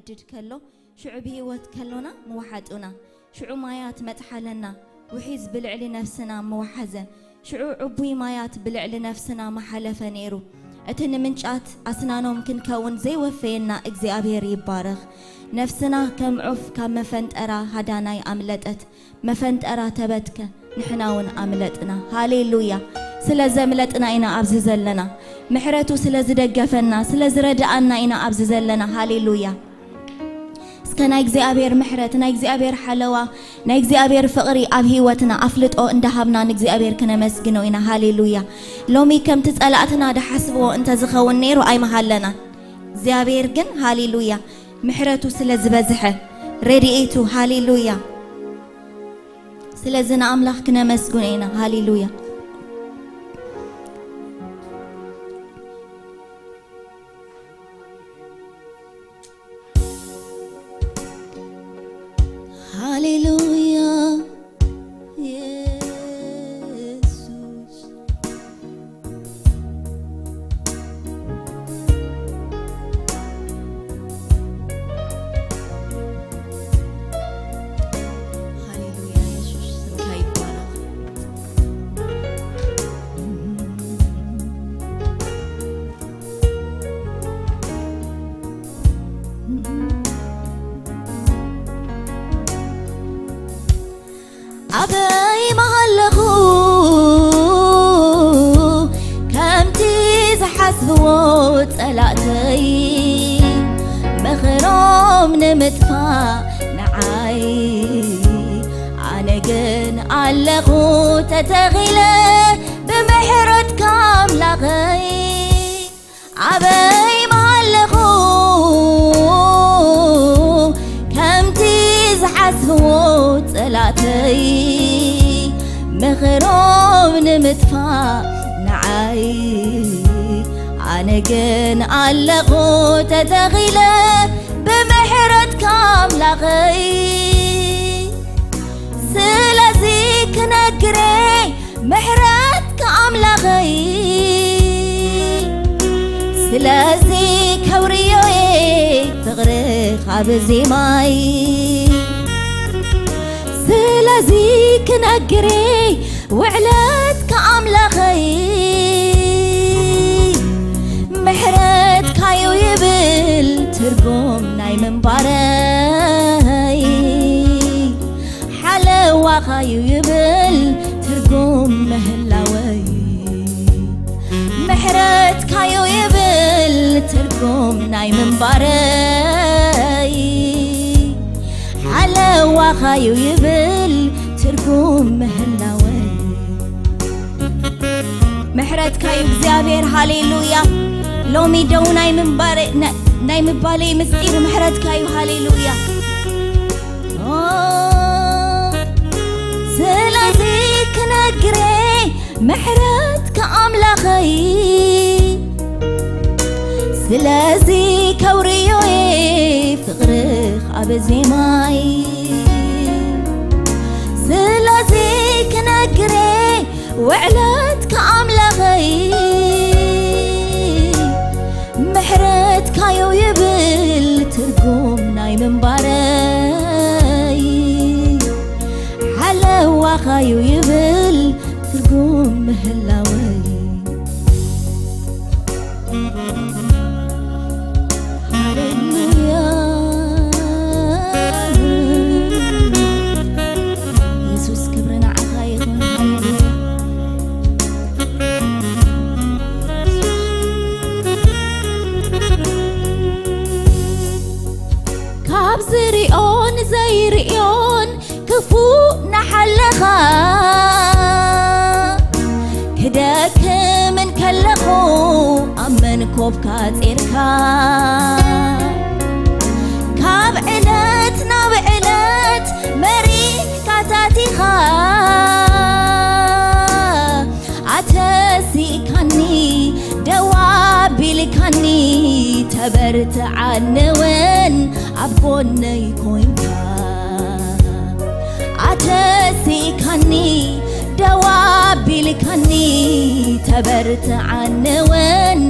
ድድ ከሎ ሽዑ ብህይወት ከሎና ምወሓጡና፣ ሽዑ ማያት መጥሓለና፣ ውሒዝ ብልዕሊ ነፍስና ምወሓዘ፣ ሽዑ ዕቡይ ማያት ብልዕሊ ነፍስና ምሓለፈ ነይሩ። እቲ ንምንጫት ኣስናኖም ክንከውን ዘይወፈየና እግዚኣብሔር ይባረኽ። ነፍስና ከም ዑፍ ካብ መፈንጠራ ሃዳናይ ኣምለጠት፣ መፈንጠራ ተበትከ፣ ንሕና እውን ኣምለጥና። ሃሌሉያ። ስለ ዘምለጥና ኢና ኣብዚ ዘለና። ምሕረቱ ስለ ዝደገፈና፣ ስለ ዝረድኣና ኢና ኣብዚ ዘለና። ሃሌሉያ። እስከ ናይ እግዚኣብሔር ምሕረት፣ ናይ እግዚኣብሔር ሓለዋ፣ ናይ እግዚኣብሔር ፍቕሪ ኣብ ህይወትና ኣፍልጦ እንዳሃብና ንእግዚኣብሔር ክነመስግኖ ኢና። ሃሌሉያ። ሎሚ ከምቲ ጸላእትና ድሓስብዎ እንተዝኸውን ነይሩ ኣይምሃለናን። እግዚኣብሔር ግን፣ ሃሌሉያ፣ ምሕረቱ ስለ ዝበዝሐ፣ ረድኤቱ፣ ሃሌሉያ፣ ስለዚ ንኣምላኽ ክነመስግኖ ኢና። ሃሌሉያ። ሃሌሉያ የሱስ። ሃሌሉያ የሱስ፣ ስምካ ይባረኽ። ኣበይ ምሃለኹ ከምቲ ዝሓስብዎ ጸላእተይ፣ ምኽሮም ንምጥፋእ ንዓይ። ኣነ ግን ኣለኹ ተተኺለ ብምሕረትካ ኣምላኸይ። ኣበይ ምሃለኹ ከምቲ ዝሓስብዎ ጸላእተይ፣ ምኽሮም ንምጥፋእ ንዓይ። ኣነ ግን ኣለኹ ተተኺለ ብምሕረትካ ኣምላኸይ። ስለዚ ክነግሬ ምሕረትካ ኣምላኸይ፣ ስለዚ ከውርዮየ ፍቕርኻ ብዜማይ። ስለዚ ክነግሬ ውዕለትካ ኣምላኸይ፣ ምሕረትካዩ ይብል ትርጉም ናይ ምንባረይ። ሓለዋኻዩ ይብል ትርጉም ምህላወይ። ምሕረትካዩ ይብል ትርጉም ናይ ምንባረይ። ሓለዋኻዩ ይብል ትርጉም ምህላወይ። ምሕረትካዩ እግዚኣብሔር፣ ሃሌሉያ። ሎሚ ደው ናይ ምንባረ-፣ ና-፣ ናይ ምባለይ ምስጢር ምሕረትካዩ፣ ሃሌሉያ። ኦ፣ ስለዚ ክነግሬ ምሕረትካ ኣምላኸይ፣ ስለዚ ከውርዮየ ፍቕርኻ ኣብ ዜማይ። ስለዚ ክነግሬ ውዕለትካ ኣምላኸይ፣ ምሕረትካዩ ይብል ትርጉም ናይ ምንባረይ። ሓለዋኻዩ ይብል ትርጉም ምህላወይ። ሃሌሉያ። የሱስ፣ ክብሪ ንዓኻ ይኹን። ሃሌሉያ። ካብ ዝሪኦን ዘይርእዮን ክፉእ ናሓለኻ፣ ክደክም እንከለኹ ኣብ መንኮብካ ጼርካ፣ ካብ ዕለት ናብ ዕለት መሪሕካ ታቲኻ፣ ኣተሲእካኒ ደው ኣቢልካኒ፣ ተበርትዓኒ እውን ኣብ ጎነይ ኮይንካ። ኣተሲእካኒ ደው ኣቢልካኒ፣ ተበርትዓኒ እውን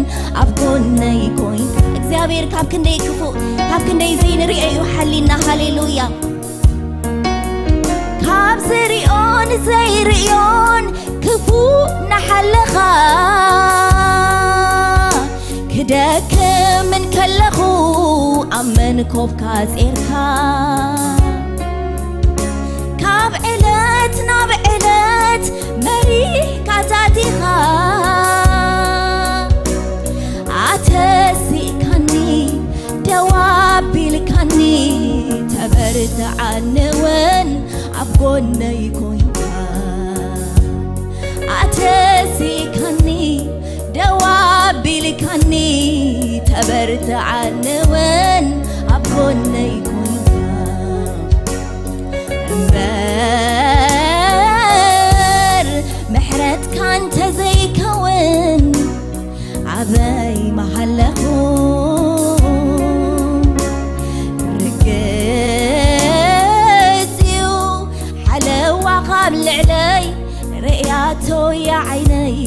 ኣብ ጎነይ ኮይንካ። እግዚኣብሔር ካብ ክንደይ ክፉእ፣ ካብ ክንደይ ዘይንርእዮ እዩ ሓሊና። ሃሌሉያ። ካብ ዝርእዮን ዘይርእዮን ክፉ እናሓለኻ፣ ክደክም እንከለኹ ኣብ መንኮብካ ጼርካ፣ ካብ ዕለት ናብ ዕለት መሪሕካ ታቲኻ፣ ኣተሲእካኒ፣ ደው ኣቢልካኒ፣ ተበርትዓኒ እውን ኣብ ጎነይ ኮንካ። ኣተሲእካኒ፣ ደው ኣቢልካኒ፣ ተበርትዓኒ እውን ኣብ ጎነይ ኮንካ። እምበር ምሕረትካ እንተዘይከውን ኣበይ ምሃለኹ? ርግጽ እዩ ሓለዋ ካብ ልዕለይ ርእያቶ እያ ዓይነይ፣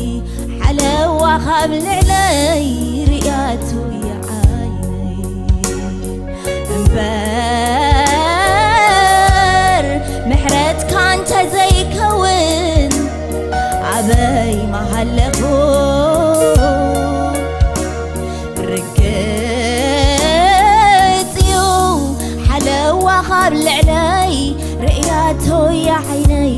ሓለዋ ካብ ልዕለይ ርእያቶ እያ ዓይነይ። እምበር ምሕረትካ እንተዘይከውን ኣበይ ምሃለኹ? ርግጽ እዩ ሓለዋ ካብ ልዕለይ ርእያቶ እያ ዓይነይ፣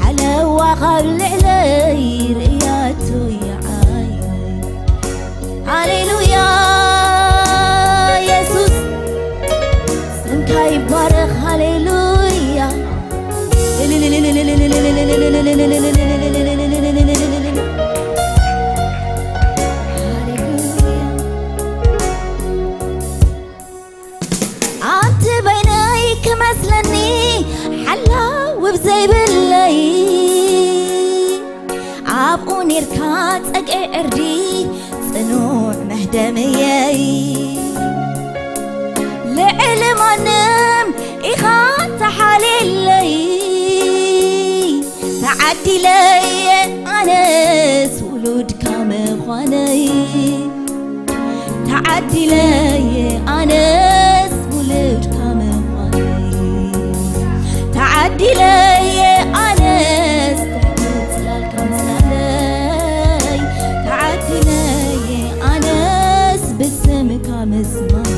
ሓለዋ ካብ ልዕለይ ርእያቶ እያ ዓይነይ። ሃሌሉያ የሱስ ስምካ ይባረኽ። ሃሌሉያ። ኣንቲ በይነይ ክመስለኒ ሓላው ብዘይብለይ፣ ኣብኡ ኔርካ ጸግዒ ዕርዲ ጽኑዕ መህደምየይ። ልዕሊ ማንም ኢኻ ተሓልየለይ። ተዓዲለየ ኣነስ ውሉድካ ምዃነይ። ተዓዲለየ ኣነስ ውሉድካ ምዃነይ። ተዓዲለየ ኣነስ ትሕቲ ጽላልካ ምጽላለይ። ተዓዲለየ ኣነስ ብስምካ ምስማይ።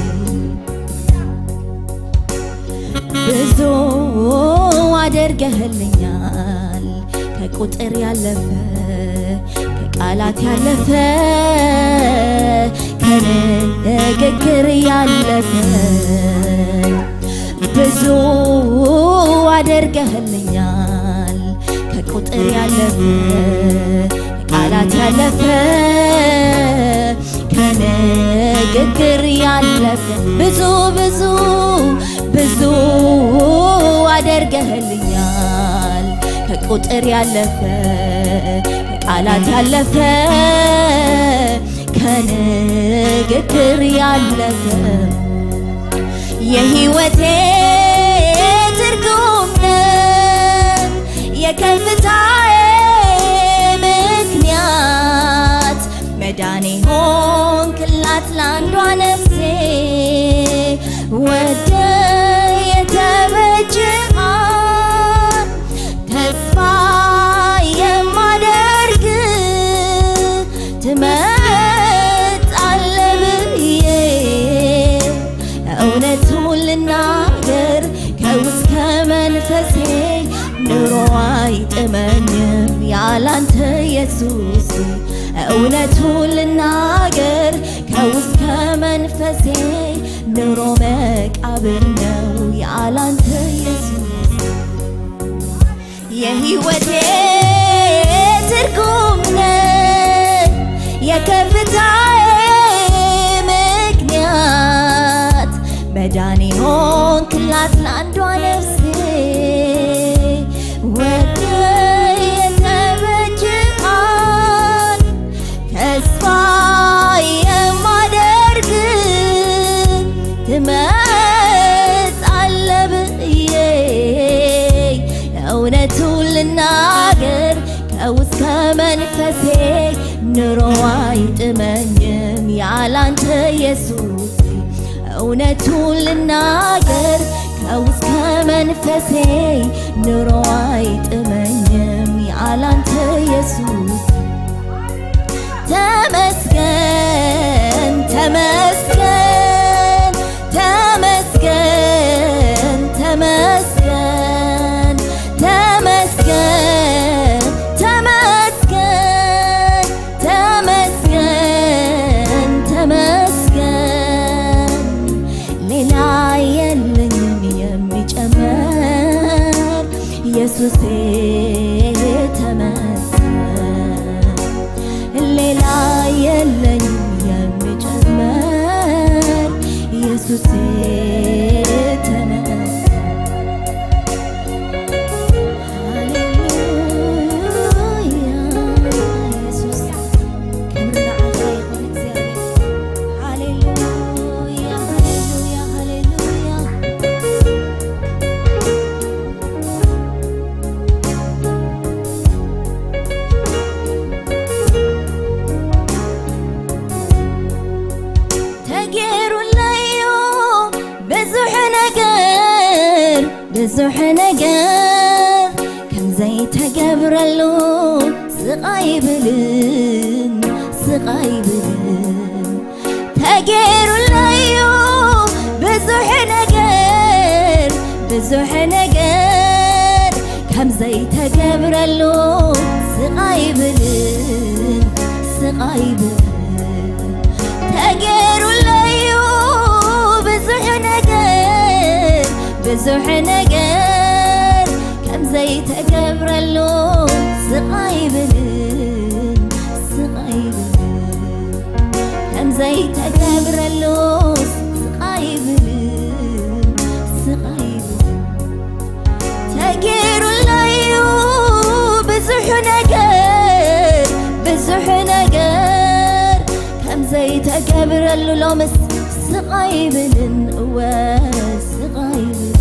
ብዙ አድርገህልኛል፣ ከቁጥር ያለፈ፣ ከቃላት ያለፈ፣ ከንግግር ያለፈ። ብዙ አድርገህልኛል፣ ከቁጥር ያለፈ፣ ከቃላት ያለፈ፣ ከንግግር ያለፈ። ብዙ ብዙ ብዙ አድርገህልኛል፣ ከቁጥር ያለፈ፣ ከቃላት ያለፈ፣ ከንግግር ያለፈ። የህይወቴ ትርጉም ነህ፣ የከፍታዬ ምክንያት፣ መዳኔ ሆንክላት ለአንዷ ነፍሴ። ወደ የተበጀሃት ተስፋ የማደርግ፣ ትመጣለህ ብዬ። እውነቱን ልናገር ከውስጥ ከመንፈሴ፣ ኑሮ አይጥመኝም ያላንተ ኢየሱስ። እውነቱን ልናገር ከውስጥ ከመንፈሴ፣ ኑሮ መቃብር ነው ያላንተ ኢየሱስ። የህይወቴ ትርጉም ነህ፣ የከፍታዬ ምክንያት፣ መዳኔ ሆንክላት ለአንዷ ነፍሴ። ወደ የተበጀሃት ተስፋ የማደርግ፣ ትመጣለህ ብዬ። እውነቱን ልናገር ከውስጥ ከመንፈሴ፣ ኑሮ አይጥመኝም ያላንተ ኢየሱስ እውነቱን ልናገር ከውስከ መንፈሴ ኑሮ አይጥመኝም። ያላንተ ኢየሱስ ተመስገን፣ ተመስገን፣ ተመስገን፣ ተመስገን፣ ተመስገን፣ ተመስገን፣ ተመስገን፣ ተመስገን። ሌላ የለኝም የሚጨመር ኢየሱሴ ተመስገን። ሌላ የለኝም የሚጨመር ኢየሱሴ ተመስገን። ሃሌሉያ ኢየሱስ፣ ክብሪ ንዓኻ ይኹን እግዚኣብሔር። ሃሌሉያ፣ ሃሌሉያ፣ ሃሌሉያ። ተጌሩለዩ ብዙሕ ነገር፣ ብዙሕ ነገር ከም ዘይተገብረሉ ስቕ ኣይብልን፣ ስቕ ኣይብልን። ተጌሩለዩ ብዙሕ ነገር፣ ብዙሕ ነገር ከም ዘይተገብረሉ ስቕ ኣይብልን፣ ስቕ ኣይብልን። ተጌሩለዩ ብዙሕ ነገር፣ ብዙሕ ነገር ከም ዘይተገብረሉ ስቕ ኣይብልን፣ ስቕ ኣይብልን። ከም ዘይተገብረሉ ስቕ ኣይብልን፣ ስቕ ኣይብልን። ተጌሩለዩ ብዙሕ ነገር፣ ብዙሕ ነገር ከም ዘይተገብረሉ ሎምስ ስቕ ኣይብልን፣ እወ ስቕ ኣይብልን።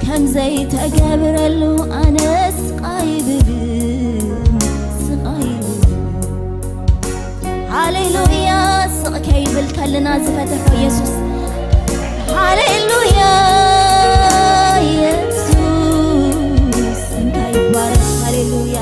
ከም ዘይተገብረሉ ኣነ ስቕ ኣይብልን፣ ስቕ ኣይብልን። ሃሌሉያ። ስቕ ከይብል ከልና ዝፈተሖ ኢየሱስ። ሃሌሉያ ኢየሱስ ስምካ ይባረክ። ሃሌሉያ።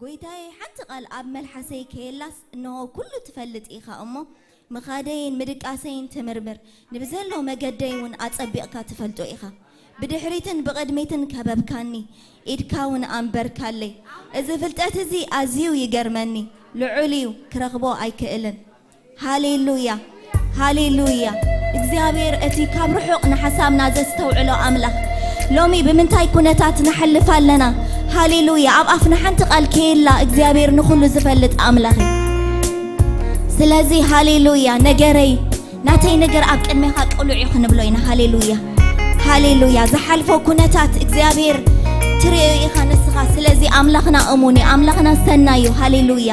ጎይታዬ፣ ሓንቲ ቃል ኣብ መልሓሰይ ከየላስ፣ እንሆ ኩሉ ትፈልጥ ኢኻ እሞ፣ ምኻደይን ምድቃሰይን ትምርምር፣ ንብዘሎ መገደይ እውን ኣጸቢቕካ ትፈልጦ ኢኻ። ብድሕሪትን ብቕድሚትን ከበብካኒ፣ ኢድካ እውን ኣንበርካለይ። እዚ ፍልጠት እዚ ኣዝዩ ይገርመኒ፣ ልዑል እዩ፣ ክረኽቦ ኣይክእልን። ሃሌሉያ፣ ሃሌሉያ። እግዚኣብሔር እቲ ካብ ርሑቕ ንሓሳብና ዘስተውዕሎ ኣምላኽ፣ ሎሚ ብምንታይ ኩነታት ንሓልፍ ኣለና? ሃሌሉያ። ኣብ ኣፍና ሓንቲ ቃል ከየላ እግዚኣብሔር ንኹሉ ዝፈልጥ ኣምላኽ እዩ። ስለዚ ሃሌሉያ፣ ነገረይ፣ ናተይ ነገር ኣብ ቅድሜኻ ቅሉዕ እዩ ክንብሎ ኢና። ሃሌሉያ፣ ሃሌሉያ። ዝሓልፎ ኩነታት እግዚኣብሔር ትርእዮ ኢኻ ንስኻ። ስለዚ ኣምላኽና እሙን እዩ፣ ኣምላኽና ሰናይ እዩ። ሃሌሉያ።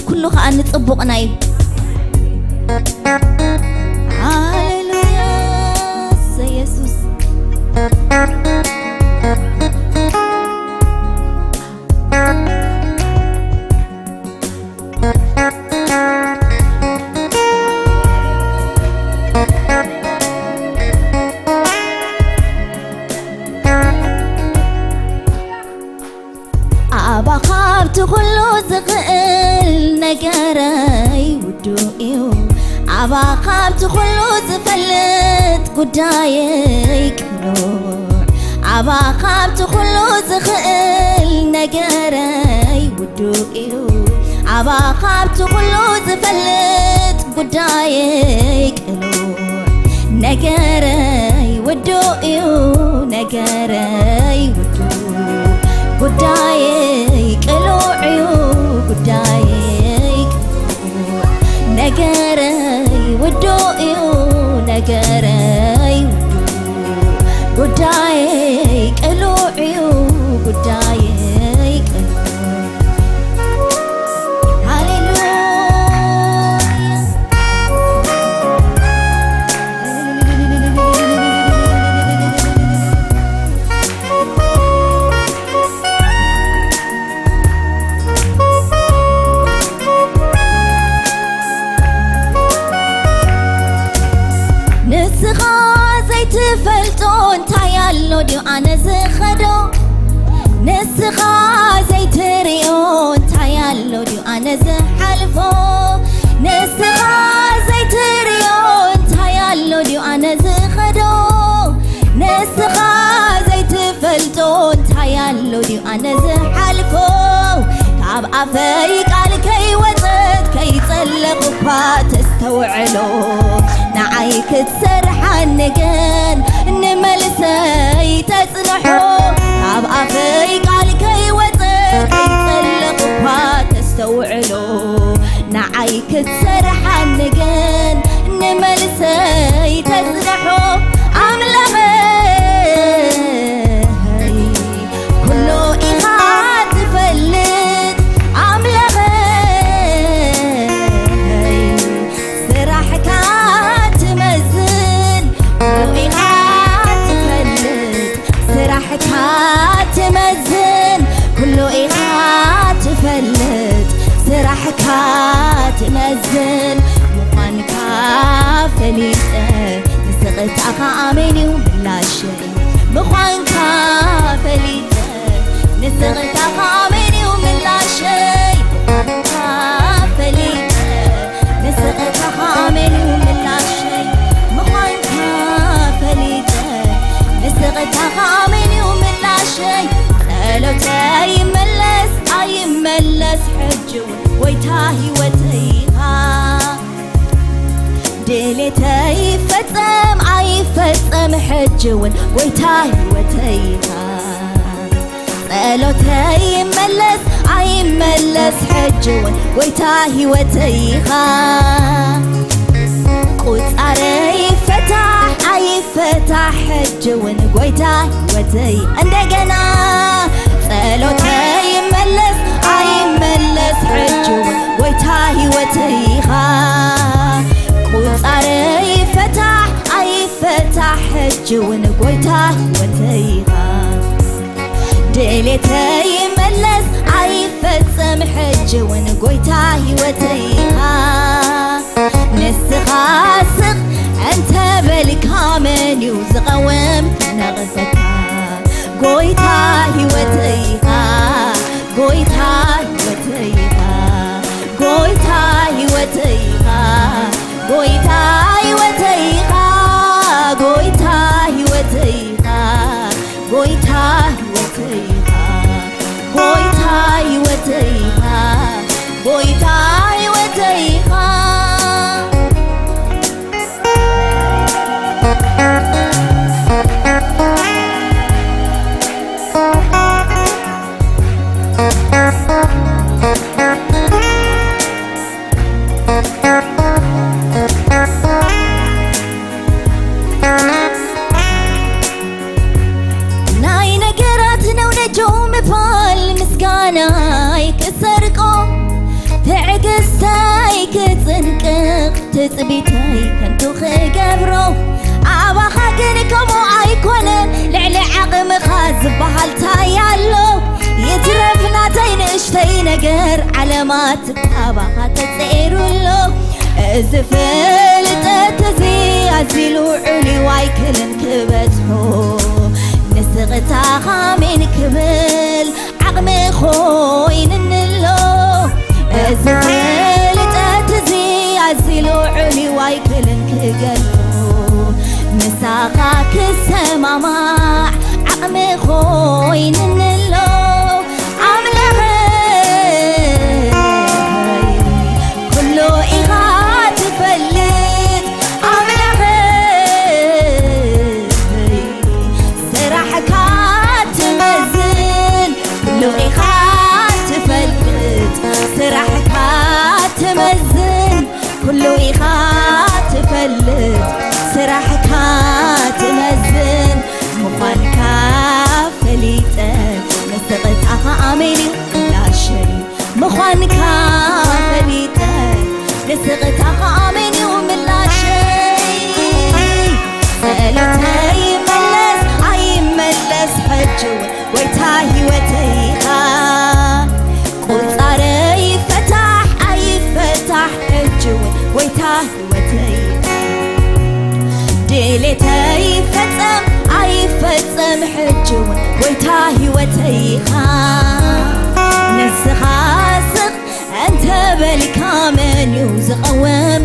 ኩሉ ኸኣ ንጽቡቕና እዩ። ሃሌሉያ፣ እሰይ የሱስ። ኣባኻ ኣብቲ ኩሉ ዝኽእል ነገረይ ውዱእ እዩ። ኣባኻ ኣብቲ ኩሉ ዝፈልጥ ጉዳየይ ቅኑዕ። ኣባኻ ኣብቲ ኩሉ ዝኽእል ነገረይ ውዱእ እዩ። ኣባኻ ኣብቲ ኩሉ ዝፈልጥ ጉዳየይ ቅሉዕ፣ ነገረይ ውዱእ እዩ፣ ነገረይ ውዱእ፣ ጉዳየይ ቅሉዕ እዩ፣ ጉዳየይ ቅሉዕ፣ ነገረይ ውዱእ እዩ፣ ነገረይ ውዱእ፣ ጉዳየይ ቅሉዕ እዩ፣ ጉዳየይ ቅሉዕ። ሃሌሉያ። ንስኻ ዘይትፈልጦ እንታይ ኣሎ ድዩ ኣነ ዝኸዶ? ንስኻ ዘይትርእዮ እንታይ ኣሎ ድዩ ኣነ ዝሓልፎ? ንስኻ ዘይትርእዮ እንታይ ኣሎ ድዩ ኣነ ዝኸዶ? ንስኻ ዘይትፈልጦ እንታይ ኣሎ ድዩ ኣነ ዝሓልፎ? ካብ ኣፈይ ቃል ከይወጸት ከይጸለኹ እኳ ተስተውዕሎ፣ ንዓይ ክትሰርሓኒ ግን ንመልሰይ ተጽንሖ። ካብ ኣፈይ ቃል ከይወጸት ከይጸለኹ እኳ ተስተውዕሎ፣ ንዓይ ክትሰርሓኒ ግን ንመልሰይ ተጽንሖ። ኣምላኸይ ኩሉ ኢኻ ትፈልጥ፣ ኣምላኸይ ስራሕካ ትመዝን፣ ኩሉ ኢኻ ትፈልጥ፣ ስራሕካ ትመዝን፣ ኩሉ ኢኻ ትፈልጥ፣ ስራሕካ ትመዝን። ምዃንካ ፈሊጠ፣ ንስቕታኻ ኣሜን እዩ ምላሸይ። ምዃንካ ፈሊጠ፣ ንስቕታኻ ኣሜን እዩ ምላሸይ። ምዃንካ ፈሊጠ፣ ንስቕታኻ ኣሜን እዩ ምላሸይ። ምዃንካ ፈሊጠ፣ ንስቕታኻ ኣሜን እዩ ምላሸይ። ጸሎተይ ይመለስ ኣይመለስ ሕጂ እውን ጎይታ ህይወተይ ኢኻ። ድሌተይ ይፈጸም ኣይፈጸም ሕጂ እውን ጎይታ ህይወተይ ኢኻ። ጸሎተይ ይመለስ ኣይመለስ ሕጂ እውን ጎይታ ህይወተይ ኢኻ። ቁጻረይ ይፈታሕ ኣይፈታሕ ሕጂ እውን ጎይታ ህይወተይ። እንደገና ጸሎተይ ይመለስ ኣይመለስ ሕጂ እውን ጎይታ ህይወተይ ኢኻ። ቁጻረይ ይፈታሕ ኣይፈታሕ ሕጂ እውን ጎይታ ህይወተይ ኢኻ። ድሌተይ ይመለስ ኣይፈጸም ሕጂ እውን ጎይታ ህይወተይ ኢኻ። ንስኻ ስቕ እንተበልካ መን እዩ ዝቐውም ነቕፈካ? ጎይታ ህይወተይ ኢኻ፣ ጎይታ ህይወተይ ኢኻ፣ ጎይታ ህይወተይ ኢኻ፣ ጎይታ ህይወተይ ኢኻ፣ ጎይታ ህይወተይ ኢኻ፣ ጎይታ ህይወተይ ኢኻ፣ ጎይታ ህይወተይ ኢኻ፣ ጎይታ ህይወተይ ኢኻ። ናይ ነገራት ነውነጆ ምባል ምስጋናይ ክሰርቆ፣ ትዕግስተይ ክጽንቅቕ፣ ትጽቢተይ ከንቱ ክገብሮ። ኣባኻ ግን ከምኡ ኣይኮነን፣ ልዕሊ ዓቕምኻ ዝበሃል ታይ ኣሎ? ይትረፍ ናተይ ንእሽተይ ነገር፣ ዓለማት ካባኻ ተጸይሩ ኣሎ። እዚ ፍልጠት እዚ ኣዝዩ ልዑል እዩ፣ ኣይክልን ክበጽሖ። ንስቕታኻ ኣሜን ክብል ዓቕሚ ኮይንኒ ኣሎ። እዚ ፍልጠት እዚ ኣዝዩ ልዑል እዩ፣ ኣይክልን ክገልጾ። ምሳኻ ክሰማማዕ ዓቕሚ ኮይንኒ ኣሎ። ኣምላኸይ ሕጂ እውን ጎይታ ህይወተይ ኢኻ። ንስኻ ስቕ እንተ በልካ መን እዩ ዝቐውም?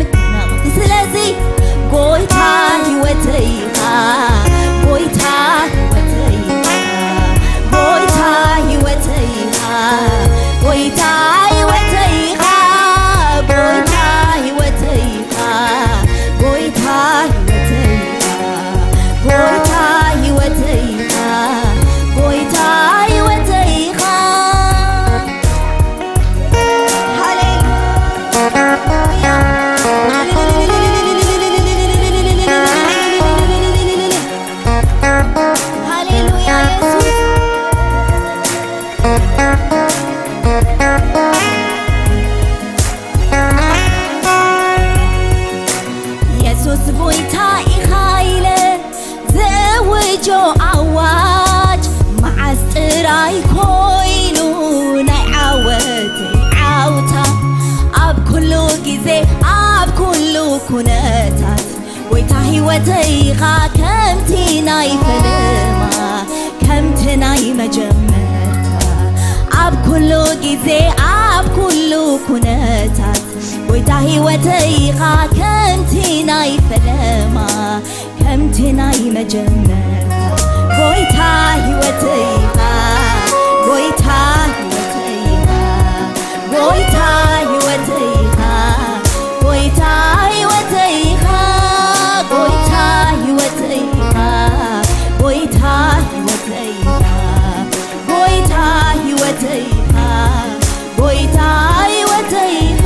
ስለዚ ጎይታ ህይወተይ ኢኻ፣ ጎይታ ህይወተይ ኢኻ፣ ጎይታ ህይወተይ ኢኻ፣ ጎይታ ህይወተይ ኢኻ፣ ጎይታ ህይወተይ ኢኻ፣ ጎይታ ህይወተይ ኢኻ፣ ጎይታ ህይወተይ ኢኻ፣ ጎይታ ህይወተይ ኢኻ። ሃሌሉያ። ሃሌሉያ ኢየሱስ። የሱስ ጎይታ ኢኻ ኢለ ዝእውጆ ኣዋጅ መዓስ ጥራይ ኮይኑ ናይ ዓወተይ ዓውታ? ኣብ ኩሉ ግዜ ኣብ ኩሉ ኩነታት ጎይታ ህይወተይ ኢኻ ከምቲ ናይ ፈለማ ከምቲ ናይ መጀመርታ ኣብ ኩሉ ግዜ ኣብ ኩሉ ኩነታት ጎይታ ህይወተይ ኢኻ ከምቲ ናይ ፈለማ ከምቲ ናይ መጀመርታ ጎይታ ህይወተይ ኢኻ ጎይታ ህይወተይ ኢኻ ጎይታ ህይወተይ ኢኻ ጎይታ ህይወተይ ኢኻ ጎይታ ህይወተይ ኢኻ ጎይታ ህይወተይ ኢኻ ጎይታ ህይወተይ ኢኻ ጎይታ ህይወተይ ኢኻ።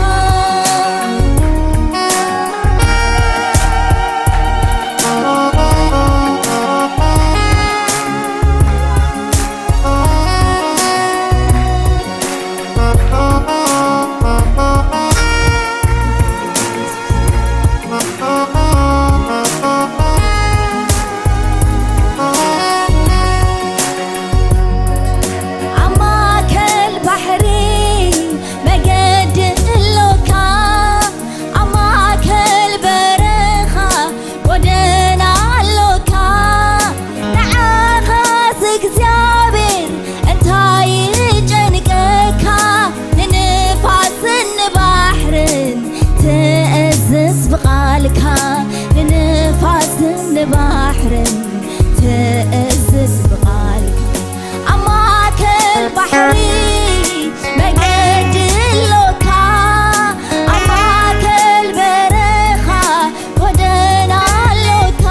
ኣብ ማእከል ባሕሪ መገዲ ኣሎካ ኣብ ማእከል በረኻ ጎደና ኣሎካ ንዓኻስ እግዚኣብሔር እንታይ ይጨንቀካ ንንፋስን ንባሕርን ትእዝዝ ብቓልካ ንንፋስን ንባሕርን ትእዝዝ ብቓልካ ኣብ ማእከል ባሕሪ መገዲ ኣሎካ ኣብ ማእከል በረኻ ጎደና ኣሎካ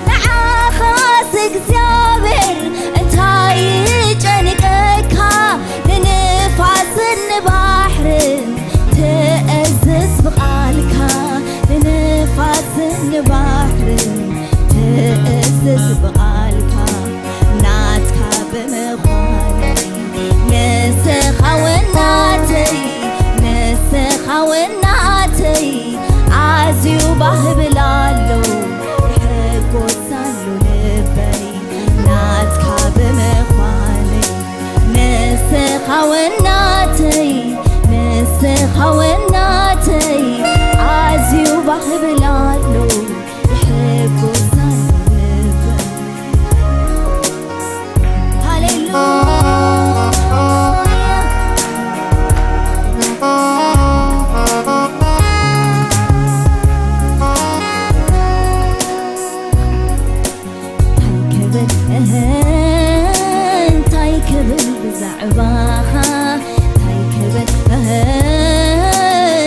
ንዓኻስ እግዚኣብሔር እንታይ ይጨንቀካ ንንፋስን ንባሕርን ትእዝዝ ብቓልካ ንንፋስን ንባሕርን ትእዝዝ ብቓልካ ናትካ ብምዃነይ ንስኻ ወናተይ ንስኻ ወናተይ ኣዝዩ ባህብል ኣሎ ይሕጎስ ኣሎ ልበይ ናትካ ብምዃነይ ንስኻ ወናተይ ንስኻ ወናተይ ኣዝዩ ባህብል ኣሎ ይሕጎስ ኣሎ ልበይ ሃሌሉያ እንታይ ክብል እህ እንታይ ክብል ብዛዕባኻ እንታይ ክብል እህ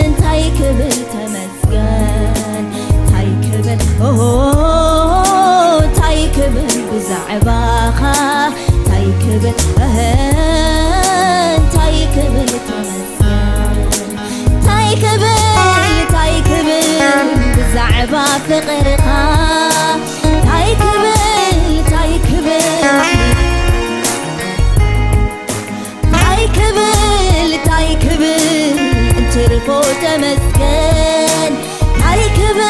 እንታይ ክብል ተመስገን እንታይ ክብል ኦሆ እንታይ ክብል ብዛዕባኻ እንታይ ክብል እህ እንታይ ክብል ተመስገን እንታይ ክብል እንታይ ክብል ብዛዕባ ፍቕርኻ እንታይ ክብል እንታይ ክብል እንታይ ክብል እንታይ ክብል እንትርፎ ተመስገን እንታይ ክብል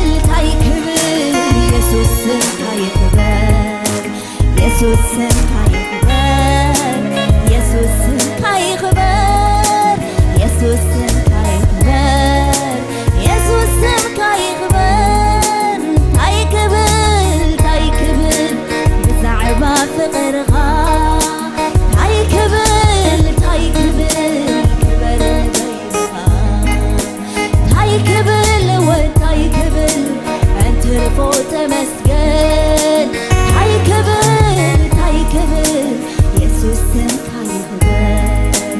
እንታይ ክብል ኢየሱስ ስምካ ይኽበር ኢየሱስ ስምካ ይኽበር ኢየሱስ ስምካ ይኽበር ኢየሱስ ስምካ ይኽበር ኢየሱስ ስምካ ይኽበር እንታይ ክብል እንታይ ክብል ብዛ መስገን። ታይ ክብል ታይ ክብል የሱስ ስምካ ይኽበር።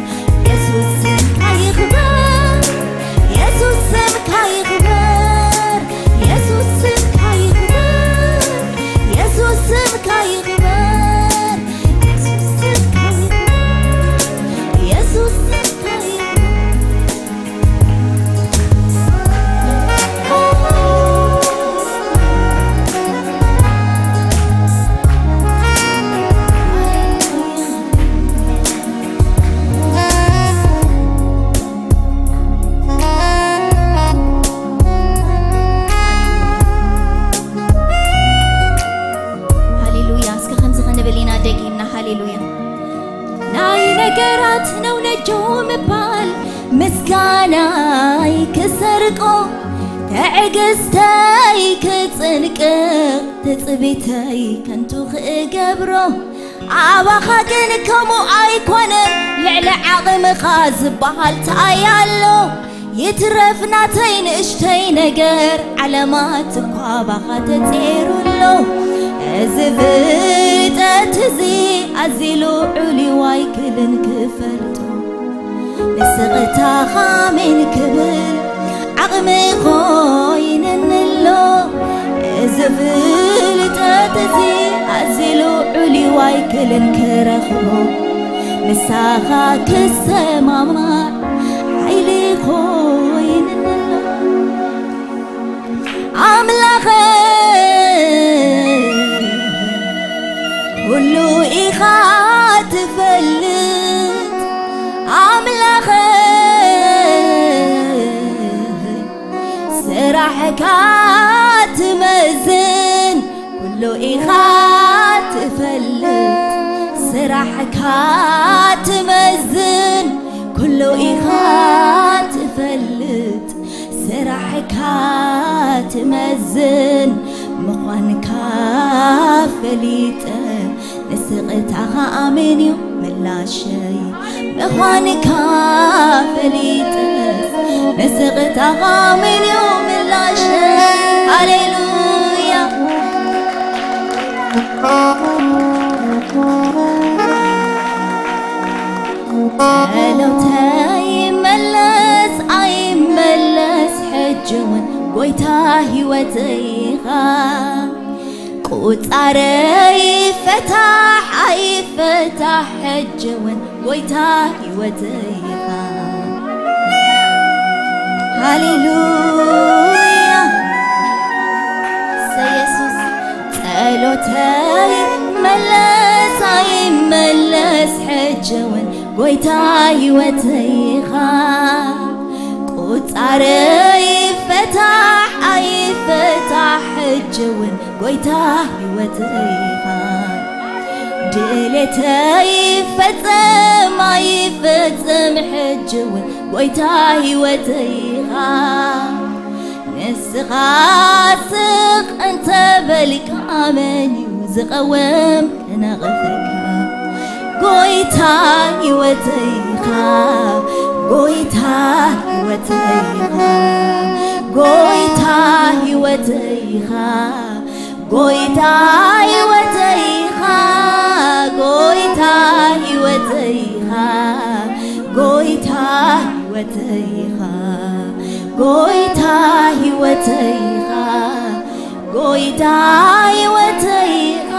የሱስ ስምካ ይኽበር። የሱስ ስምካ ይኽበር። የሱስ ስምካ ይኽበር። የሱስ ስምካ ይኽበር። የሱስ ስምካ ይኽበር። የሱስ ስምካ ይኽበር። ሃሌሉያ። እስከ ከምዚ ክንብል ኢና ደጊምና፣ ሃሌሉያ። ናይ ነገራት ነው ነጆ ምባል፣ ምስጋናይ ክሰርቆ፣ ትዕግስተይ ክጽንቅ፣ ትጽቢተይ ከንቱ ክገብሮ። ኣባኻ ግን ከምኡ ኣይኮነን፣ ልዕሊ ዓቕምኻ ዝበሃል ታይ ኣሎ? ይትረፍ ናተይ ንእሽተይ ነገር፣ ዓለማት እኳ ባኻ ተጼሩ ኣሎ። እዚ ፍልጠት እዚ ኣዝዩ ልዑል እዩ ኣይክልን ክፈልጦ። ንስቕታኻ ኣሜን ክብል ዓቕሚ ኮይንኒ ኣሎ። እዚ ፍልጠት እዚ ኣዝዩ ልዑል እዩ ኣይክልን ክረኽቦ። ምሳኻ ክሰማማዕ ሓይሊ ኮይንኒ ኣሎ። ኣምላኸ ኩሉ ኢኻ ትፈልጥ። ኣምላኸ ስራሕካ ትመዝን፣ ኩሉ ኢኻ ትፈልጥ። ስራሕካ ትመዝን፣ ኩሉ ኢኻ ትፈልጥ። ስራሕካ ትመዝን፣ ምዃንካ ፈሊጠ። ንስቕታኻ ኣሜን እዩ ምላሸይ። ምዃንካ ፈሊጠስ፣ ንስቕታኻ ኣሜን እዩ ምላሸይ። ሃሌሉያ። ጸሎተይ ይመለስ ኣይመለስ፣ ሕጂ እውን ጎይታ ህይወተይ ኢኻ። ቁጻረይ ይፈታሕ ኣይፈታሕ፣ ሕጂ እውን ጎይታ ህይወተይ ኢኻ። ሃሌሉያ። እሰይ የሱስ። ጸሎተይ መለስ ኣይመለስ፣ ሕጂ እውን ጎይታ ህይወተይ ኢኻ። ቁጻረይ ይፈታሕ ኣይፈታሕ፣ ሕጂ እውን ጎይታ ህይወተይ ኢኻ። ድሌተይ ይፈጸም ኣይፈጸም፣ ሕጂ እውን ጎይታ ህይወተይ ኢኻ። ንስኻ ስቕ እንተ በልካ፣ መን እዩ ዝቐውም ክነቕፈካ? ጎይታ ህይወተይ ኢኻ፣ ጎይታ ህይወተይ ኢኻ፣ ጎይታ ህይወተይ ኢኻ፣ ጎይታ ህይወተይ ኢኻ፣ ጎይታ ህይወተይ ኢኻ፣ ጎይታ ህይወተይ ኢኻ፣ ጎይታ ህይወተይ ኢኻ፣ ጎይታ ህይወተይ ኢኻ።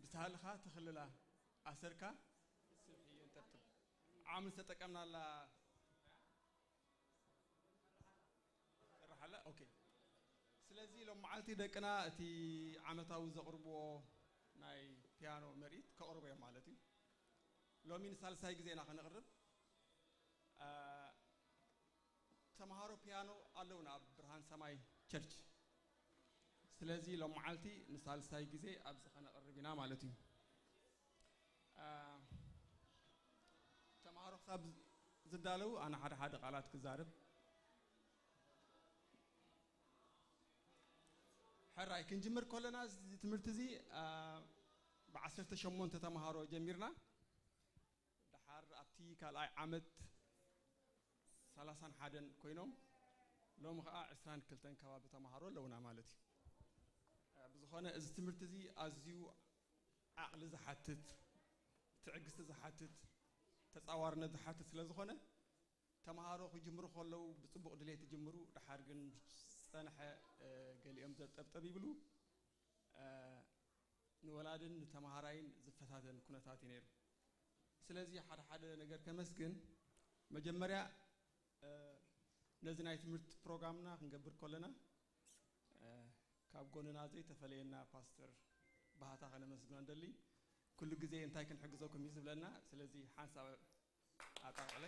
ዝተሃልኻ ትኽልላ ኣሰርካ ስብሒ የንጠብጥብ። ዓቕሚ ዝተጠቀምናላ ትሰርሕ ኣላ። ኦኬ። ስለዚ ሎም መዓልቲ ደቅና እቲ ዓመታዊ ዘቕርብዎ ናይ ፒያኖ ምርኢት ከቕርቡ እዮም ማለት እዩ። ሎሚ ንሳልሳይ ግዜ ኢና ከነቕርብ። አ፣ ተምሃሮ ፒያኖ ኣለውና ኣብ ብርሃን ሰማይ ቸርች። ስለዚ ሎም መዓልቲ ንሳልሳይ ግዜ ኣብዚ ከነቕርብ ኢና ማለት እዩ። አ፣ ተምሃሮ ክሳብ ዝዳለዉ ኣነ ሓደ ሓደ ቃላት ክዛረብ። ሕራይ ክንጅምር ከለና እዚ ትምህርቲ እዚ፣ አ፣ ብዓሰርተ ሸሞንተ ተምሃሮ ጀሚርና። ደሓር ኣብቲ ካልኣይ ዓመት ሰላሳን ሓደን ኮይኖም፣ ሎሚ ኸዓ ዕስራን ክልተን ከባቢ ተምሃሮ ኣለውና ማለት እዩ። አ፣ ብዝኾነ እዚ ትምህርቲ እዚ ኣዝዩ ዓቕሊ ዝሓትት፣ ትዕግስቲ ዝሓትት፣ ተጻዋርነት ዝሓትት ስለ ዝኾነ፣ ተምሃሮ ክጅምሩ ከለዉ ብጽቡቕ ድሌት ይጅምሩ፣ ደሓር ግን ዝጸንሐ፣ እ፣ ገሊኦም ዘጠብጠብ ይብሉ። እ፣ ንወላድን ንተምሃራይን ዝፈታተን ኩነታት እዩ ነይሩ። ስለዚ ሓደ ሓደ ነገር ከመስግን፣ መጀመርያ፣ እ፣ ነዚ ናይ ትምህርቲ ፕሮግራምና ክንገብር ከለና፣ እ፣ ካብ ጎንና ዘይተፈለየና ፓስተር ባህታ ከነመስግኖ ንደሊ። ኩሉ ግዜ እንታይ ክንሕግዘኩም እዩ ዝብለና። ስለዚ ሓንሳብ ኣጣቕዕለ።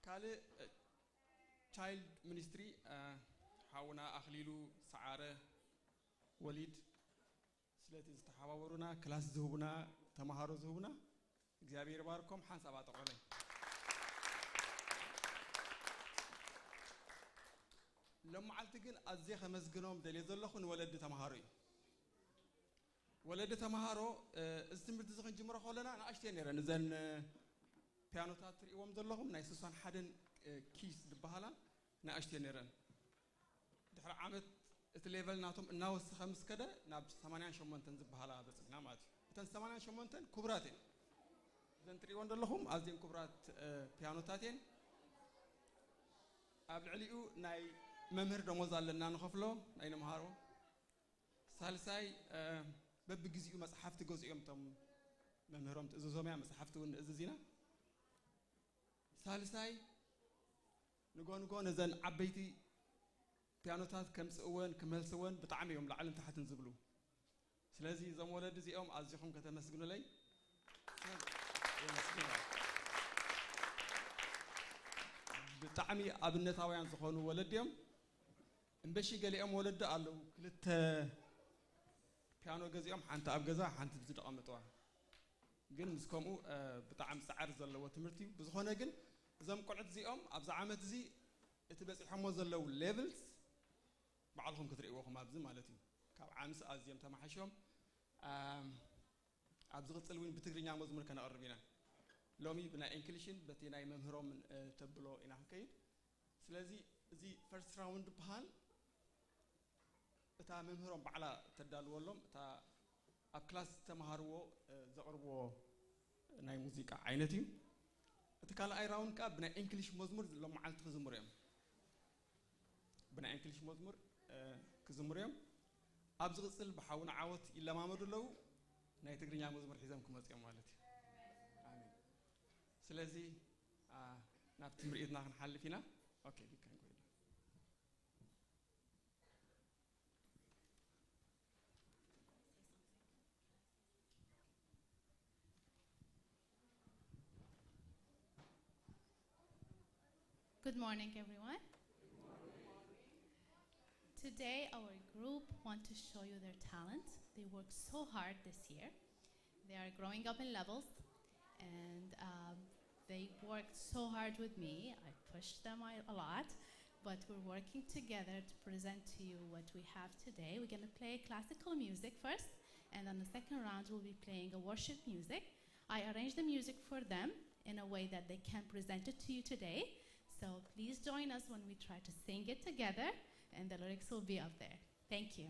ካልእ፣ እ፣ ቻይልድ ሚኒስትሪ፣ እ፣ ሓውና ኣኽሊሉ ሰዓረ ወሊድ፣ ስለቲ ዝተሓባበሩና፣ ክላስ ዝህቡና፣ ተምሃሮ ዝህቡና፣ እግዚኣብሔር ይባርኮም። ሓንሳብ ኣጠቕዕለ። ሎም መዓልቲ ግን ኣዝየ ከመስግኖም ደልየ ዘለኹ ንወለዲ ተምሃሮ እዩ። ወለዲ ተምሃሮ፣ እ፣ እዚ ትምህርቲ እዚ ክንጅምሮ ከለና ንኣሽተን ነይረን። እዘን፣ እ፣ ፒያኖታት ትርእይዎም ዘለኹም ናይ ስሳን ሓደን፣ እ፣ ኪስ ዝበሃላ ንኣሽተን ነይረን። ድሕሪ ዓመት እቲ ሌቨል ናቶም እናወሰኸ ምስ ከደ ናብ ሰማንያን ሸሞንተን ዝበሃላ በፂሕና ማለት እዩ። እተን ሰማንያን ሸሞንተን ክቡራት እየን። እዘን ትርእይወን ዘለኹም ኣዝየን ክቡራት፣ እ፣ ፒያኖታት እየን። ኣብ ልዕሊኡ ናይ መምህር ደሞዝ ኣለና ንኸፍሎ ናይ ንምሃሮ። ሳልሳይ፣ እ፣ በብግዜኡ መጽሓፍቲ ገዝኦም እቶም መምህሮም ትእዝዞም እያ፣ መጽሓፍቲ እውን ንእዝዝ ኢና። ሳልሳይ፣ ንጎ ንጎ ነዘን ዓበይቲ ፒያኖታት ከምጽእወን ክመልስወን ብጣዕሚ እዮም ላዕልን ታሕትን ዝብሉ። ስለዚ እዞም ወለዲ እዚኦም ኣዚኹም ከተመስግኑለይ የመስግኖ። ብጣዕሚ ኣብነታውያን ዝኾኑ ወለዲ እዮም። እምበሺ ገሊኦም ወለዲ ኣለዉ፣ ክልተ ፒያኖ ገዚኦም፣ ሓንቲ ኣብ ገዛ፣ ሓንቲ ኣብዚ ደቐመጥዋ። ግን ምስ ከምኡ፣ እ፣ ብጣዕሚ ጻዕሪ ዘለዎ ትምህርቲ እዩ። ብዝኾነ ግን እዞም ቆልዑት እዚኦም ኣብዚ ዓመት እዚ እቲ በጺሖሞ ዘለዉ ሌቭልስ ባዕልኹም ክትርእይዎ ኢኹም ኣብዚ ማለት እዩ። ካብ ዓምሲ ኣዝዮም ተማሓይሾም፣ ኣም፣ ኣብ ዝቕጽል እውን ብትግርኛ መዝሙር ከነቕርብ ኢና። ሎሚ ብናይ ኢንክሊሽን በቲ ናይ መምህሮምን፣ እ፣ ተብሎ ኢና ክንከይድ። ስለዚ እዚ ፈርስት ራውንድ ይበሃል። እታ መምህሮም ባዕላ ተዳልወሎም፣ እታ ኣብ ክላስ ዝተምሃርዎ፣ እ፣ ዘቕርብዎ ናይ ሙዚቃ ዓይነት እዩ። እቲ ካልኣይ ራውንድ ከኣ ብናይ ኢንክሊሽ መዝሙር ሎም መዓልቲ ክዝምሩ እዮም። ብናይ እንግሊሽ መዝሙር፣ እ፣ ክዝምሩ እዮም። ኣብ ዝቕጽል ብሓውና ዓወት ይለማመዱ ኣለዉ። ናይ ትግርኛ መዝሙር ሒዞም ክመጹ እዮም ማለት እዩ። ኣሜን። ስለዚ፣ ኣ፣ ናብቲ ምርኢትና ክንሓልፍ ኢና። ኦኬ፣ we can go. Good morning, everyone. Today, our group want to show you their talent. They worked so hard this year. They are growing up in levels, and, um, they worked so hard with me. I pushed them a, a lot, but we're working together to present to you what we have today. We're gonna play classical music first, and on the second round, we'll be playing a worship music. I arranged the music for them in a way that they can present it to you today. So please join us when we try to sing it together, and the lyrics will be up there. Thank you.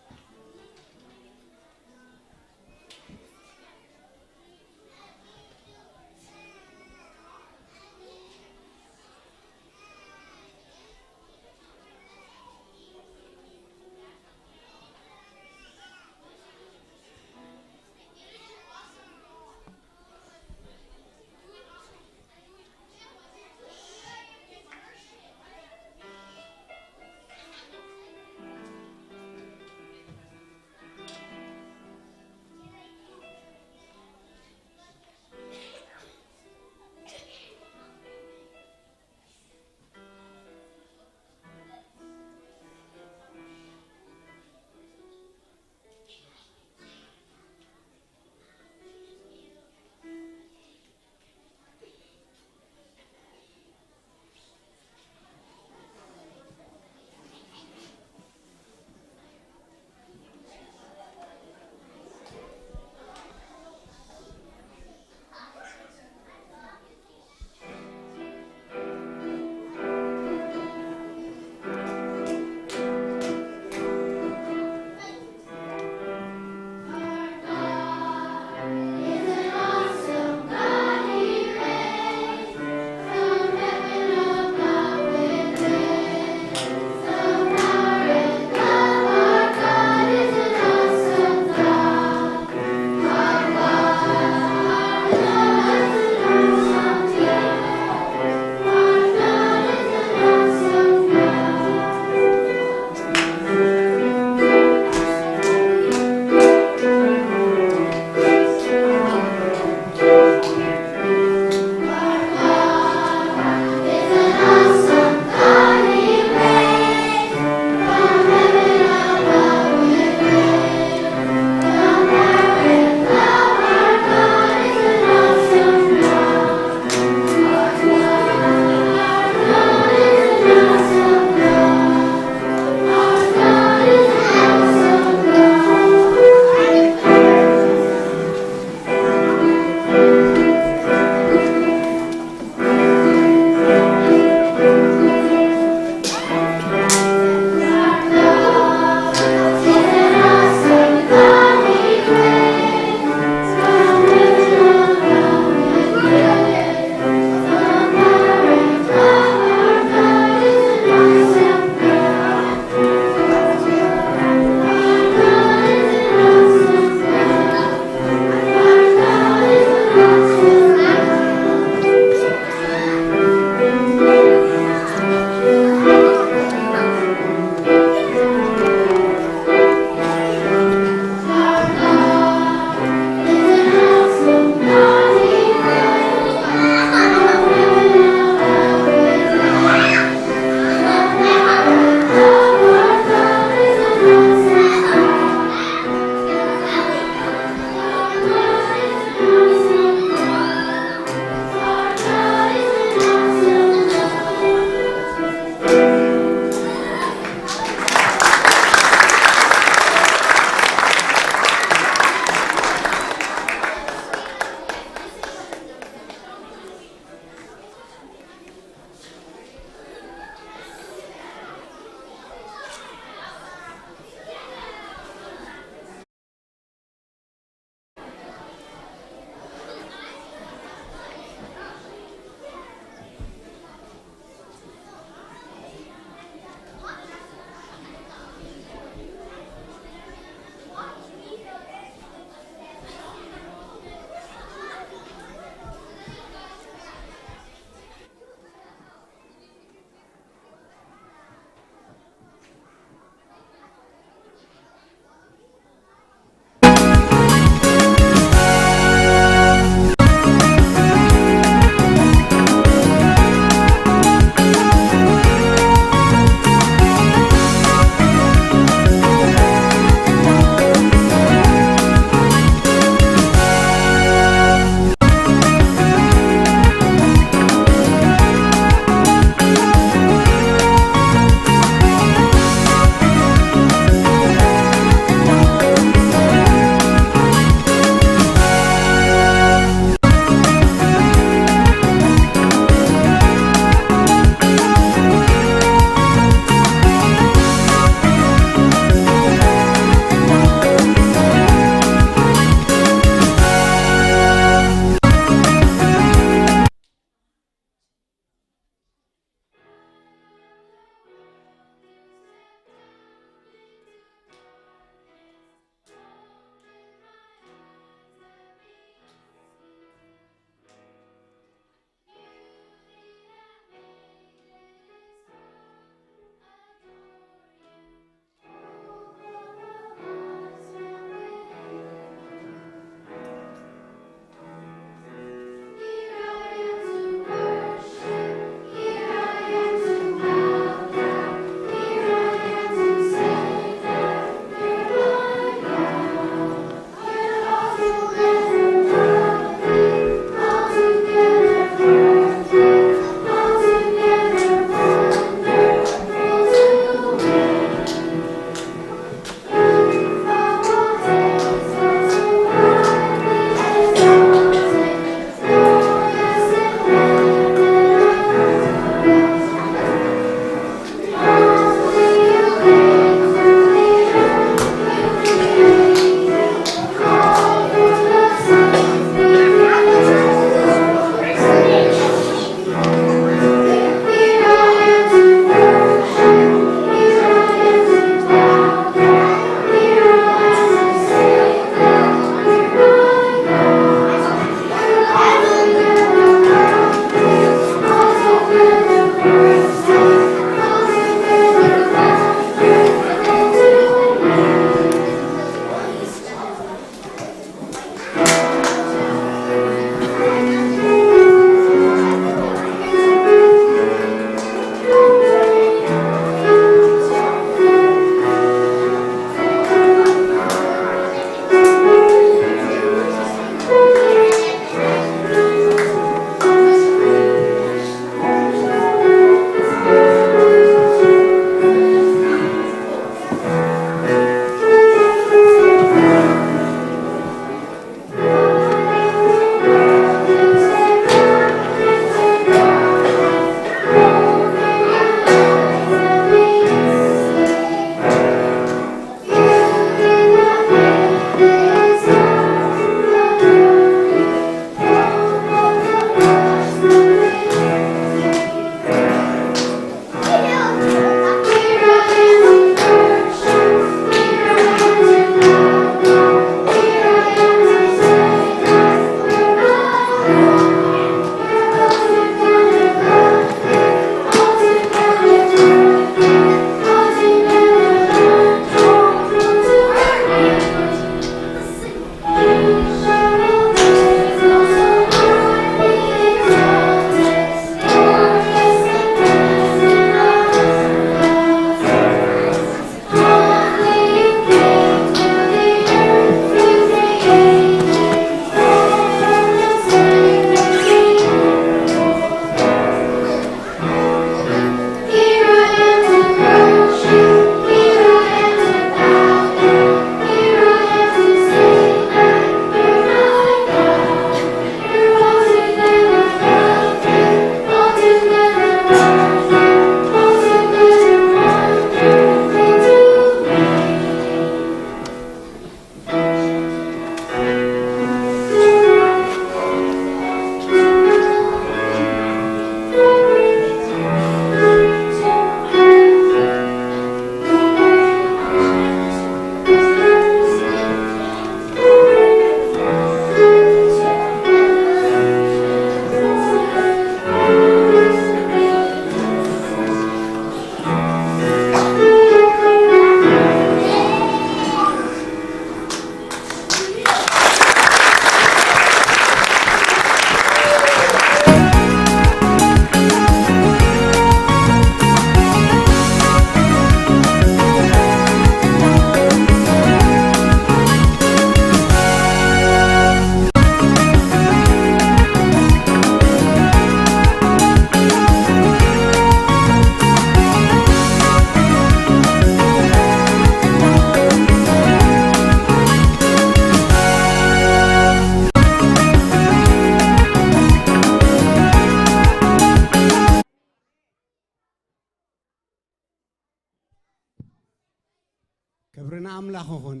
ኣምላኽ ይኹን።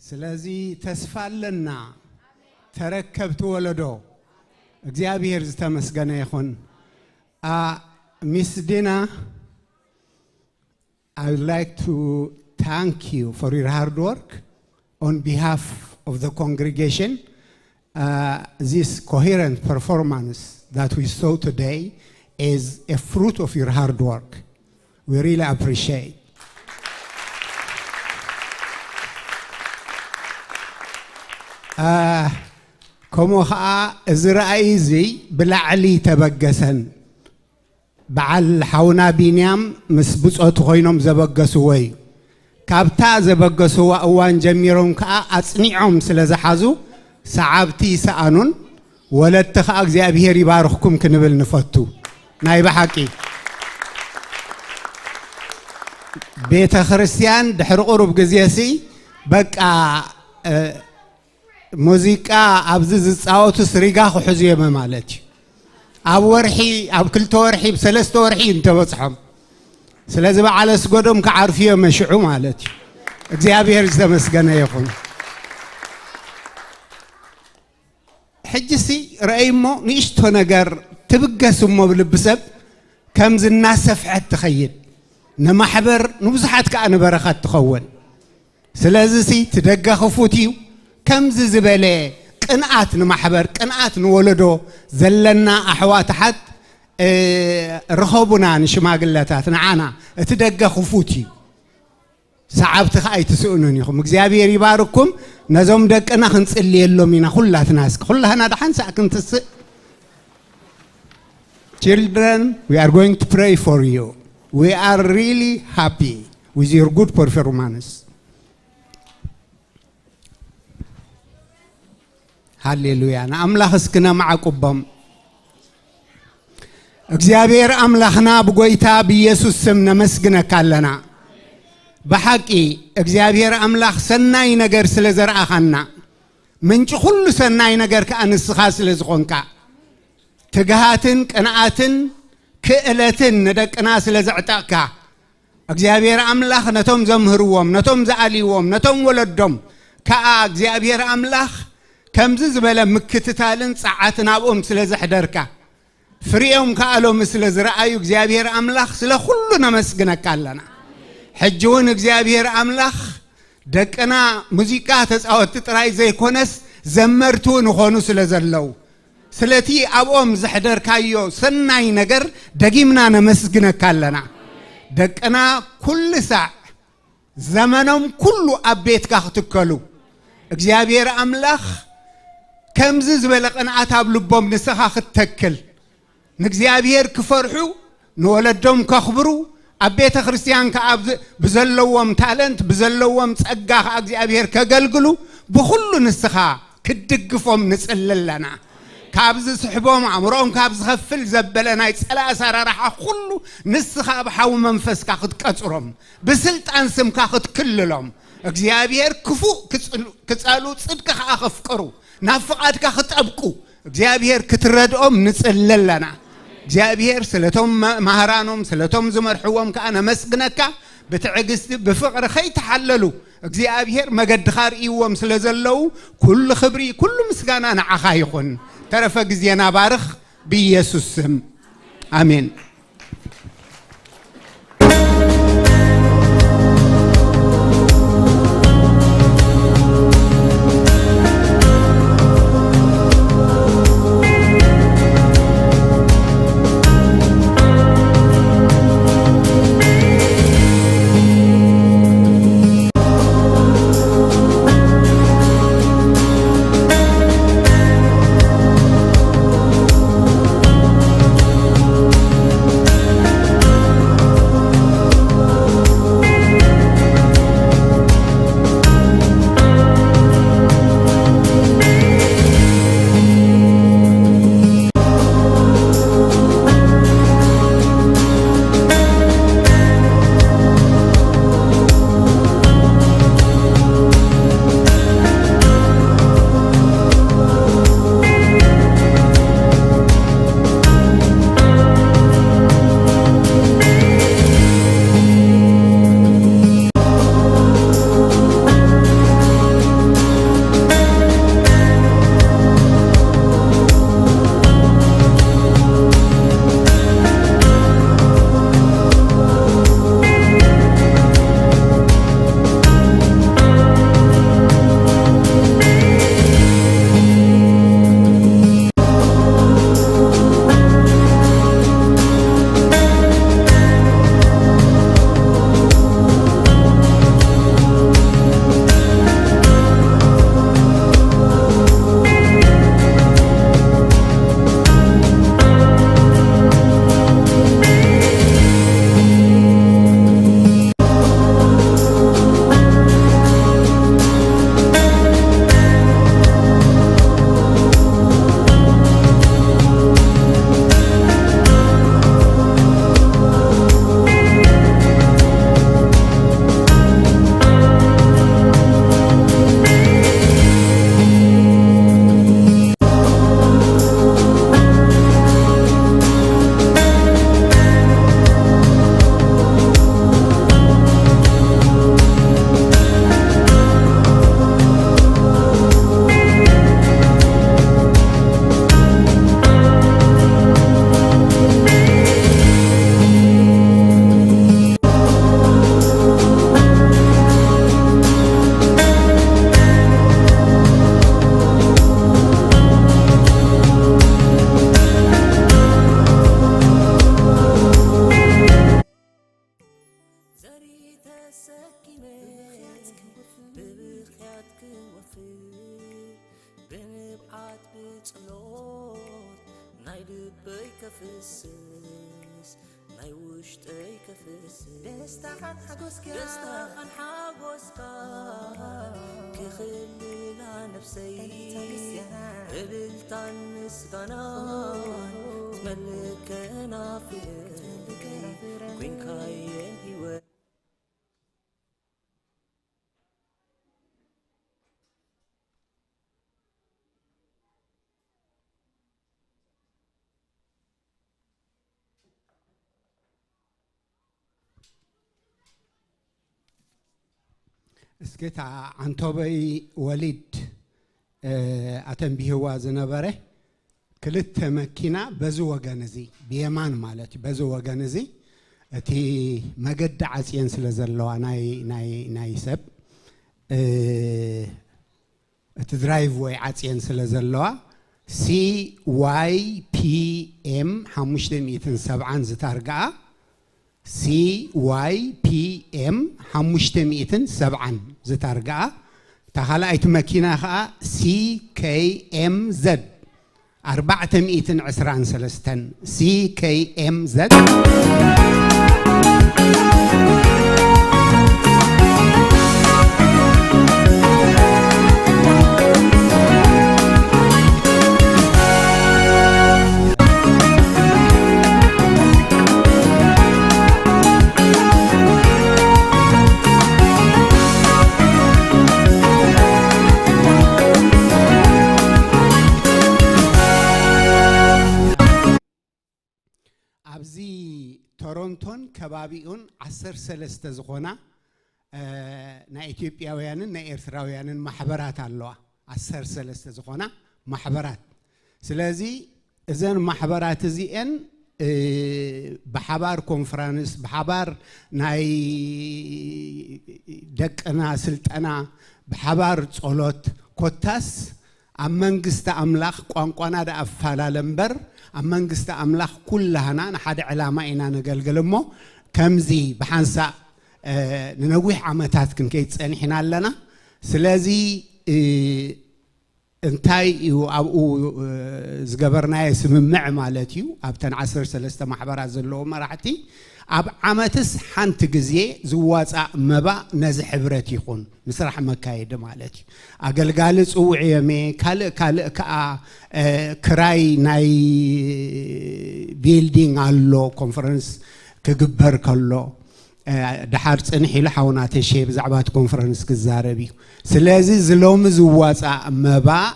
ስለዚ ተስፋ ኣለና፣ ተረከብቲ ወለዶ። እግዚኣብሔር ዝተመስገነ ይኹን። Uh, Miss Dina, I would like to thank you for your hard work on behalf of the congregation. Uh, this coherent performance that we saw today is a fruit of your hard work. We really appreciate. Uh, ከምኡ ኸዓ እዚ ራእይ እዚ ብላዕሊ ተበገሰን በዓል ሓውና ቢንያም ምስ ብጾቱ ኮይኖም ዘበገስዎ እዩ። ካብታ ዘበገስዋ እዋን ጀሚሮም ከኣ ኣጽኒዖም ስለ ዝሓዙ ሰዓብቲ ይሰኣኑን ወለድቲ ከኣ እግዚኣብሔር ይባርኽኩም ክንብል ንፈቱ። ናይ ብሓቂ ቤተ ክርስቲያን ድሕሪ ቁሩብ ግዜሲ በቃ፣ እ፣ ሙዚቃ ኣብዚ ዝጻወቱ ስሪጋ ክሕዙ እዮም ማለት እዩ። ኣብ ወርሒ፣ ኣብ ክልተ ወርሒ፣ ብሰለስተ ወርሒ እንተበጽሖም። ስለዚ በዓል ኣስገዶም ክዓርፉ እዮም መሽዑ ማለት እዩ። እግዚኣብሔር ዝተመስገነ ይኹን። ሕጂሲ ረኣይ እሞ ንእሽቶ ነገር ትብገስ እሞ ብልቢ ሰብ ከምዚ እናሰፍሐት ትኸይድ። ንማሕበር ንብዙሓት ከኣ ንበረኸት ትኸውን። ስለዚሲ ትደገኽፉት እዩ። ከምዚ ዝበለ ቅንኣት ንማሕበር፣ ቅንኣት ንወለዶ ዘለና ኣሕዋት ኣሓት፣ እ፣ ርኸቡና ንሽማግለታት፣ ንዓና እቲ ደገኽፉት እዩ። ሰዓብቲ ከኣ ኣይትስእኑን ኢኹም። እግዚኣብሔር ይባርኩም። ነዞም ደቅና ክንጽልየሎም ኢና ኩላትና። እስኪ ኩላህና ደሓን ሳዕ ክንትስእ። Children, we are going to pray for you. We are really happy with your good performance. ሃሌሉያ። ንኣምላኽ እስኪ ነማዕቁቦም። እግዚኣብሔር ኣምላኽና ብጎይታ ብኢየሱስ ስም ነመስግነካ ኣለና። ብሓቂ እግዚኣብሔር ኣምላኽ ሰናይ ነገር ስለ ዘርኣኻና፣ ምንጪ ኩሉ ሰናይ ነገር ከኣ ንስኻ ስለ ዝኾንካ፣ ትግሃትን ቅንኣትን ክእለትን ንደቅና ስለ ዘዕጠቕካ፣ እግዚኣብሔር ኣምላኽ ነቶም ዘምህርዎም፣ ነቶም ዝኣልይዎም፣ ነቶም ወለዶም ከኣ እግዚኣብሔር ኣምላኽ ከምዚ ዝበለ ምክትታልን ጸዓትን ኣብኦም ስለ ዘሕደርካ፣ ፍሬኦም ከኣ ሎሚ ስለ ዝረኣዩ እግዚኣብሔር ኣምላኽ ስለ ኩሉ ነመስግነካ ኣለና። ሕጂ እውን እግዚኣብሔር ኣምላኽ ደቅና ሙዚቃ ተጻወትቲ ጥራይ ዘይኮነስ ዘመርቲ እውን ይኾኑ ስለ ዘለዉ ስለቲ ኣብኦም ዘሕደርካዮ ሰናይ ነገር ደጊምና ነመስግነካ ኣለና። ደቅና ኩሉ ሳዕ ዘመኖም ኩሉ ኣብ ቤትካ ክትከሉ እግዚኣብሔር ኣምላኽ ከምዚ ዝበለ ቅንኣት ኣብ ልቦም ንስኻ ክትተክል ንእግዚኣብሔር ክፈርሑ ንወለዶም ከኽብሩ ኣብ ቤተ ክርስቲያን ከኣ ብዘለዎም ታለንት ብዘለዎም ጸጋ ከኣ እግዚኣብሔር ከገልግሉ ብኹሉ ንስኻ ክትድግፎም ንጽሊ ኣለና። ካብ ዝስሕቦም ኣእምሮኦም ካብ ዝኸፍል ዘበለ ናይ ጸላእ ኣሰራርሓ ኩሉ ንስኻ ብሓዊ መንፈስካ ክትቀጽሮም ብስልጣን ስምካ ክትክልሎም እግዚኣብሔር ክፉእ ክጸሉ ጽድቂ ከኣ ከፍቅሩ ናብ ፍቓድካ ክጠብቁ እግዚኣብሔር ክትረድኦም ንጽሊ ኣለና። እግዚኣብሔር ስለቶም ማህራኖም ስለቶም ዝመርሕዎም ከኣ ነመስግነካ። ብትዕግስቲ ብፍቕሪ ከይተሓለሉ እግዚኣብሔር መገድኻ ርእይዎም ስለ ዘለዉ ኩሉ ክብሪ ኩሉ ምስጋና ንዓኻ ይኹን። ተረፈ ግዜና ባርኽ ብኢየሱስ ስም ኣሜን። ልበይ ከፍስስ ናይ ውሽጠይ ከፍስስ ደስታኻን ሓጎስካ ደስታኻን ሓጎስካ ክኽልላ ነፍሰይ እልልታን ምስጋናን ትመልእ ከናፍረይ ኮይንካየን ህይወት እስኪ እታ ዓንቶበይ ወሊድ ኣተንቢህዋ ዝነበረ ክልተ መኪና በዚ ወገን እዚ ብየማን ማለት እዩ በዚ ወገን እዚ እቲ መገዲ ዓፅየን ስለ ዘለዋ ናይ ናይ ናይ ሰብ እቲ ድራይቭ ወይ ዓፅየን ስለ ዘለዋ CYPM ሓሙሽተ ሚእትን ሰብዓን ዝታርግኣ CYPM ሓሙሽተ ሚእትን ሰብዓን ዝታርግኣ እታ ካልኣይቲ መኪና ከዓ CKMZ ኣርባዕተ ሚእትን ዕስራን ሰለስተን CKMZ ኣብዚ ቶሮንቶን ከባቢኡን ዓሰርተ ሰለስተ ዝኾና ናይ ኢትዮጵያውያንን ናይ ኤርትራውያንን ማሕበራት ኣለዋ። ዓሰርተ ሰለስተ ዝኾና ማሕበራት። ስለዚ እዘን ማሕበራት እዚኤን ብሓባር ኮንፈረንስ፣ ብሓባር ናይ ደቅና ስልጠና፣ ብሓባር ጸሎት ኮታስ ኣብ መንግስቲ ኣምላኽ ቋንቋና ደኣ ኣፈላለ እምበር ኣብ መንግስቲ ኣምላኽ ኩላህና ንሓደ ዕላማ ኢና ነገልግል እሞ ከምዚ ብሓንሳእ ንነዊሕ ዓመታት ክንከይድ ጸኒሕና ኣለና። ስለዚ እንታይ እዩ ኣብኡ ዝገበርናዮ ስምምዕ ማለት እዩ ኣብተን ዓሰርተ ሰለስተ ማሕበራት ዘለዎ መራሕቲ ኣብ ዓመትስ ሓንቲ ግዜ ዝዋፃእ መባእ ነዚ ሕብረት ይኹን ንስራሕ መካየዲ ማለት እዩ። ኣገልጋሊ ፅውዕዮምየ ካልእ ካልእ ከዓ ክራይ ናይ ቢልዲንግ ኣሎ ኮንፈረንስ ክግበር ከሎ ደሓር ፅንሕ ኢሉ ሓውና ተሸ ብዛዕባ እቲ ኮንፈረንስ ክዛረብ እዩ። ስለዚ ዝሎሚ ዝዋፃእ መባእ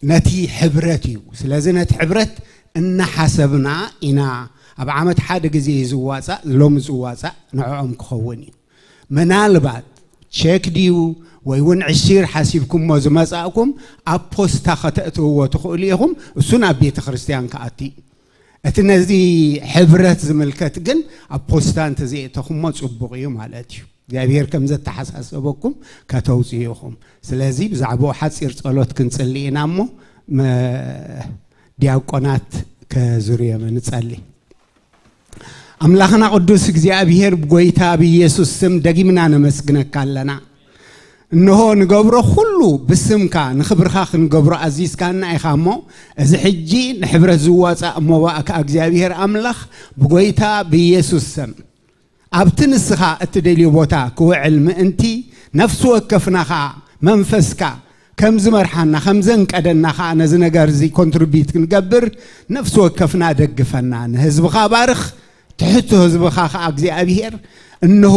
ነቲ ሕብረት እዩ። ስለዚ ነቲ ሕብረት እናሓሰብና ኢና ኣብ ዓመት ሓደ ግዜ እዩ ዝዋፃእ፣ ሎሚ ዝዋፃእ ንዕኦም ክኸውን እዩ። ምናልባት ቸክ ድዩ ወይ እውን ዕሺር ሓሲብኩሞ ዝመፃእኩም ኣብ ፖስታ ከተእትውዎ ትኽእሉ ኢኹም። እሱ ናብ ቤተ ክርስቲያን ክኣቲ እዩ። እቲ ነዚ ሕብረት ዝምልከት ግን ኣብ ፖስታ እንተዘየእተኹሞ ፅቡቕ እዩ ማለት እዩ። እግዚኣብሔር ከም ዘተሓሳሰበኩም ከተውፅኡ ኢኹም። ስለዚ ብዛዕባኡ ሓፂር ፀሎት ክንፅሊ ኢና እሞ ዲያቆናት ከዝርዮም ንፀሊ። ኣምላኽና ቅዱስ እግዚኣብሔር ብጎይታ ብኢየሱስ ስም ደጊምና ነመስግነካ ኣለና። እንሆ ንገብሮ ኩሉ ብስምካ ንኽብርኻ ክንገብሮ ኣዚዝካና ኢኻ እሞ እዚ ሕጂ ንሕብረት ዝዋፃእ ሞባእ ከዓ እግዚኣብሔር ኣምላኽ ብጎይታ ብኢየሱስ ስም ኣብቲ ንስኻ እትደልዮ ቦታ ክውዕል ምእንቲ ነፍሲ ወከፍና ኸዓ መንፈስካ ከም ዝመርሓና ከም ዘንቀደና ኸዓ ነዚ ነገር እዚ ኮንትሪቢዩት ክንገብር ነፍሲ ወከፍና ደግፈና። ንህዝብኻ ባርኽ፣ ትሕቲ ህዝብኻ ኸዓ እግዚኣብሄር እንሆ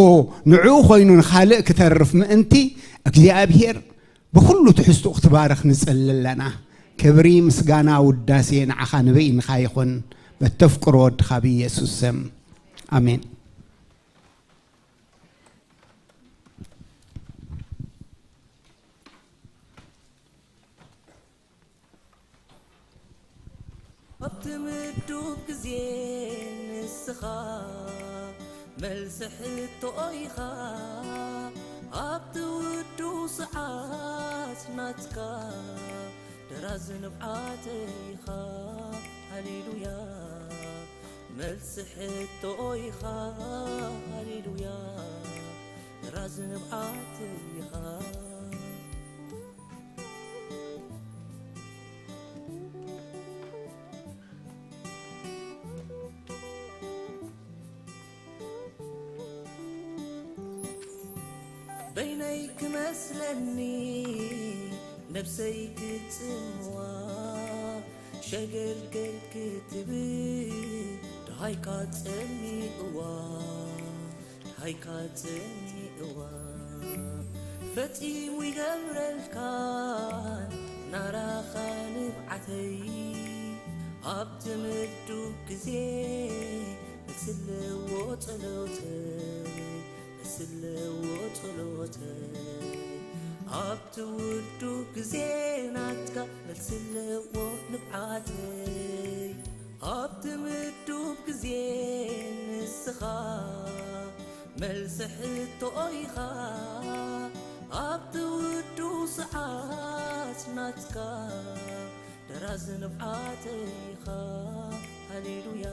ንዕኡ ኮይኑ ንኻልእ ክተርፍ ምእንቲ እግዚኣብሄር ብኹሉ ትሕዝትኡ ክትባርኽ ንጽሊ ኣለና። ክብሪ፣ ምስጋና፣ ውዳሴ ንዓኻ ንበይንኻ ይኹን። በተፍቅሮ ወድኻ ብኢየሱስ ስም ኣሜን። ኣብቲ ምዱብ ግዜ ንስኻ መልሲ ሕቶ ኢኻ ኣብቲ ውዱ ሰዓት ናትካ ደራዚ ንብዓተይ ኢኻ ሃሌሉያ መልሲ ሕቶ ኢኻ ሃሌሉያ ደራዚ ንብዓተይ ኢኻ በይነይ ክመስለኒ ነብሰይ ክጽምዋ ሸገልገል ክትብል ደሃይካ ጸሚእዋ ደሃይካ ጸሚእዋ ፈጺሙ ይገብረልካን ናራኻ ንብዓተይ ኣብቲ ምዱብ ግዜ እትለዎ ጸሎተይ እትለዎ ጸሎተይ ኣብቲ ውዱብ ግዜ ናትካ መልስለዎ ንብዓተይ ኣብቲ ምዱብ ግዜ ንስኻ መልሲ ሕቶ ኢኻ ኣብቲ ውዱብ ሰዓት ናትካ ደራዚ ንብዓተይ ኢኻ ሃሌሉያ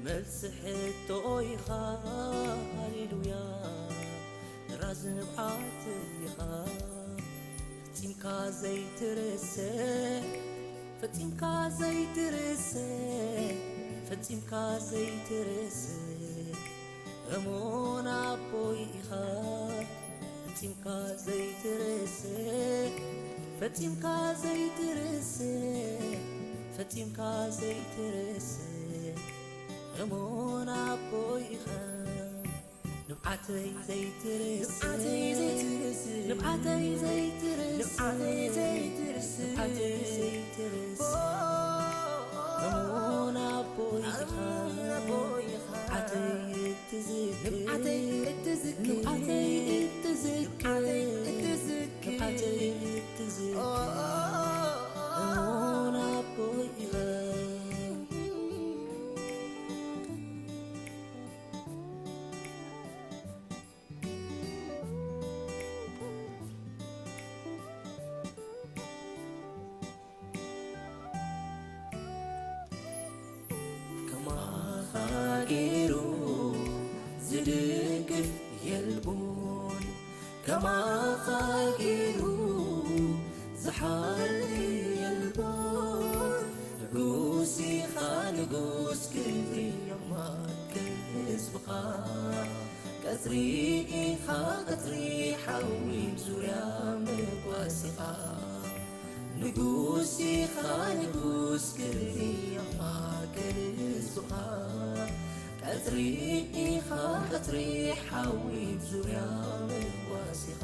መልሲ ሕቶ ኢኻ ሃሌሉያ ደራዚ ንብዓተይ ኢኻ ፈጺምካ ዘይትርሰ ፈጺምካ ዘይትርሰ ፈጺምካ ዘይትርሰ እሙን ኣቦይ ኢኻ ፈጺምካ ዘይትርሰ ፈጺምካ ዘይትርሰ ፈጺምካ ዘይትርሰ እሙን ኣቦይ ኢኻ ንብዓተይ ዘይትርስ ንብዓተይ ዘይትርስ ንብዓተይ ዘይትርስ ንብዓተይ ዘይትርስ እሙን ኣቦይ ኢኻ ንብዓተይ እትዝክር ንብዓተይ እትዝክር ንብዓተይ እትዝክር ንብዓተይ እትዝክር እሙን ኣቦይ ኢኻ ከማኻ ገይሩ ዝድግፍ የልቦን ከማኻ ገይሩ ዝሓሊ የልቦን ንጉስ ኢኻ ንጉስ ክብሪ ማእከል ህዝብኻ ቀጽሪ ኢኻ ቀጽሪ ሓዊ ዙርያ መጓሲኻ ንጉስ ኢኻ ንጉስ ክብሪ ማእከል ህዝብኻ ቀጽሪ ኢኻ ቀጽሪ ሓዊ ዙርያ መጓሲኻ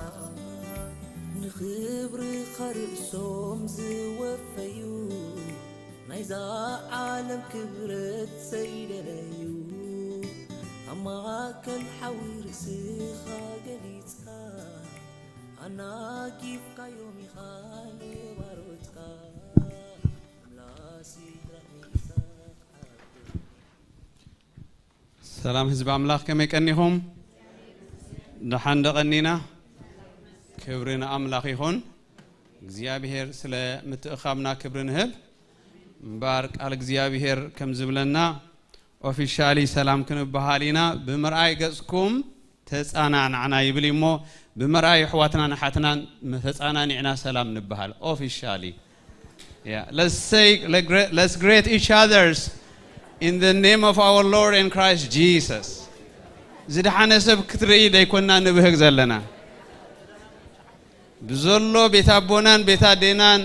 ንኽብርኻ ርእሶም ዝወፈዩ ናይዛ ዓለም ክብረት ዘይደለዩ ኣብ ማእከል ሓዊ ርእስኻ ገሊጽካ ኣናጊፍካዮም ኢኻ ንባሮትካ ኣምላኽ ሲድራቕ ሚሳቕ ሰላም ህዝቢ ኣምላኽ ከመይ ቀኒኹም? ደሓን ደቐኒና ክብሪ ንኣምላኽ ይኹን እግዚኣብሔር ስለ ምትእኻብና ክብሪ ንህብ እምበር ቃል እግዚኣብሔር ከም ዝብለና ኦፊሻሊ ሰላም ክንበሃል ኢና ብምርኣይ ገጽኩም ተጻናናዕና ይብል እሞ ብምርኣይ ኣሕዋትናን ኣሓትናን ተጻናኒዕና ሰላም ንበሃል ኦፊሻሊ Yeah, let's say, let's greet each other's in the name of our Lord and Christ Jesus. ዝደሓነ ሰብ ክትርኢ ደይኮና ንብህግ ዘለና ብዘሎ ቤት ኣቦናን ቤት ኣዴናን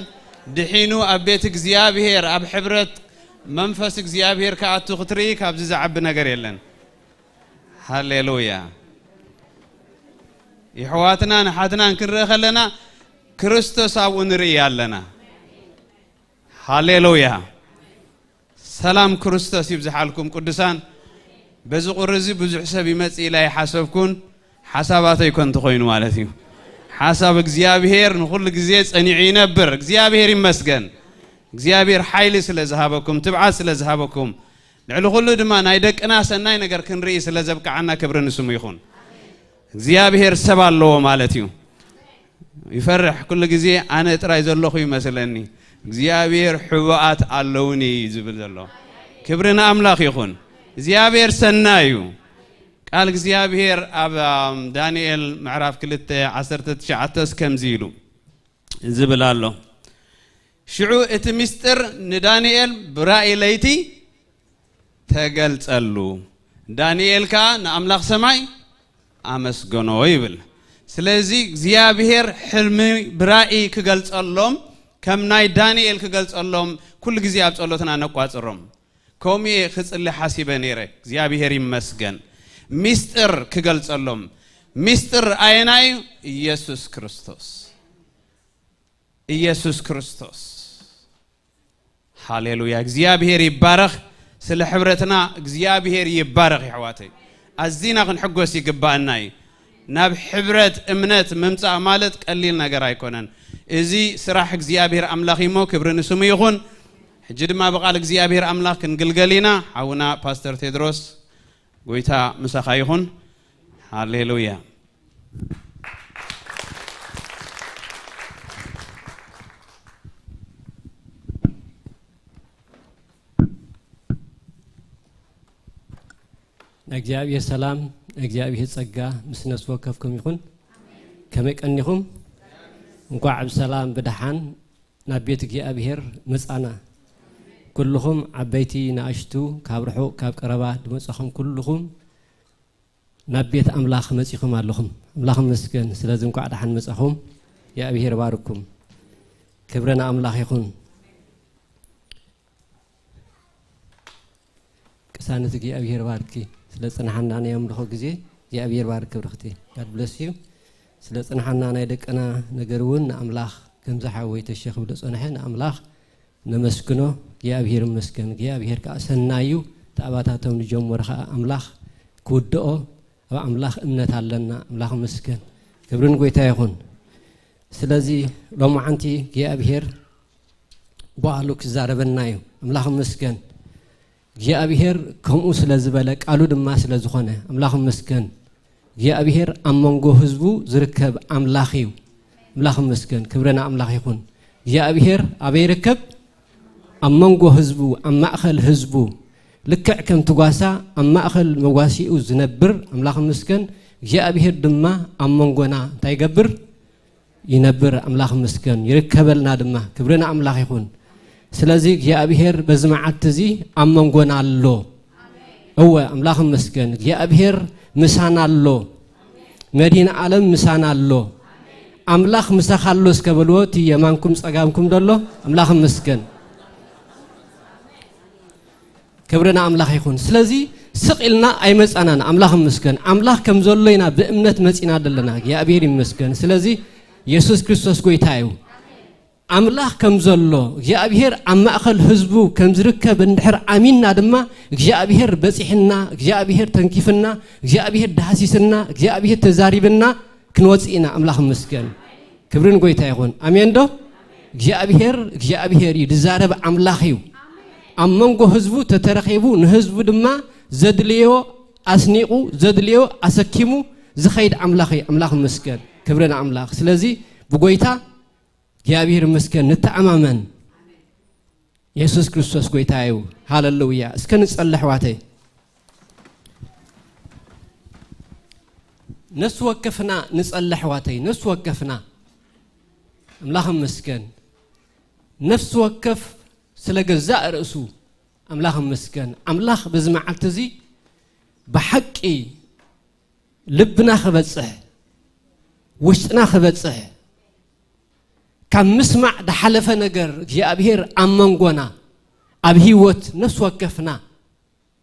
ድሒኑ ኣብ ቤት እግዚኣብሔር ኣብ ሕብረት መንፈስ እግዚኣብሔር ክኣቱ ክትርኢ ካብዚ ዝዓቢ ነገር የለን ሃሌሉያ የሕዋትናን ኣሓትናን ክንርኢ ከለና ክርስቶስ ኣብኡ ንርኢ ኣለና ሃሌሉያ ሰላም ክርስቶስ ይብዝሓልኩም ቅዱሳን በዚ ቁሪ እዚ ብዙሕ ሰብ ይመጽእ ኢላ ይሓሰብኩን ሓሳባተይ ኮ እንተኾይኑ ማለት እዩ ሓሳብ እግዚኣብሔር ንኹሉ ግዜ ጸኒዑ ይነብር እግዚኣብሔር ይመስገን እግዚኣብሔር ሓይሊ ስለ ዝሃበኩም ትብዓት ስለ ዝሃበኩም ልዕሊ ኩሉ ድማ ናይ ደቅና ሰናይ ነገር ክንርኢ ስለ ዘብቅዓና ክብሪ ንስሙ ይኹን እግዚኣብሔር ሰብ ኣለዎ ማለት እዩ ይፈርሕ ኩሉ ግዜ ኣነ ጥራይ ዘለኹ ይመስለኒ እግዚኣብሔር ሕቡኣት ኣለውኒ እዩ ዝብል ዘሎ ክብሪ ንኣምላኽ ይኹን እግዚኣብሔር ሰናይ እዩ ቃል እግዚኣብሔር ኣብ ዳንኤል ምዕራፍ ክልተ ዓሰርተ ትሽዓተ ከምዚ ኢሉ ዝብል ኣሎ ሽዑ እቲ ምስጢር ንዳንኤል ብራእይ ለይቲ ተገልጸሉ። ዳንኤል ከኣ ንኣምላኽ ሰማይ ኣመስገኖ ይብል። ስለዚ እግዚኣብሔር ሕልሚ ብራእይ ክገልጸሎም፣ ከም ናይ ዳንኤል ክገልጸሎም፣ ኩሉ ግዜ ኣብ ጸሎትና ነቋጽሮም። ከምኡ እየ ክጽሊ ሓሲበ ነይረ። እግዚኣብሔር ይመስገን። ሚስጥር ክገልጸሎም። ሚስጥር ኣየናይ እዩ? ኢየሱስ ክርስቶስ። ኢየሱስ ክርስቶስ። ሃሌሉያ። እግዚኣብሔር ይባረኽ። ስለ ሕብረትና እግዚኣብሔር ይባረኽ፣ የሕዋተይ። ኣዚና ክንሕጎስ ይግባኣና እዩ። ናብ ሕብረት እምነት ምምጻእ ማለት ቀሊል ነገር ኣይኮነን። እዚ ስራሕ እግዚኣብሔር ኣምላኽ እዩሞ፣ ክብሪ ንስሙ ይኹን። ሕጂ ድማ ብቓል እግዚኣብሔር ኣምላኽ ክንግልገል ኢና። ሓውና ፓስተር ቴድሮስ፣ ጎይታ ምሳኻ ይኹን። ሃሌሉያ። ናይ እግዚኣብሔር ሰላም፣ ናይ እግዚኣብሔር ጸጋ ምስ ነፍሲ ወከፍኩም ይኹን። ከመይ ቀኒኹም? እንኳዕ ብሰላም ብደሓን ናብ ቤት እግዚኣብሔር መጻና። ኩልኹም ዓበይቲ ንኣሽቱ፣ ካብ ርሑቕ ካብ ቀረባ ዝመጻኹም ኩልኹም ናብ ቤት ኣምላኽ መጺኹም ኣለኹም። ኣምላኽ ይመስገን። ስለዚ እንኳዕ ደሓን መጻኹም። እግዚኣብሔር ይባርኩም። ክብሪ ንኣምላኽ ይኹን። ቅሳነት እግዚኣብሔር ባርኪ። ስለ ጽንሓና ናይ ኣምልኾ ግዜ እግዚኣብሔር ባርክ ክብርኽቲ። God bless you። ስለ ጽንሓና ናይ ደቅና ነገር እውን ንኣምላኽ ከምዚ ሓወይ ተሸ ክብሎ ጸንሐ ንኣምላኽ ነመስግኖ። እግዚኣብሔር ይመስገን። እግዚኣብሔር ከኣ ሰናይ እዩ። እቲ ኣባታቶም ዝጀመሮ ከኣ ኣምላኽ ክውድኦ ኣብ ኣምላኽ እምነት ኣለና። ኣምላኽ ይመስገን። ክብሪ ንጎይታ ይኹን። ስለዚ ሎማዓንቲ እግዚኣብሔር ባዕሉ ክዛረበና እዩ። ኣምላኽ ይመስገን። እግዚኣብሔር ከምኡ ስለ ዝበለ ቃሉ ድማ ስለ ዝኾነ ኣምላኽ ይመስገን። እግዚኣብሔር ኣብ መንጎ ህዝቡ ዝርከብ ኣምላኽ እዩ። ኣምላኽ ይመስገን። ክብሪ ንኣምላኽ ይኹን። እግዚኣብሔር ኣበይ ይርከብ? ኣብ መንጎ ህዝቡ፣ ኣብ ማእኸል ህዝቡ። ልክዕ ከምቲ ጓሳ ኣብ ማእኸል መጓሲኡ ዝነብር ኣምላኽ ይመስገን። እግዚኣብሔር ድማ ኣብ መንጎና እንታይ ይገብር? ይነብር። ኣምላኽ ይመስገን። ይርከበልና ድማ። ክብሪ ንኣምላኽ ይኹን። ስለዚ እግዚኣብሔር በዚ መዓልቲ እዚ ኣብ መንጎና ኣሎ። እወ፣ ኣምላኽ ይመስገን። እግዚኣብሔር ምሳና ኣሎ። መድኃኔ ዓለም ምሳና ኣሎ። ኣምላኽ ምሳኻ ኣሎ እስከ በልዎ፣ እቲ የማንኩም ጸጋምኩም ዘሎ። ኣምላኽ ይመስገን። ክብሪ ንኣምላኽ ይኹን። ስለዚ ስቕ ኢልና ኣይመጻናን። ኣምላኽ ይመስገን። ኣምላኽ ከም ዘሎ ኢና ብእምነት መጺና ዘለና። እግዚኣብሔር ይመስገን። ስለዚ የሱስ ክርስቶስ ጎይታ እዩ። ኣምላኽ ከም ዘሎ፣ እግዚኣብሔር ኣብ ማእከል ህዝቡ ከም ዝርከብ እንድሕር ኣሚንና ድማ፣ እግዚኣብሔር በጺሕና፣ እግዚኣብሔር ተንኪፍና፣ እግዚኣብሔር ዳህሲስና፣ እግዚኣብሔር ተዛሪብና ክንወጽእ ኢና። ኣምላኽ ይመስገን። ክብሪ ንጎይታ ይኹን። ኣሜን ዶ? እግዚኣብሔር፣ እግዚኣብሔር እዩ፣ ዝዛረብ ኣምላኽ እዩ። ኣብ መንጎ ህዝቡ ተተረኺቡ፣ ንህዝቡ ድማ ዘድልዮ ኣስኒቑ፣ ዘድልዮ ኣሰኪሙ ዝኸይድ ኣምላኽ እዩ። ኣምላኽ ይመስገን። ክብሪ ንኣምላኽ። ስለዚ ብጎይታ እግዚኣብሔር ይመስገን፣ ንተኣማመን። የሱስ ክርስቶስ ጎይታ እዩ። ሃለሉያ። እስከ ንጸሊ ኣሕዋተይ። ነፍሲ ወከፍና ንጸሊ ኣሕዋተይ፣ ነፍሲ ወከፍና። ኣምላኽ ይመስገን። ነፍሲ ወከፍ ስለ ገዛእ ርእሱ ኣምላኽ ይመስገን። ኣምላኽ በዚ መዓልቲ እዚ ብሓቂ ልብና ክበጽሕ፣ ውሽጥና ክበጽሕ፣ ካብ ምስማዕ ዝሓለፈ ነገር እግዚኣብሔር ኣብ መንጎና፣ ኣብ ህይወት ነፍሲ ወከፍና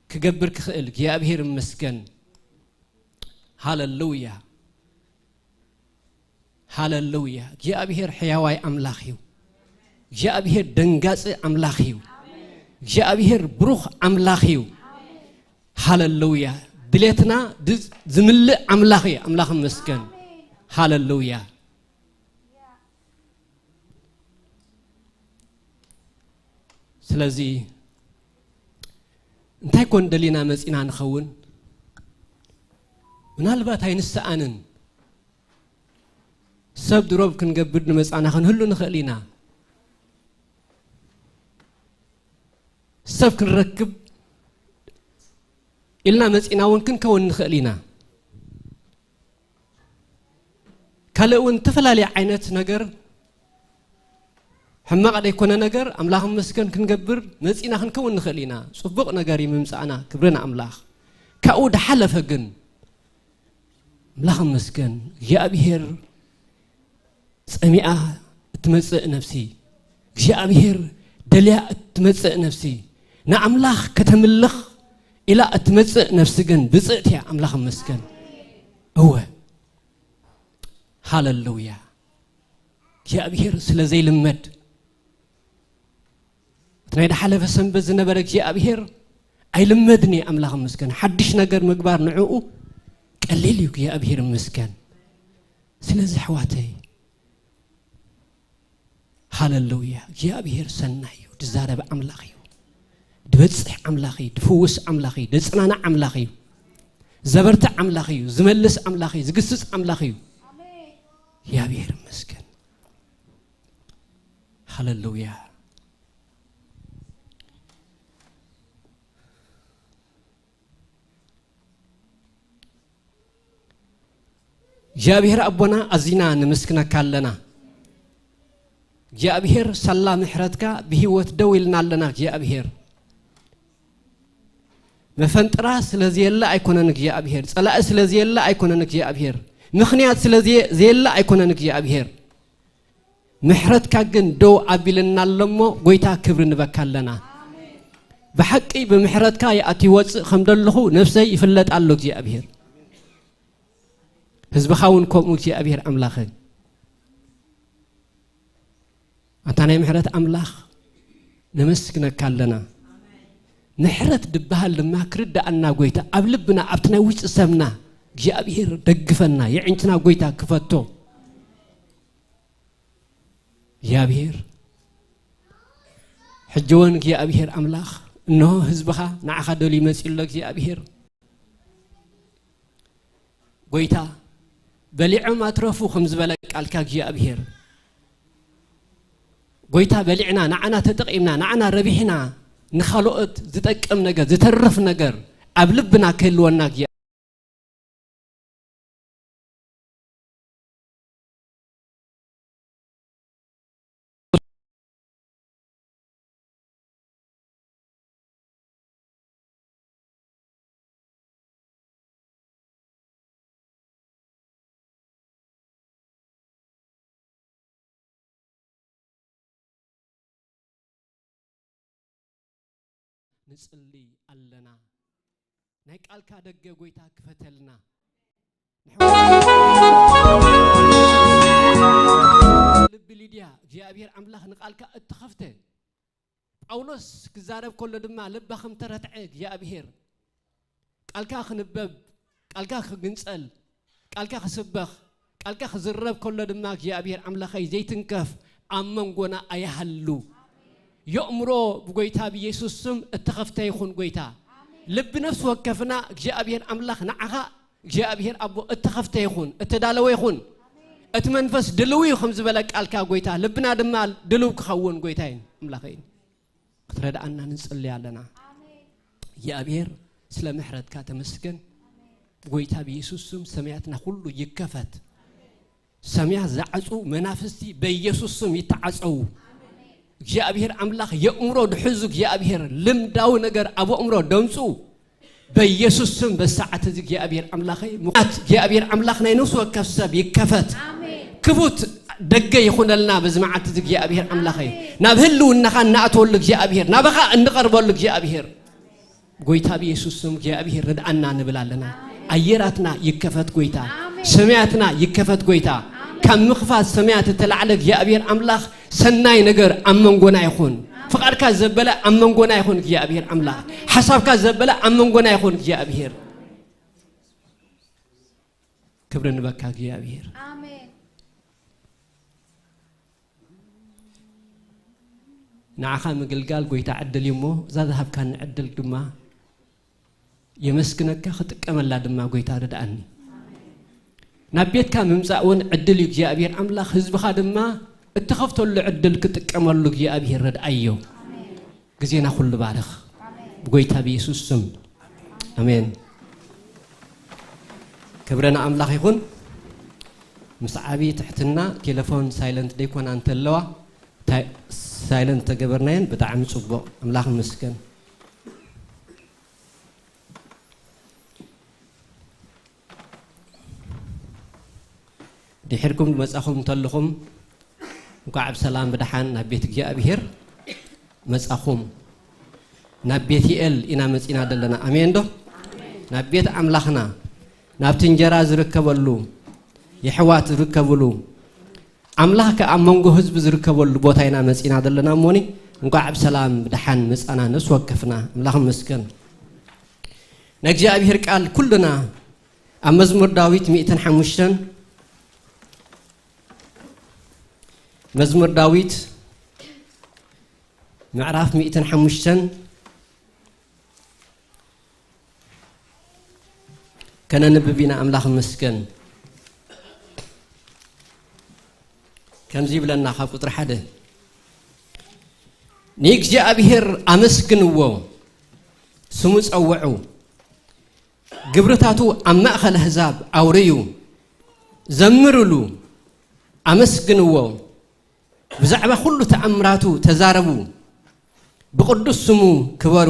ክገብር ክኽእል እግዚኣብሔር ይመስገን። ሃለሉያ፣ ሃለሉያ። እግዚኣብሔር ሕያዋይ ኣምላኽ እዩ። እግዚኣብሔር ደንጋጺ ኣምላኽ እዩ። እግዚኣብሔር ብሩኽ ኣምላኽ እዩ። ሃለሉያ። ድሌትና ድ-፣ ዝምልእ ኣምላኽ እዩ። ኣምላኽ ይመስገን። ሃለሉያ። ስለዚ እንታይ ኮን ደሊና መጺና ንኸውን? ምናልባት ኣይንሰኣንን። ሰብ ድሮብ ክንገብር ንመጻና ክንህሉ ንኽእል ኢና። ሰብ ክንረክብ ኢልና መጺና እውን ክንከውን ንኽእል ኢና። ካልእ እውን ዝተፈላለየ ዓይነት ነገር፣ ሕማቕ ዘይኮነ ነገር ኣምላኽ ይመስገን ክንገብር መጺና ክንከውን ንኽእል ኢና። ጽቡቕ ነገር እዩ ምምጻእና፣ ክብሪ ንኣምላኽ። ካብኡ ድሓለፈ ግን ኣምላኽ ይመስገን። እግዚኣብሔር ጸሚኣ እትመጽእ ነፍሲ፣ እግዚኣብሔር ደልያ እትመጽእ ነፍሲ፣ ንኣምላኽ ከተምልኽ ኢላ እትመጽእ ነፍሲ ግን ብጽእቲ እያ። ኣምላኽ ይመስገን። እወ፣ ሃለሉያ። እግዚኣብሔር ስለ ዘይልመድ፣ እቲ ናይ ዝሓለፈ ሰንበት ዝነበረ እግዚኣብሔር ኣይልመድን እዩ። ኣምላኽ ይመስገን። ሓድሽ ነገር ምግባር ንዕኡ ቀሊል እዩ። እግዚኣብሔር ይመስገን። ስለዚ ኣሕዋተይ፣ ሃለሉያ፣ እግዚኣብሔር ሰናይ እዩ። ዝዛረብ ኣምላኽ እዩ። ዝበጽሕ ኣምላኽ እዩ። ዝፍውስ ኣምላኽ እዩ። ዘጽናና ኣምላኽ እዩ። ዘበርትዕ ኣምላኽ እዩ። ዝመልስ ኣምላኽ እዩ። ዝግስጽ ኣምላኽ እዩ። እግዚኣብሔር ይመስገን። ሃለሉያ። እግዚኣብሔር ኣቦና፣ ኣዚና ንምስክነካ ኣለና። እግዚኣብሔር ሳላ ምሕረትካ ብህይወት ደው ኢልና ኣለና። እግዚኣብሔር መፈንጥራ ስለ ዘየለ ኣይኮነን። እግዚኣብሔር ጸላኢ ስለ ዘየለ ኣይኮነን። እግዚኣብሔር ምኽንያት ስለ ዘየ-፣ ዘየለ ኣይኮነን። እግዚኣብሔር ምሕረትካ ግን ደው ኣቢልና ኣሎ እሞ፣ ጎይታ ክብሪ ንበካ ኣለና። ብሓቂ ብምሕረትካ ይኣቲ ይወጽእ ከም ዘለኹ ነፍሰይ ይፍለጥ ኣሎ። እግዚኣብሔር ህዝብኻ እውን ከምኡ። እግዚኣብሔር ኣምላኸ፣ ኣንታ ናይ ምሕረት ኣምላኽ፣ ነመስግነካ ኣለና። ምሕረት ድበሃል ድማ ክርድኣና ጎይታ፣ ኣብ ልብና፣ ኣብቲ ናይ ውሽጢ ሰብና እግዚኣብሔር ደግፈና፣ የዕንትና ጎይታ ክፈቶ። እግዚኣብሔር ሕጂ እውን እግዚኣብሔር ኣምላኽ፣ እንሆ ህዝብኻ ንዓኻ ደልዩ መጺኡ ኣሎ። እግዚኣብሔር ጎይታ፣ በሊዖም ኣትረፉ ከም ዝበለ ቃልካ እግዚኣብሔር፣ ጎይታ፣ በሊዕና ንዓና ተጠቒምና ንዓና ረቢሕና ንኻልኦት ዝጠቅም ነገር ዝተርፍ ነገር ኣብ ልብና ክህልወና እግዚኣብሔር ንጽሊ ኣለና። ናይ ቃልካ ደገ ጎይታ ክፈተልና። ልቢ ሊድያ እግዚኣብሔር ኣምላኽ ንቃልካ እትኸፍተ፣ ጳውሎስ ክዛረብ ከሎ ድማ ልባ ከም ተረትዐ እግዚኣብሔር ቃልካ ክንበብ፣ ቃልካ ክግንጸል፣ ቃልካ ክስበኽ፣ ቃልካ ክዝረብ ከሎ ድማ እግዚኣብሔር ኣምላኸይ ዘይትንከፍ ኣብ መንጎና ኣይሃሉ። የእምሮ ብጎይታ ብኢየሱስ ስም እተኸፍተ ይኹን። ጎይታ ልቢ ነፍሲ ወከፍና እግዚኣብሔር ኣምላኽ ንዓኻ እግዚኣብሔር ኣቦ እተኸፍተ ይኹን፣ እተዳለወ ይኹን። እቲ መንፈስ ድልው እዩ ከም ዝበለ ቃልካ ጎይታ፣ ልብና ድማ ድልው ክኸውን ጎይታይን ኣምላኸይን ክትረድኣና ንጽሊ ኣለና። እግዚኣብሔር ስለ ምሕረትካ ተመስገን። ጎይታ ብኢየሱስ ስም ሰማያትና ኩሉ ይከፈት። ሰማያት ዝዓጹ መናፍስቲ በኢየሱስ ስም ይተዓጸዉ። እግዚኣብሔር ኣምላኽ የእምሮ ድሕዙ እግዚኣብሔር ልምዳዊ ነገር ኣብ ኣእምሮ ደምጹ በኢየሱስ ስም በሰዓት እዚ እግዚኣብሔር ኣምላኸይ ምኽንያት እግዚኣብሔር ኣምላኽ ናይ ነፍሲ ወከፍ ሰብ ይከፈት። ክፉት ደገ ይኹነልና በዚ መዓልቲ እዚ እግዚኣብሔር ኣምላኸይ ናብ ህልውናኻ እናእተወሉ እግዚኣብሔር ናባኻ እንቐርበሉ እግዚኣብሔር ጎይታ ብኢየሱስ ስም እግዚኣብሔር ርድኣና ንብል ኣለና። ኣየራትና ይከፈት ጎይታ፣ ሰማያትና ይከፈት ጎይታ። ካብ ምኽፋት ሰማያት እተላዕለ እግዚኣብሔር ኣምላኽ ሰናይ ነገር ኣብ መንጎና ይኹን። ፍቓድካ ዘበለ ኣብ መንጎና ይኹን እግዚኣብሔር ኣምላኽ። ሓሳብካ ዘበለ ኣብ መንጎና ይኹን እግዚኣብሔር። ክብሪ ንበካ እግዚኣብሔር። ኣሜን። ንዓኻ ምግልጋል ጎይታ ዕድል እዩ እሞ እዛ ዝሃብካኒ ዕድል ድማ የመስግነካ፣ ክጥቀመላ ድማ ጎይታ ርድኣኒ። ናብ ቤትካ ምምጻእ እውን ዕድል እዩ እግዚኣብሔር ኣምላኽ፣ ህዝብኻ ድማ እትኸፍተሉ ዕድል ክጥቀመሉ እግዚኣብሔር ረድኣዮ። ግዜና ኩሉ ባርኽ ብጎይታ ብኢየሱስ ስም ኣሜን። ክብረ ንኣምላኽ ይኹን። ምስ ዓቢ ትሕትና ቴሌፎን ሳይለንት ደይኮና እንተለዋ ሳይለንት ተገበርናየን ብጣዕሚ ጽቡቕ። ኣምላኽ ይመስገን። ድሒርኩም መጻኹም እንተለኹም፣ እንኳዕ ብሰላም ብደሓን ናብ ቤት እግዚኣብሔር መጻኹም። ናብ ቤትኤል ኢና መጺና ዘለና። ኣሜን ዶ? ናብ ቤት ኣምላኽና፣ ናብቲ እንጀራ ዝርከበሉ፣ የሕዋት ዝርከብሉ፣ ኣምላኽ ከኣ ኣብ መንጎ ህዝቢ ዝርከበሉ ቦታ ኢና መጺና ዘለና። እሞኒ፣ እንኳዕ ብሰላም ብደሓን መጻና ነፍሲ ወከፍና። ኣምላኽ ይመስገን። ናይ እግዚኣብሔር ቃል ኩልና ኣብ መዝሙር ዳዊት ሚእትን ሓሙሽተን፣ መዝሙር ዳዊት ምዕራፍ ሚእትን ሓሙሽተን ከነንብብ ኢና። ኣምላኽ ይመስገን። ከምዚ ይብለና ካብ ቁጽሪ ሓደ፣ "ንእግዚኣብሔር ኣመስግንዎ፣ ስሙ ጸውዑ፣ ግብርታቱ ኣብ ማእከል ኣህዛብ ኣውርዩ፣ ዘምርሉ፣ ኣመስግንዎ፣ ብዛዕባ ኩሉ ተኣምራቱ ተዛረቡ፣ ብቕዱስ ስሙ ክበሩ።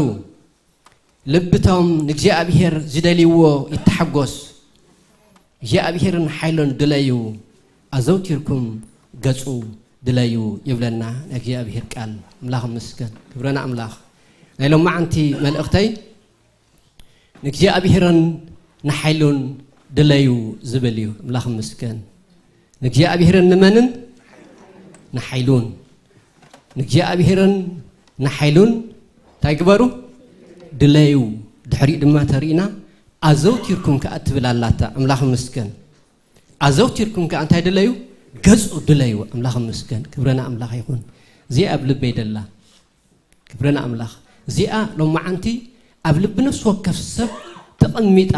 ልብቶም ንእግዚኣብሔር ዝደልይዎ ይተሓጎስ። እግዚኣብሔርን ሓይሎን ድለዩ፣ ኣዘውቲርኩም ገጹ ድለዩ" ይብለና ናይ እግዚኣብሔር ቃል። ኣምላኽ ይመስገን። ክብረና ኣምላኽ። ናይ ሎማዓንቲ መልእኽተይ ንእግዚኣብሔርን ንሓይሉን ድለዩ ዝብል እዩ። ኣምላኽ ይመስገን። ንእግዚኣብሔርን ንመንን? ንሓይሉን። ንእግዚኣብሔርን ንሓይሉን እንታይ ግበሩ? ድለዩ። ድሕሪኡ ድማ ተሪእና፣ ኣዘውቲርኩም ከኣ ትብል ኣላታ። ኣምላኽ ይመስገን። ኣዘውቲርኩም ከኣ እንታይ ድለዩ? ገጹ ድለዩ። ኣምላኽ ይመስገን። ክብረና ኣምላኽ ይኹን። እዚኣ ኣብ ልበይ ደላ። ክብረና ኣምላኽ። እዚኣ ሎማዓንቲ ኣብ ልቢ ነፍሲ ወከፍ ሰብ ተቐሚጣ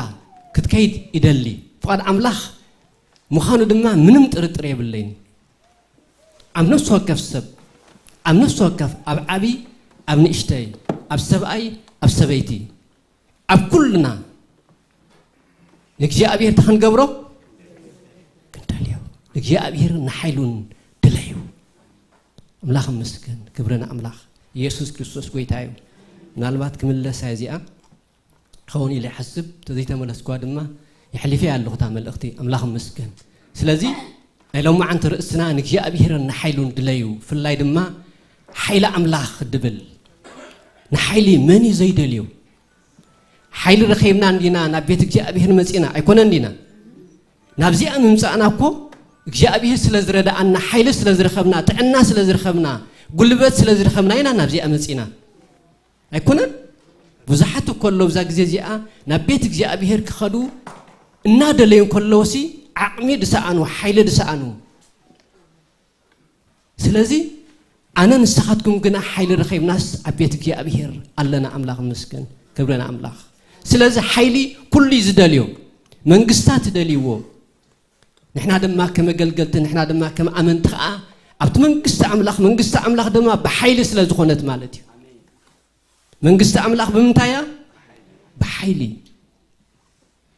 ክትከይድ ይደሊ። ፍቓድ ኣምላኽ ምዃኑ ድማ ምንም ጥርጥር የብለይን። ኣብ ነፍሲ ወከፍ ሰብ፣ ኣብ ነፍሲ ወከፍ፣ ኣብ ዓቢ፣ ኣብ ንእሽተይ፣ ኣብ ሰብኣይ፣ ኣብ ሰበይቲ፣ ኣብ ኩልና ንእግዚኣብሔር ተኽንገብሮ ክንደልዮ። ንእግዚኣብሔር ንሓይሉን ድለዩ። ኣምላኽ ይመስገን። ክብሪ ንኣምላኽ። ኢየሱስ ክርስቶስ ጎይታ እዩ። ምናልባት ክምለሳ እዚኣ ክኸውን ኢለ ይሓስብ፣ ተዘይተመለስኳ ድማ የሕሊፈ ኣለኹ እታ መልእኽቲ። ኣምላኽ ይመስገን። ስለዚ ናይ ሎማዓንቲ ርእስና ንእግዚኣብሔርን ንሓይሉን ድለዩ። ብፍላይ ድማ ሓይሊ ኣምላኽ ድብል። ንሓይሊ መን እዩ ዘይደልዮ? ሓይሊ ረኺብና እንዲና ናብ ቤት እግዚኣብሔር መጺና? ኣይኮነን እንዲና? ናብዚኣ ምምጻእና እኮ እግዚኣብሔር ስለ ዝረዳኣና፣ ሓይሊ ስለ ዝረኸብና፣ ጥዕና ስለ ዝረኸብና፣ ጉልበት ስለ ዝረኸብና ኢና ናብዚኣ መጺና። ኣይኮነን? ብዙሓት እኮ ኣለዉ፣ እዛ ግዜ እዚኣ ናብ ቤት እግዚኣብሔር ክኸዱ እናደለዩ እንከለዉሲ፣ ዓቕሚ ድሰኣኑ፣ ሓይሊ ድሰኣኑ። ስለዚ ኣነ ንስኻትኩም ግና ሓይሊ ረኺብናስ ኣብ ቤት እግዚኣብሔር ኣለና። ኣምላኽ ይመስገን። ክብሪ ንኣምላኽ። ስለዚ ሓይሊ ኩሉ እዩ ዝደልዮ። መንግስታት ይደልይዎ። ንሕና ድማ ከም ኣገልገልቲ፣ ንሕና ድማ ከም ኣመንቲ ኸኣ ኣብቲ መንግስቲ ኣምላኽ፣ መንግስቲ ኣምላኽ ድማ ብሓይሊ ስለ ዝኾነት ማለት እዩ። መንግስቲ ኣምላኽ ብምንታይ እያ? ብሓይሊ።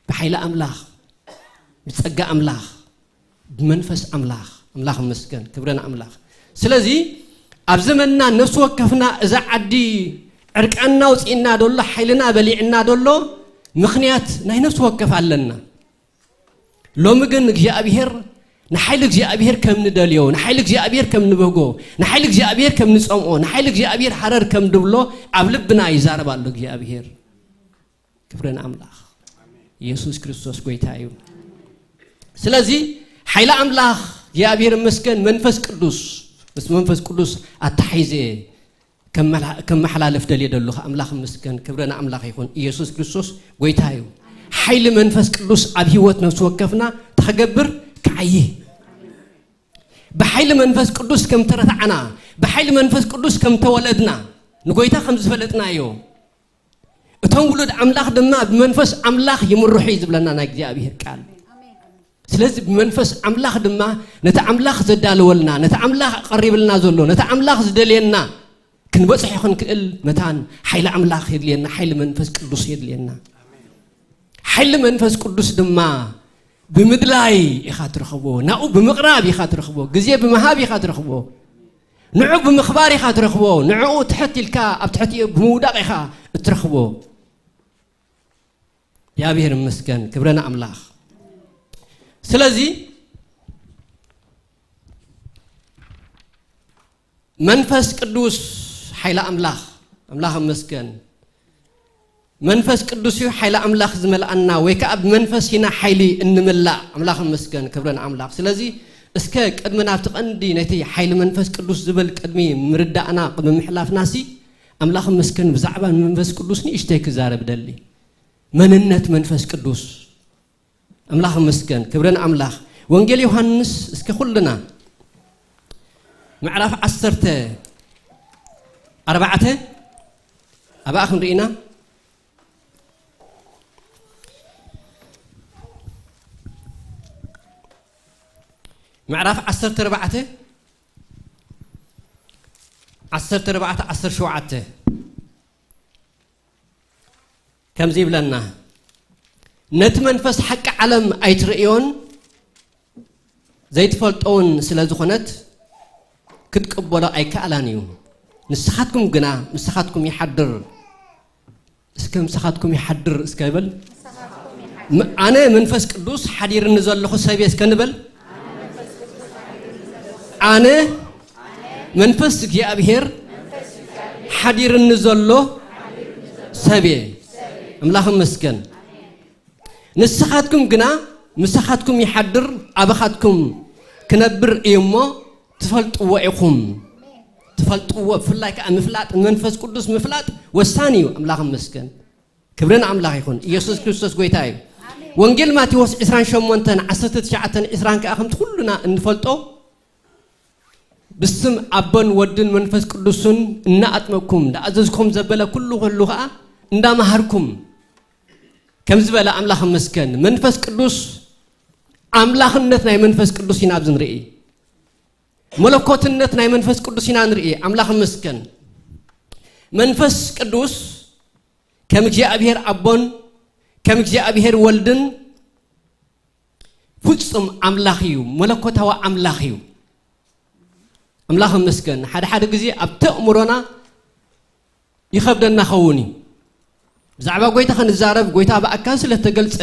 ብሓይሊ ኣምላኽ፣ ብጸጋ ኣምላኽ፣ ብመንፈስ ኣምላኽ። ኣምላኽ ይመስገን። ክብሪ ንኣምላኽ። ስለዚ ኣብ ዘመንና ነፍሲ ወከፍና እዛ ዓዲ ዕርቃንና ኣውጺእና ደሎ፣ ሓይልና በሊዕና ደሎ ምኽንያት ናይ ነፍሲ ወከፍ ኣለና። ሎሚ ግን እግዚኣብሔር፣ ንሓይሊ እግዚኣብሔር ከም ንደልዮ፣ ንሓይሊ እግዚኣብሔር ከም ንብህጎ፣ ንሓይሊ እግዚኣብሔር ከም ንጸምኦ፣ ንሓይሊ እግዚኣብሔር ሃረር ከም ድብሎ ኣብ ልብና ይዛረብ ኣሎ እግዚኣብሔር። ክብሪ ንኣምላኽ። ኢየሱስ ክርስቶስ ጎይታ እዩ። ስለዚ ሓይሊ ኣምላኽ እግዚኣብሔር ይመስገን። መንፈስ ቅዱስ፣ ምስ መንፈስ ቅዱስ ኣተሓይዘ ከመሓላልፍ ደልየ ደለኹ። ኣምላኽ ይመስገን። ክብሪ ንኣምላኽ ይኹን። ኢየሱስ ክርስቶስ ጎይታ እዩ። ሓይሊ መንፈስ ቅዱስ ኣብ ህይወት ነፍሲ ወከፍና ተኸገብር ክዓይህ። ብሓይሊ መንፈስ ቅዱስ ከም ተረታዕና፣ ብሓይሊ መንፈስ ቅዱስ ከም ተወለድና፣ ንጎይታ ከም ዝፈለጥናዮ፣ እቶም ውሉድ ኣምላኽ ድማ ብመንፈስ ኣምላኽ ይምርሑ እዩ ዝብለና ናይ እግዚኣብሔር ቃል። ስለዚ ብመንፈስ ኣምላኽ ድማ ነቲ ኣምላኽ ዘዳለወልና፣ ነቲ ኣምላኽ ኣቐሪብልና ዘሎ፣ ነቲ ኣምላኽ ዝደልየና ክንበጽሖ ክንክእል መታን ሓይሊ ኣምላኽ የድልየና፣ ሓይሊ መንፈስ ቅዱስ የድልየና። ሓይሊ መንፈስ ቅዱስ ድማ ብምድላይ ኢኻ ትረኽቦ፣ ናብኡ ብምቕራብ ኢኻ ትረኽቦ፣ ግዜ ብምሃብ ኢኻ ትረኽቦ፣ ንዑ ብምኽባር ኢኻ ትረኽቦ፣ ንዕኡ ትሕት ኢልካ ኣብ ትሕቲኡ ብምውዳቕ ኢኻ እትረኽቦ። እግዚኣብሔር ይመስገን፣ ክብረና ኣምላኽ። ስለዚ መንፈስ ቅዱስ ሓይሊ ኣምላኽ፣ ኣምላኽ እመስገን። መንፈስ ቅዱስ እዩ ሓይሊ ኣምላኽ ዝመልኣና፣ ወይ ከዓ ብመንፈስ ኢና ሓይሊ እንምላእ። ኣምላኽ እመስገን፣ ክብረን ኣምላኽ። ስለዚ እስከ ቅድሚ ናብቲ ቀንዲ ነቲ ሓይሊ መንፈስ ቅዱስ ዝብል ቅድሚ ምርዳእና፣ ቅድሚ ምሕላፍናሲ፣ ኣምላኽ እመስገን፣ ብዛዕባ መንፈስ ቅዱስ ንእሽተይ ክዛረብ ደሊ። መንነት መንፈስ ቅዱስ። ኣምላኽ እመስገን፣ ክብረን ኣምላኽ። ወንጌል ዮሃንስ እስከ ኩልና ምዕራፍ ዓሰርተ ኣርባዕተ ኣብኣ ክንርኢና። ምዕራፍ ዓሰርተ ኣርባዕተ፣ ዓሰርተ ኣርባዕተ፣ ዓሰርተ ሸውዓተ። ከምዚ ይብለና፣ ነቲ መንፈስ ሓቂ ዓለም ኣይትርእዮን ዘይትፈልጦውን ስለ ዝኾነት ክትቅበሎ ኣይከኣላን እዩ። ንስኻትኩም ግና ምሳኻትኩም ይሓድር። እስከ ምሳኻትኩም ይሓድር እስከ ይበል። ም-፣ ኣነ መንፈስ ቅዱስ ሓዲርኒ ዘለኹ ሰብ እየ እስከ ንበል። ኣነ መንፈስ እግዚኣብሔር ሓዲርኒ ዘሎ ሰብ እየ። ኣምላኽ እመስገን። ንስኻትኩም ግና ምሳኻትኩም ይሓድር፣ ኣባኻትኩም ክነብር እዩ እሞ ትፈልጥዎ ኢኹም። ትፈልጥዎ፣ ብፍላይ ከዓ ምፍላጥ መንፈስ ቅዱስ ምፍላጥ ወሳኒ እዩ። ኣምላኽ እመስገን። ክብሪ ንኣምላኽ ይኹን። ኢየሱስ ክርስቶስ ጎይታ እዩ። ወንጌል ማቴዎስ ዕስራን ሸሞንተን ዓሰርተ ትሽዓተን ዕስራን ከዓ ከምቲ ኩልና እንፈልጦ ብስም ኣቦን ወድን መንፈስ ቅዱስን እናኣጥመቅኩም፣ እንዳኣዘዝኩም ዘበለ ኩሉ ኩሉ ከዓ እንዳመሃርኩም ከም ዝበለ ኣምላኽ እመስገን። መንፈስ ቅዱስ፣ ኣምላኽነት ናይ መንፈስ ቅዱስ ኢና ኣብዚ ንርኢ። መለኮትነት ናይ መንፈስ ቅዱስ ኢና ንርኢ። ኣምላኽ እመስገን። መንፈስ ቅዱስ ከም እግዚኣብሔር ኣቦን ከም እግዚኣብሔር ወልድን ፍጹም ኣምላኽ እዩ፣ መለኮታዊ ኣምላኽ እዩ። ኣምላኽ እመስገን። ሓደ ሓደ ግዜ ኣብቲ ኣእምሮና ይኸብደና ኸውን እዩ። ብዛዕባ ጎይታ ክንዛረብ፣ ጎይታ ብኣካል ስለ ተገልጸ፣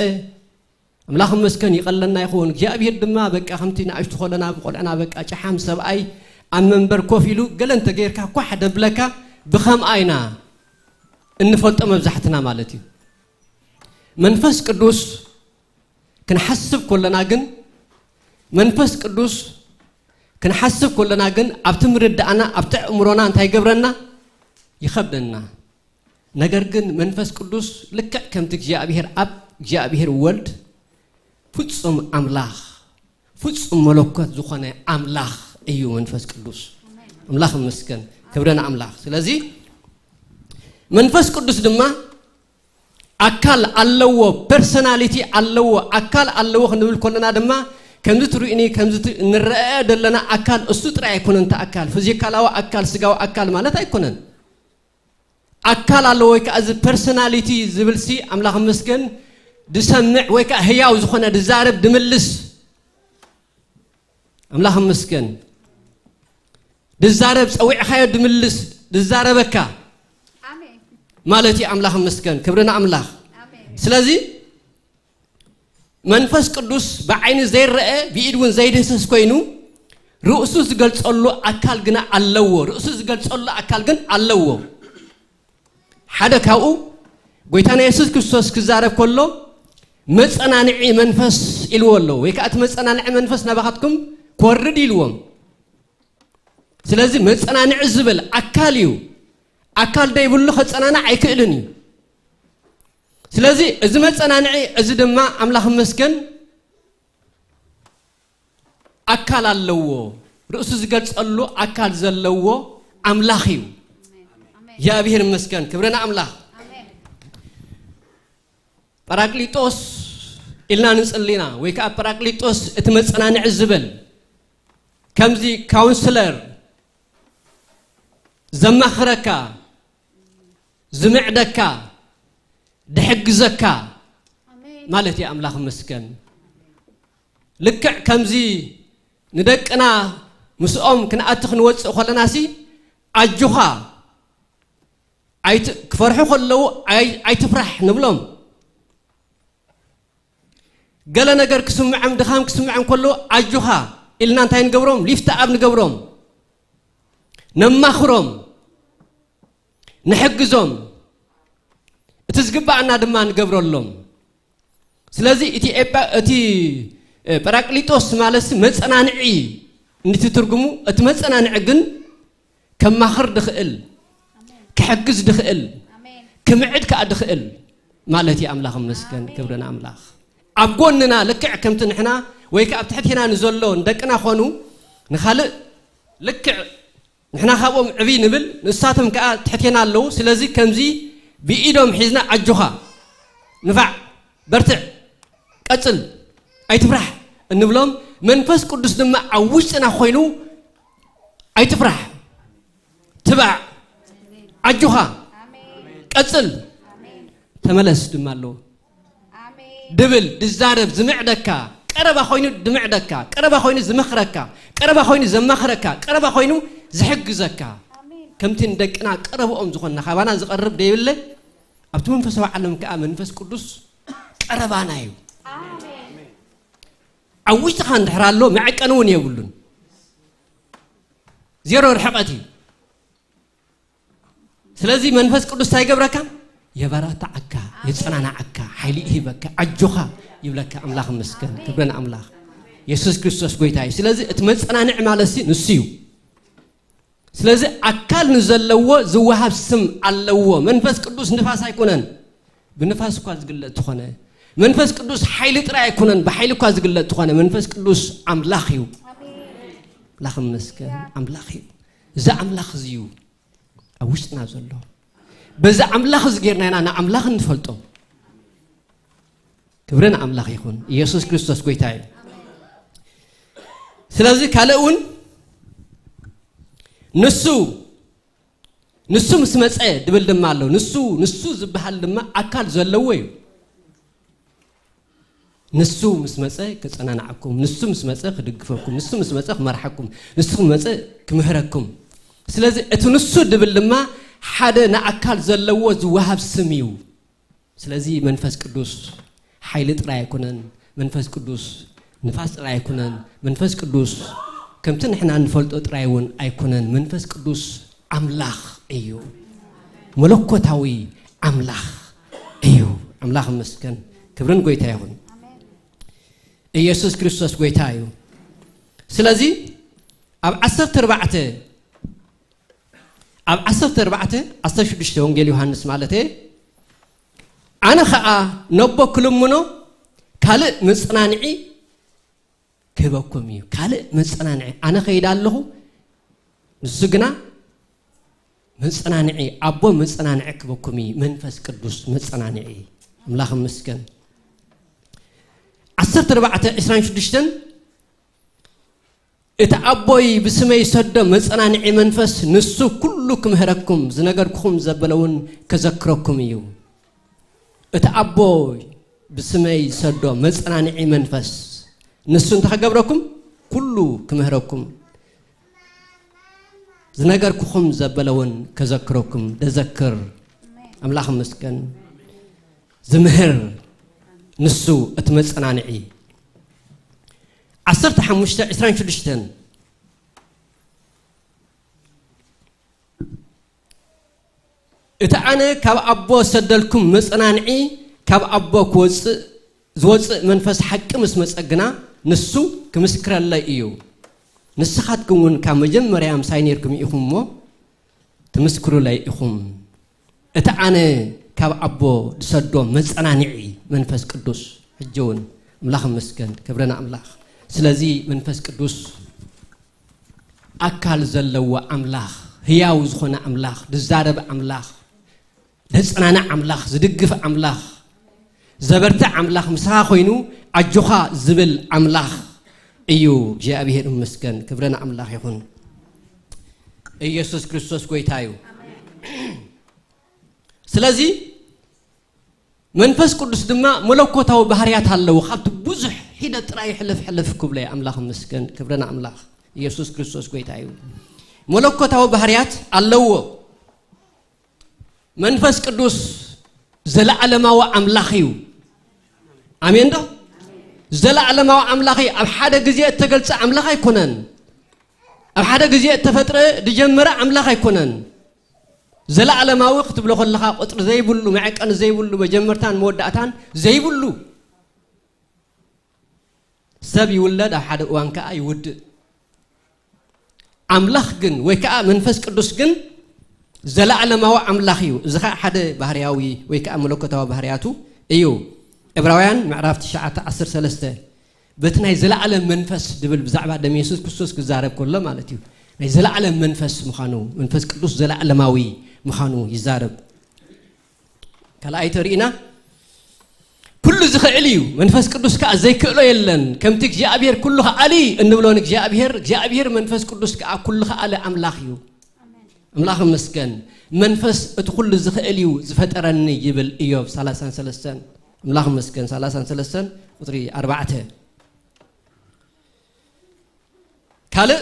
ኣምላኽ እመስገን ይቐለና ይኸውን። እግዚኣብሔር ድማ በቃ ከምቲ ንኣሽቱ ኾለና ብቆልዕና በቃ ጨሓም ሰብኣይ ኣብ መንበር ኮፍ ኢሉ ገለ እንተገይርካ ኳሕ ደብለካ ብኸምኣ ኢና እንፈልጦ መብዛሕትና ማለት እዩ። መንፈስ ቅዱስ ክንሓስብ ኮለና ግን፣ መንፈስ ቅዱስ ክንሓስብ ኮለና ግን ኣብቲ ምርዳእና፣ ኣብቲ ኣእምሮና እንታይ ይገብረና? ይኸብደና። ነገር ግን መንፈስ ቅዱስ ልክዕ ከምቲ እግዚኣብሔር ኣብ እግዚኣብሔር ወልድ ፍጹም ኣምላኽ፣ ፍጹም መለኮት ዝኾነ ኣምላኽ እዩ መንፈስ ቅዱስ። ኣምላኽ ይመስገን፣ ክብሪ ንኣምላኽ። ስለዚ መንፈስ ቅዱስ ድማ ኣካል ኣለዎ፣ ፐርሶናሊቲ ኣለዎ፣ ኣካል ኣለዎ ክንብል ከለና ድማ ከምዚ ትርእዩኒ፣ ከምዚ ት-፣ ንረአ ዘለና ኣካል እሱ ጥራይ ኣይኮነን። እቲ ኣካል ፊዚካላዊ ኣካል፣ ስጋዊ ኣካል ማለት ኣይኮነን። ኣካል ኣለዎ ወይ ከዓ እዚ ፐርሶናሊቲ ዝብልሲ ኣምላኽ ይመስገን ድሰምዕ ወይ ከዓ ህያው ዝኾነ ድዛረብ ድምልስ ኣምላኽ ይመስገን። ድዛረብ ጸዊዕኻዮ ድምልስ ድዛረበካ ኣሜን። ማለት እዩ። ኣምላኽ ይመስገን፣ ክብሪ ንኣምላኽ። ኣሜን። ስለዚ መንፈስ ቅዱስ ብዓይኒ ዘይረአ ብኢድ እውን ዘይድህሰስ ኮይኑ ርእሱ ዝገልጸሉ ኣካል ግና ኣለዎ። ርእሱ ዝገልጸሉ ኣካል ግን ኣለዎ። ሓደ ካብኡ ጎይታና የሱስ ክርስቶስ ክዛረብ ከሎ መጸናንዒ መንፈስ ኢልዎ ኣሎ፣ ወይ ከዓ እቲ መጸናንዒ መንፈስ ናባኻትኩም ክወርድ ኢልዎም። ስለዚ መጸናንዒ ዝብል ኣካል እዩ። ኣካል ደይብሉ ከጸናንዕ ኣይክእልን እዩ። ስለዚ እዚ መጸናንዒ እዚ ድማ ኣምላኽ ይመስገን ኣካል ኣለዎ። ርእሱ ዝገልጸሉ ኣካል ዘለዎ ኣምላኽ እዩ። እግዚኣብሔር ይመስገን። ክብሪ ንኣምላኽ። ጳራቅሊጦስ ኢልና ንጽሊ ኢና፣ ወይ ከዓ ጳራቅሊጦስ እቲ መጸናንዒ ዝበል ከምዚ ካውንስለር ዘማኽረካ፣ ዝምዕደካ፣ ድሕግዘካ ኣሜን። ማለት እዩ። ኣምላኽ ይመስገን። ልክዕ ከምዚ ንደቅና ምስኦም ክንኣቲ ክንወፅእ ከለናሲ ኣጆኻ ኣይት-፣ ክፈርሑ ከለዉ ኣይ-፣ ኣይትፍራሕ ንብሎም። ገለ ነገር ክስምዖም፣ ድኻም ክስምዖም ከሎ ኣጆኻ ኢልና እንታይ ንገብሮም? ሊፍት ኣብ ንገብሮም። ነማኽሮም፣ ንሕግዞም፣ እቲ ዝግባኣና ድማ ንገብረሎም። ስለዚ እቲ ኤጳ-፣ እቲ፣ እ፣ ጳራቅሊጦስ ማለትሲ መጸናንዒ እንትትርጉሙ፣ እቲ መጸናንዒ ግን ከማኽር ድኽእል፣ ክሕግዝ ድኽእል፣ ኣሜን። ክምዕድ ከኣ ድኽእል ማለት እዩ። ኣምላኽ ይመስገን፣ ኣሜን። ክብሪ ንኣምላኽ። ኣብ ጎንና ልክዕ ከምቲ ንሕና ወይ ከኣ ኣብ ትሕቴና ንዘሎ ንደቅና ኾኑ ንኻልእ ልክዕ ንሕና ካብኦም ዕብይ ንብል፣ ንሳቶም ከኣ ትሕቴና ኣለዉ። ስለዚ ከምዚ ብኢዶም ሒዝና ኣጆኻ፣ ንፋዕ፣ በርትዕ፣ ቀጽል፣ ኣይትፍራሕ እንብሎም። መንፈስ ቅዱስ ድማ ኣብ ውሽጥና ኮይኑ ኣይትፍራሕ፣ ትባዕ፣ ኣጆኻ፣ ቀጽል፣ ተመለስ ድማ ኣለዎ። ኣሜን። ድብል፣ ድዛረብ፣ ዝምዕደካ፣ ቀረባ ኮይኑ ድምዕደካ፣ ቀረባ ኮይኑ ዝመኽረካ፣ ቀረባ ኮይኑ ዘማኽረካ፣ ቀረባ ኮይኑ ዝሕግዘካ። ኣሜን። ከምቲ ንደቅና ቀረብኦም ዝኾንና፣ ካባና ዝቐርብ ደይብለ፣ ኣብቲ መንፈሳዊ ዓለም ከኣ መንፈስ ቅዱስ ቀረባና እዩ። ኣሜን። ኣብ ውሽጥኻ እንድሕር ኣሎ፣ መዐቀኒ እውን የብሉን። ዜሮ ርሕቐት እዩ። ስለዚ መንፈስ ቅዱስ እንታይ ይገብረካ? የበራትዓካ፣ የጸናንዓካ፣ ሓይሊ ይህበካ፣ ኣጆኻ ይብለካ። ኣምላኽ ይመስገን፣ ክብሪ ንኣምላኽ። የሱስ ክርስቶስ ጎይታ እዩ። ስለዚ እቲ መጸናንዒ ማለትሲ ንሱ እዩ። ስለዚ ኣካል ንዘለዎ ዝወሃብ ስም ኣለዎ። መንፈስ ቅዱስ ንፋስ ኣይኮነን፣ ብንፋስ እኳ ዝግለጽ ተኾነ። መንፈስ ቅዱስ ሓይሊ ጥራይ ኣይኮነን፣ ብሓይሊ እኳ ዝግለጽ ተኾነ። መንፈስ ቅዱስ ኣምላኽ እዩ። ኣምላኽ ይመስገን፣ ኣምላኽ እዩ። እዚ ኣምላኽ እዚ እዩ ኣብ ውሽጥና ዘሎ። በዚ ኣምላኽ እዚ ጌርና ኢና ንኣምላኽ እንፈልጦ። ክብሪ ንኣምላኽ ይኹን። ኢየሱስ ክርስቶስ ጎይታ እዩ። ስለዚ ካልእ እውን ንሱ፣ ንሱ ምስ መጸ ድብል ድማ ኣሎ። ንሱ፣ ንሱ ዝበሃል ድማ ኣካል ዘለዎ እዩ። ንሱ ምስ መጸ ክጸናንዓኩም፣ ንሱ ምስ መጸ ክድግፈኩም፣ ንሱ ምስ መጸ ክመርሓኩም፣ ንሱ ምስ መጸ ክምህረኩም። ስለዚ እቲ ንሱ ድብል ድማ ሓደ ንኣካል ዘለዎ ዝወሃብ ስም እዩ። ስለዚ መንፈስ ቅዱስ ሓይሊ ጥራይ ኣይኮነን። መንፈስ ቅዱስ ንፋስ ጥራይ ኣይኮነን። መንፈስ ቅዱስ ከምቲ ንሕና እንፈልጦ ጥራይ እውን ኣይኮነን። መንፈስ ቅዱስ ኣምላኽ እዩ። መለኮታዊ ኣምላኽ እዩ። ኣምላኽ ይመስገን። ክብርን ጎይታ ይኹን። ኢየሱስ ክርስቶስ ጎይታ እዩ። ስለዚ ኣብ ዓሰርተ ኣርባዕተ፣ ኣብ ዓሰርተ ኣርባዕተ ዓሰርተ ሽዱሽተ ወንጌል ዮሃንስ ማለት እየ፣ ኣነ ኸኣ ነቦ ክልምኖ ካልእ መጽናንዒ ክህበኩም እዩ። ካልእ መጸናንዒ፣ ኣነ ኸይድ ኣለኹ፣ ንሱ ግና መጸናንዒ፣ ኣቦ መጸናንዒ ክህበኩም እዩ፣ መንፈስ ቅዱስ መጸናንዒ። ኣምላኽ ይመስገን። ዓሰርተ ኣርባዕተ ዕስራን ሽዱሽተን፣ እቲ ኣቦይ ብስመይ ዝሰዶ መጸናንዒ መንፈስ፣ ንሱ ኩሉ ክምህረኩም፣ ዝነገርኩኹም ዘበለ እውን ከዘክረኩም እዩ። እቲ ኣቦይ ብስመይ ዝሰዶ መጸናንዒ መንፈስ፣ ንሱ እንታይ ክገብረኩም? ኩሉ ክምህረኩም፣ ዝነገርኩኹም ዘበለ እውን ከዘክረኩም። ደዘክር። ኣምላኽ ይመስገን። ዝምህር ንሱ እቲ መጸናንዒ። ዓሰርተ ሓሙሽተ ዕስራን ሽዱሽተን፣ እቲ ኣነ ካብ ኣቦ ሰደልኩም መጸናንዒ ካብ ኣቦ ክወጽእ፣ ዝወጽእ መንፈስ ሓቂ ምስ መጸ ግና፣ ንሱ ክምስክረለይ እዩ። ንስኻትኩም እውን ካብ መጀመርያ ምሳይ ኔርኩም ኢኹም እሞ፣ ትምስክሩለይ ኢኹም። እቲ ኣነ ካብ ኣቦ ዝሰዶ መጸናንዒ መንፈስ ቅዱስ፣ ሕጂ እውን ኣምላኽ ይመስገን፣ ክብሪ ንኣምላኽ። ስለዚ መንፈስ ቅዱስ ኣካል ዘለዎ ኣምላኽ፣ ህያው ዝኾነ ኣምላኽ፣ ዝዛረብ ኣምላኽ፣ ዘጽናንዕ ኣምላኽ፣ ዝድግፍ ኣምላኽ፣ ዘበርትዕ ኣምላኽ፣ ምሳኻ ኮይኑ ኣጆኻ ዝብል ኣምላኽ እዩ። እግዚኣብሔር ይመስገን፣ ክብሪ ንኣምላኽ ይኹን። ኢየሱስ ክርስቶስ ጎይታ እዩ። ስለዚ መንፈስ ቅዱስ ድማ መለኮታዊ ባህርያት ኣለዎ። ካብቲ ብዙሕ ሒደት ጥራይ ሕልፍ ሕልፍ ክብሎ እየ። ኣምላኽ ይመስገን፣ ክብሪ ንኣምላኽ። ኢየሱስ ክርስቶስ ጎይታ እዩ። መለኮታዊ ባህርያት ኣለዎ። መንፈስ ቅዱስ ዘለኣለማዊ ኣምላኽ እዩ። ኣሜን ዶ? ዘለኣለማዊ ኣምላኽ እዩ። ኣብ ሓደ ግዜ እተገልጸ ኣምላኽ ኣይኮነን። ኣብ ሓደ ግዜ እተፈጥረ ዝጀመረ ኣምላኽ ኣይኮነን። ዘለዓለማዊ ክትብሎ ከለኻ ቁጽሪ ዘይብሉ፣ መዐቀኒ ዘይብሉ፣ መጀመርታን መወዳእታን ዘይብሉ ሰብ ይውለድ፣ ኣብ ሓደ እዋን ከኣ ይውድእ። ኣምላኽ ግን ወይ ከኣ መንፈስ ቅዱስ ግን ዘለዓለማዊ ኣምላኽ እዩ። እዚ ኸኣ ሓደ ባህርያዊ ወይ ከኣ መለኮታዊ ባህርያቱ እዩ። ዕብራውያን ምዕራፍ ትሽዓተ ዓሰርተ ሰለስተ በቲ ናይ ዘለዓለም መንፈስ ድብል ብዛዕባ ደም የሱስ ክርስቶስ ክዛረብ ከሎ ማለት እዩ። ናይ ዘለዓለም መንፈስ ምዃኑ፣ መንፈስ ቅዱስ ዘለዓለማዊ ምዃኑ ይዛረብ። ካልኣይ ተሪእና ኩሉ ዝኽእል እዩ፣ መንፈስ ቅዱስ ከኣ ዘይክእሎ የለን። ከምቲ እግዚኣብሔር ኩሉ ከኣሊ እንብሎ ንእግዚኣብሔር፣ እግዚኣብሔር መንፈስ ቅዱስ ከኣ ኩሉ ከኣሊ ኣምላኽ እዩ። ኣምላኽ ይመስገን። መንፈስ እቲ ኩሉ ዝኽእል እዩ ዝፈጠረኒ ይብል እዮብ ሰላሳን ሰለስተን። ኣምላኽ ይመስገን። ሰላሳን ሰለስተን ቁጽሪ ኣርባዕተ። ካልእ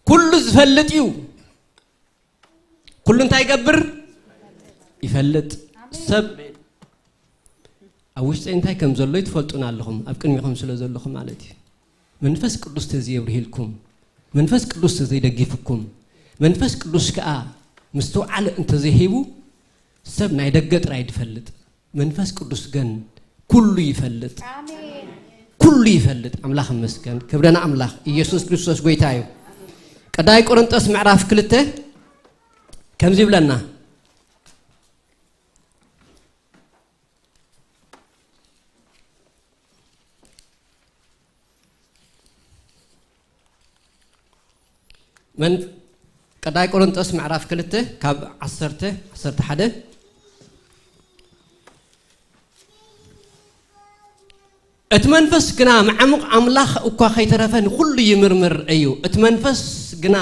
ኩሉ ዝፈልጥ እዩ። ኩሉ እንታይ ይገብር? ይፈልጥ። ሰብ ኣብ ውሽጠይ እንታይ ከም ዘሎ ትፈልጡን ኣለኹም፣ ኣብ ቅድሚኹም ስለ ዘለኹ ማለት እዩ። መንፈስ ቅዱስ ተዘየብርሂልኩም፣ መንፈስ ቅዱስ ተዘይደጊፍኩም፣ መንፈስ ቅዱስ ከኣ ምስትውዓል እንተዘይሂቡ ሰብ ናይ ደገ ጥራይ ድፈልጥ። መንፈስ ቅዱስ ግን ኩሉ ይፈልጥ። ኩሉ ይፈልጥ። ኣምላኽ ይመስገን። ክብረና ኣምላኽ ኢየሱስ ክርስቶስ ጎይታ እዩ። ቀዳይ ቆሮንጦስ ምዕራፍ ክልተ ከምዚ ይብለና። መን ቀዳይ ቆሮንጦስ ምዕራፍ ክልተ ካብ ዓሰርተ፣ ዓሰርተ ሓደ። እቲ መንፈስ ግና መዓሙቕ ኣምላኽ እኳ ከይተረፈ ንኹሉ ይምርምር እዩ። እቲ መንፈስ ግና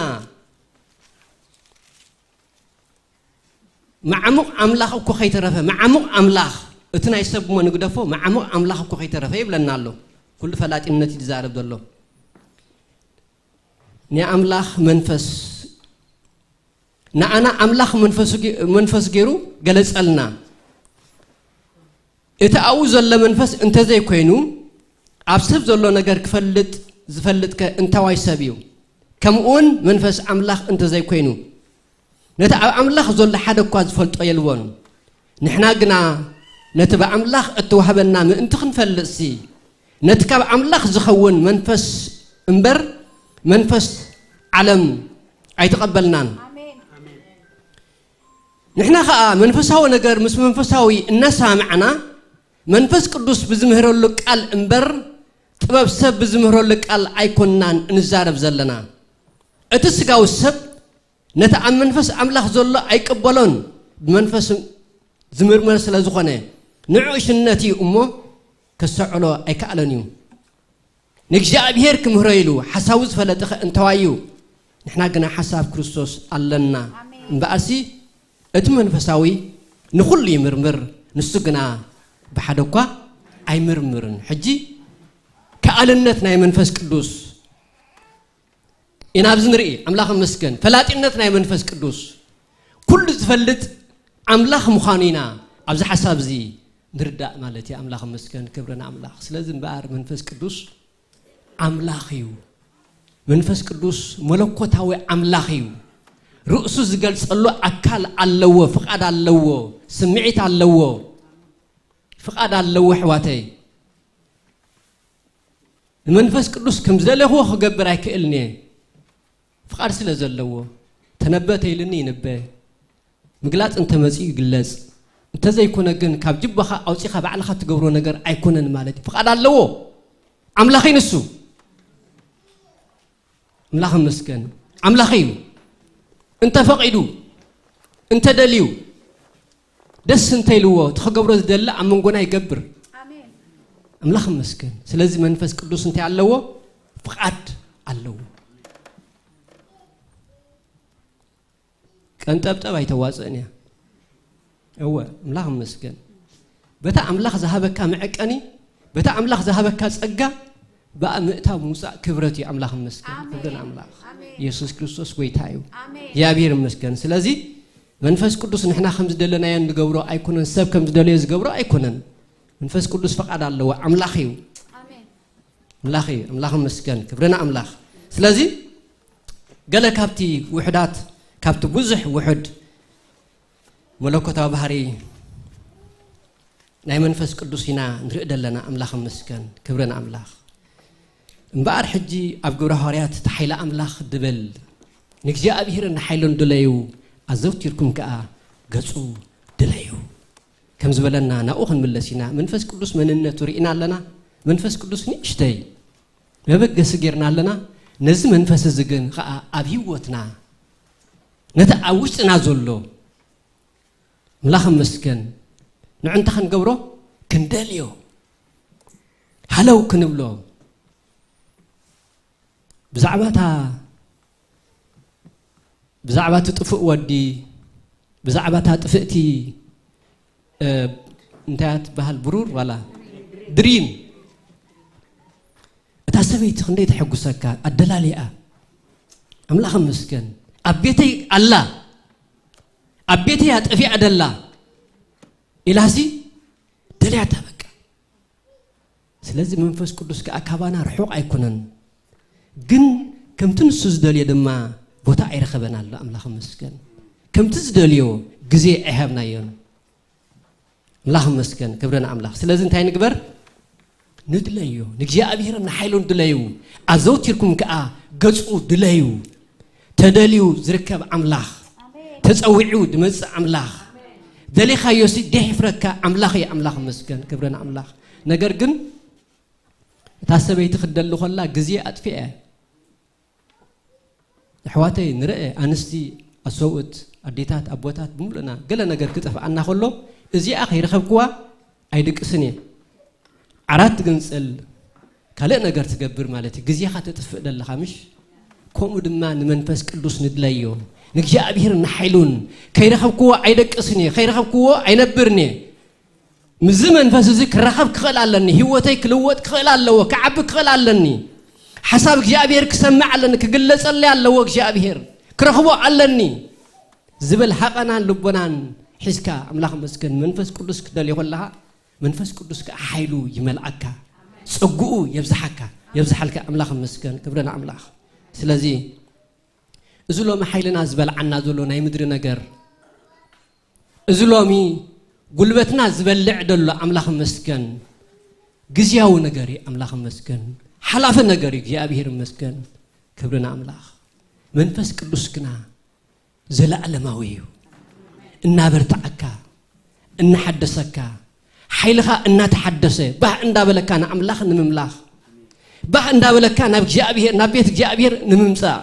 መዓሙቕ ኣምላኽ እኮ ከይተረፈ፣ መዓሙቕ ኣምላኽ፣ እቲ ናይ ሰብ እሞ ንግደፎ፣ መዓሙቕ ኣምላኽ እኮ ከይተረፈ ይብለና ኣሎ። ኩሉ ፈላጢነት እዩ ዝዛረብ ዘሎ። ናይ ኣምላኽ መንፈስ፣ ንኣና ኣምላኽ መንፈሱ ገ-፣ መንፈስ ገይሩ ገለጸልና። እቲ ኣብኡ ዘሎ መንፈስ እንተዘይኮይኑ፣ ኣብ ሰብ ዘሎ ነገር ክፈልጥ ዝፈልጥከ እንታዋይ ሰብ እዩ? ከምኡውን መንፈስ ኣምላኽ እንተዘይኮይኑ፣ ነቲ ኣብ ኣምላኽ ዘሎ ሓደ እኳ ዝፈልጦ የልቦን። ንሕና ግና ነቲ ብኣምላኽ እተዋህበና ምእንቲ ክንፈልጥሲ፣ ነቲ ካብ ኣምላኽ ዝኸውን መንፈስ እምበር፣ መንፈስ ዓለም ኣይተቐበልናን። ኣሜን። ንሕና ኸኣ መንፈሳዊ ነገር ምስ መንፈሳዊ እናሰማማዕና፣ መንፈስ ቅዱስ ብዝምህረሉ ቃል እምበር፣ ጥበብ ሰብ ብዝምህረሉ ቃል ኣይኮንናን እንዛረብ ዘለና። እቲ ስጋዊ ሰብ ነቲ ኣብ መንፈስ ኣምላኽ ዘሎ ኣይቅበሎን፣ ብመንፈስ ዝምርመር ስለ ዝኾነ፣ ንዕኡ ሽነት እዩ እሞ ከሰዕሎ ኣይከኣለን እዩ። ንእግዚኣብሔር ክምህሮ ኢሉ ሓሳቡ ዝፈለጠኸ እንተዋዩ፣ ንሕና ግና ሓሳብ ክርስቶስ ኣለና። ኣሜን። እምበኣርሲ እቲ መንፈሳዊ ንኹሉ ይምርምር፣ ንሱ ግና ብሓደ እኳ ኣይምርምርን። ሕጂ ከኣልነት ናይ መንፈስ ቅዱስ ኢና ኣብዚ ንርኢ። ኣምላኽ ይመስገን። ፈላጢነት ናይ መንፈስ ቅዱስ፣ ኩሉ ዝፈልጥ ኣምላኽ ምዃኑ ኢና ኣብዚ ሓሳብ እዚ ንርዳእ ማለት እዩ። ኣምላኽ ይመስገን፣ ክብሪ ንኣምላኽ። ስለዚ እምበኣር መንፈስ ቅዱስ ኣምላኽ እዩ። መንፈስ ቅዱስ መለኮታዊ ኣምላኽ እዩ። ርእሱ ዝገልጸሉ ኣካል ኣለዎ፣ ፍቓድ ኣለዎ፣ ስምዒት ኣለዎ፣ ፍቓድ ኣለዎ ኣሕዋተይ። ንመንፈስ ቅዱስ ከም ዝደለኽዎ ክገብር ኣይክእልን እየ። ፍቓድ ስለ ዘለዎ፣ ተነበ ተይልኒ ይንበ፣ ምግላጽ እንተመጺኡ ይግለጽ። እንተዘይኮነ ግን ካብ ጅባኻ ኣውጺኻ ባዕልኻ ትገብሮ ነገር ኣይኮነን ማለት እዩ። ፍቓድ ኣለዎ። ኣምላኽ እዩ ንሱ። ኣምላኽ ይመስገን። ኣምላኽ እዩ። እንተ ፈቒዱ፣ እንተ ደልዩ፣ ደስ እንተ ኢልዎ፣ እቲ ክገብሮ ዝደሊ ኣብ መንጎና ይገብር። ኣሜን። ኣምላኽ ይመስገን። ስለዚ መንፈስ ቅዱስ እንታይ ኣለዎ? ፍቓድ ኣለዎ። ቀንጠብጠብ ኣይተዋፅእን እያ። እወ፣ ኣምላኽ ይመስገን። በታ ኣምላኽ ዝሃበካ መዐቀኒ፣ በታ ኣምላኽ ዝሃበካ ጸጋ፣ ብኣ ምእታው ምውጻእ ክብረት እዩ። ኣምላኽ ይመስገን። ኣሜን። ክብሪ ንኣምላኽ። ኣሜን። ኢየሱስ ክርስቶስ ጎይታ እዩ። ኣሜን። እግዚኣብሔር ይመስገን። ስለዚ መንፈስ ቅዱስ ንሕና ከም ዝደለናዮ እንገብሮ ኣይኮነን፣ ሰብ ከም ዝደለዮ ዝገብሮ ኣይኮነን። መንፈስ ቅዱስ ፈቓድ ኣለዎ። ኣምላኽ እዩ። ኣሜን። ኣምላኽ እዩ። ኣምላኽ ይመስገን። ክብሪ ንኣምላኽ። ስለዚ ገለ ካብቲ ውሕዳት፣ ካብቲ ብዙሕ ውሕድ መለኮታዊ ባህሪ ናይ መንፈስ ቅዱስ ኢና ንርኢ ዘለና። ኣምላኽ ይመስገን፣ ክብሪ ንኣምላኽ። እምበኣር ሕጂ ኣብ ግብረ ሃዋርያት እቲ ሓይሊ ኣምላኽ ድብል፣ ንእግዚኣብሔር ንሓይሉን ድለዩ፣ ኣዘውቲርኩም ከኣ ገጹ ድለዩ ከም ዝበለና ናብኡ ክንምለስ ኢና። መንፈስ ቅዱስ መንነቱ ርኢና ኣለና። መንፈስ ቅዱስ ንእሽተይ መበገሲ ጌርና ኣለና። ነዚ መንፈስ እዚ ግን ከኣ ኣብ ህይወትና፣ ነቲ ኣብ ውሽጥና ዘሎ፣ ኣምላኽ ይመስገን፣ ንዕንታ ክንገብሮ ክንደልዮ፣ ሃለው ክንብሎ፣ ብዛዕባታ ብዛዕባ እቲ ጥፉእ ወዲ፣ ብዛዕባ እታ ጥፍእቲ፣ እ፣ እንታይ እያ ትበሃል? ብሩር ዋላ ድሪም። እታ ሰበይቲ ክንደይ ተሐጉሰካ፣ ኣደላሊኣ። ኣምላኽ ይመስገን። ኣብ ቤተይ ኣላ፣ ኣብ ቤተይ እያ ጠፊኣ ደላ ኢላሲ ደልያታ በቃ። ስለዚ መንፈስ ቅዱስ ከኣ ካባና ርሑቕ ኣይኮነን፣ ግን ከምቲ ንሱ ዝደልዮ ድማ ቦታ ኣይረኸበን ኣሎ። ኣምላኽ ይመስገን። ከምቲ ዝደልዮ ግዜ ኣይሃብናዮን። ኣምላኽ ይመስገን፣ ክብሪ ንኣምላኽ። ስለዚ እንታይ ንግበር? ንድለዮ፣ ንእግዚኣብሔርን ንሓይሉን ድለዩ፣ ኣዘውቲርኩም ከኣ ገጹ ድለዩ። ተደልዩ ዝርከብ ኣምላኽ፣ ተጸዊዑ ድመጽእ ኣምላኽ፣ ደሊኻዮሲ ደይሕፍረካ ኣምላኽ እዩ። ኣምላኽ ይመስገን፣ ክብሪ ንኣምላኽ። ነገር ግን እታ ሰበይቲ ክትደሊ ከላ ግዜ ኣጥፊአ። ኣሕዋተይ ንርአ፣ ኣንስቲ፣ ኣሰብኡት፣ ኣዴታት፣ ኣቦታት ብምሉእና ገለ ነገር ክጠፍኣና ከሎ እዚኣ ከይረኸብክዋ ኣይድቅስን እየ። ዓራት ትግንጽል፣ ካልእ ነገር ትገብር ማለት እዩ። ግዜኻ ተጥፍእ ደለኻ ምሽ? ከምኡ ድማ ንመንፈስ ቅዱስ ንድለዮ፣ ንእግዚኣብሔር ንሓይሉን። ከይረኸብክዎ ኣይደቅስን እየ፣ ከይረኸብክዎ ኣይነብርን እየ። ምስዚ መንፈስ እዚ ክራኸብ ክኽእል ኣለኒ፣ ህይወተይ ክልወጥ ክኽእል ኣለዎ፣ ክዓቢ ክኽእል ኣለኒ። ሓሳብ እግዚኣብሔር ክሰምዕ ኣለኒ፣ ክግለጸለይ ኣለዎ እግዚኣብሔር፣ ክረኽቦ ኣለኒ ዝብል ሃቐናን ልቦናን ሒዝካ፣ ኣምላኽ መስገን፣ መንፈስ ቅዱስ ክደልዮ ከለኻ መንፈስ ቅዱስ ከኣ ሓይሉ ይመልኣካ፣ ጸግኡ የብዝሓካ፣ የብዝሓልካ። ኣምላኽ መስገን፣ ክብሪ ንኣምላኽ። ስለዚ እዚ ሎሚ ሓይልና ዝበልዓና ዘሎ ናይ ምድሪ ነገር፣ እዚ ሎሚ ጉልበትና ዝበልዕ ዘሎ፣ ኣምላኽ መስገን፣ ግዝያዊ ነገር እዩ። ኣምላኽ መስገን፣ ሓላፊ ነገር እዩ። እግዚኣብሔር መስገን፣ ክብሪ ንኣምላኽ። መንፈስ ቅዱስ ግና ዘለኣለማዊ እዩ። እናበርትዓካ፣ እናሓደሰካ፣ ሓይልኻ እናተሓደሰ፣ ባህ እንዳበለካ ንኣምላኽ ንምምላኽ፣ ባህ እንዳበለካ ናብ እግዚኣብሔር፣ ናብ ቤት እግዚኣብሔር ንምምጻእ፣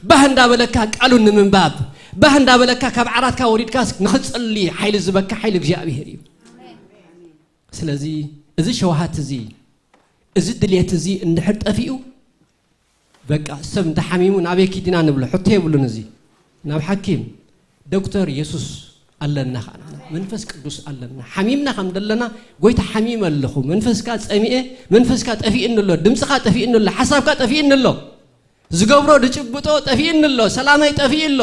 ባህ እንዳበለካ ቃሉ ንምንባብ፣ ባህ እንዳበለካ ካብ ዓራትካ ወሪድካስ ንኽትጽሊ ሓይሊ ዝበካ ሓይሊ እግዚኣብሔር እዩ። ስለዚ እዚ ሸውሃት እዚ፣ እዚ ድሌት እዚ እንድሕር ጠፊኡ፣ በቃ ሰብ እንተሓሚሙ ናበይ ኪዲና ንብሎ፣ ሕቶ የብሉን። እዚ ናብ ሓኪም ዶክተር የሱስ ኣለና፣ ከዓ ንሕና መንፈስ ቅዱስ ኣለና። ሓሚምና ከም ዘለና፣ ጎይታ ሓሚመ ኣለኹ፣ መንፈስካ ጸሚኤ፣ መንፈስካ ጠፊእኒ ኣሎ፣ ድምፅኻ ጠፊእኒ ኣሎ፣ ሓሳብካ ጠፊእኒ ኣሎ፣ ዝገብሮ ድጭብጦ ጠፊእኒ ኣሎ፣ ሰላመይ ጠፊኡ ኣሎ።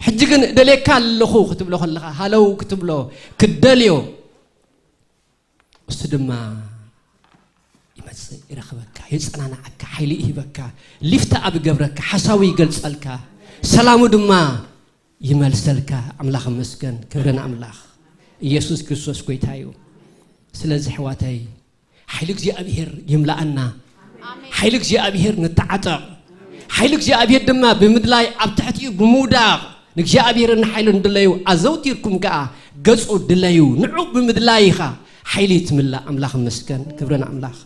ሕጂ ግን እደልየካ ኣለኹ ክትብሎ ከለኻ፣ ሃለው ክትብሎ፣ ክትደልዮ፣ እሱ ድማ ይመጽእ፣ ይረኽበካ፣ የጸናንዓካ፣ ሓይሊ ይህበካ፣ ሊፍት ኣብ ይገብረካ፣ ሓሳቡ ይገልጸልካ፣ ሰላሙ ድማ ይመልሰልካ። ኣምላኽ ይመስገን፣ ክብሪ ንኣምላኽ። ኢየሱስ ክርስቶስ ጎይታ እዩ። ስለዚ ኣሕዋተይ፣ ሓይሊ እግዚኣብሔር ይምላኣና። ሓይሊ እግዚኣብሔር ንተዓጠቕ። ሓይሊ እግዚኣብሔር ድማ ብምድላይ፣ ኣብ ትሕቲኡ ብምውዳቕ፣ ንእግዚኣብሔርን ንሓይሉን ድለዩ፣ ኣዘውቲርኩም ከኣ ገጹ ድለዩ። ንዑ ብምድላይ ኢኻ ሓይሊ ትምላእ። ኣምላኽ ይመስገን፣ ክብሪ ንኣምላኽ።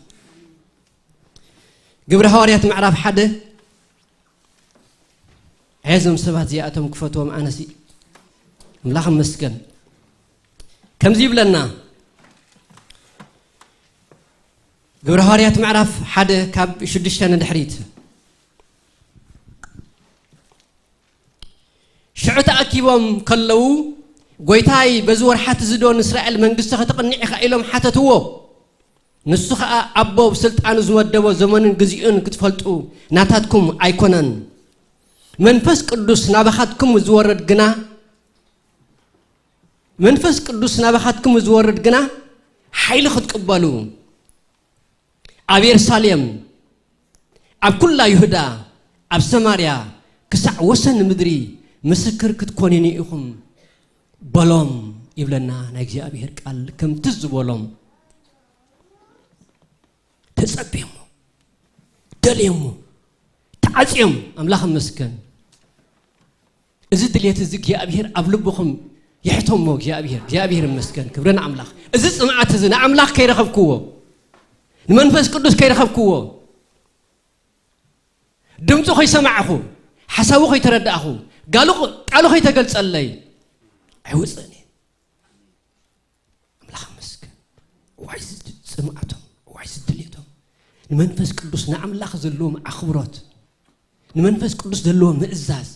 ግብሪ ሃዋርያት ምዕራፍ ሓደ። ኣየ እዞም ሰባት እዚኣቶም ክፈትዎም ኣነሲ። ኣምላኽ ይመስገን። ከምዚ ይብለና፣ ግብረ ሃዋርያት ምዕራፍ ሓደ ካብ ሽዱሽተ ንድሕሪት። ሽዑ ተኣኪቦም ከለዉ፣ "ጎይታይ፣ በዚ ወርሓት እዚ ዶ ንእስራኤል መንግስቲ ከተቕንዕ ኢኻ?" ኢሎም ሓተትዎ። ንሱ ኸኣ፣ "ኣቦ ብስልጣኑ ዝመደቦ ዘመኑን ግዚኡን ክትፈልጡ ናታትኩም ኣይኮነን። መንፈስ ቅዱስ ናባኻትኩም ዝወርድ ግና፣ መንፈስ ቅዱስ ናባኻትኩም ዝወርድ ግና፣ ሓይሊ ክትቅበሉ፣ ኣብ የሩሳሌም፣ ኣብ ኩላ ይሁዳ፣ ኣብ ሰማርያ ክሳዕ ወሰን ምድሪ ምስክር ክትኮኑኒ ኢኹም በሎም ይብለና ናይ እግዚኣብሔር ቃል። ከምቲ ዝበሎም ተጸብዮሞ፣ ደልዮሞ፣ ተዓጽዮም። ኣምላኽ ይመስገን። እዚ ድሌት እዚ እግዚኣብሔር ኣብ ልብኹም የሕተሞ እግዚኣብሔር። እግዚኣብሔር ይመስገን። ክብሪ ንኣምላኽ። እዚ ጽምኣት እዚ ንኣምላኽ ከይረኸብክዎ፣ ንመንፈስ ቅዱስ ከይረኸብክዎ፣ ድምፁ ከይሰማዕኹ፣ ሓሳቡ ከይተረዳእኹ፣ ጋሉ ቃሉ ከይተገልጸለይ ኣይወፅእን እየ። ኣምላኽ ይመስገን። እዋይ እዚ ጽምኣቶም፣ እዋይ እዚ ድሌቶም፣ ንመንፈስ ቅዱስ ንኣምላኽ ዘለዎም ኣኽብሮት፣ ንመንፈስ ቅዱስ ዘለዎም ምእዛዝ፣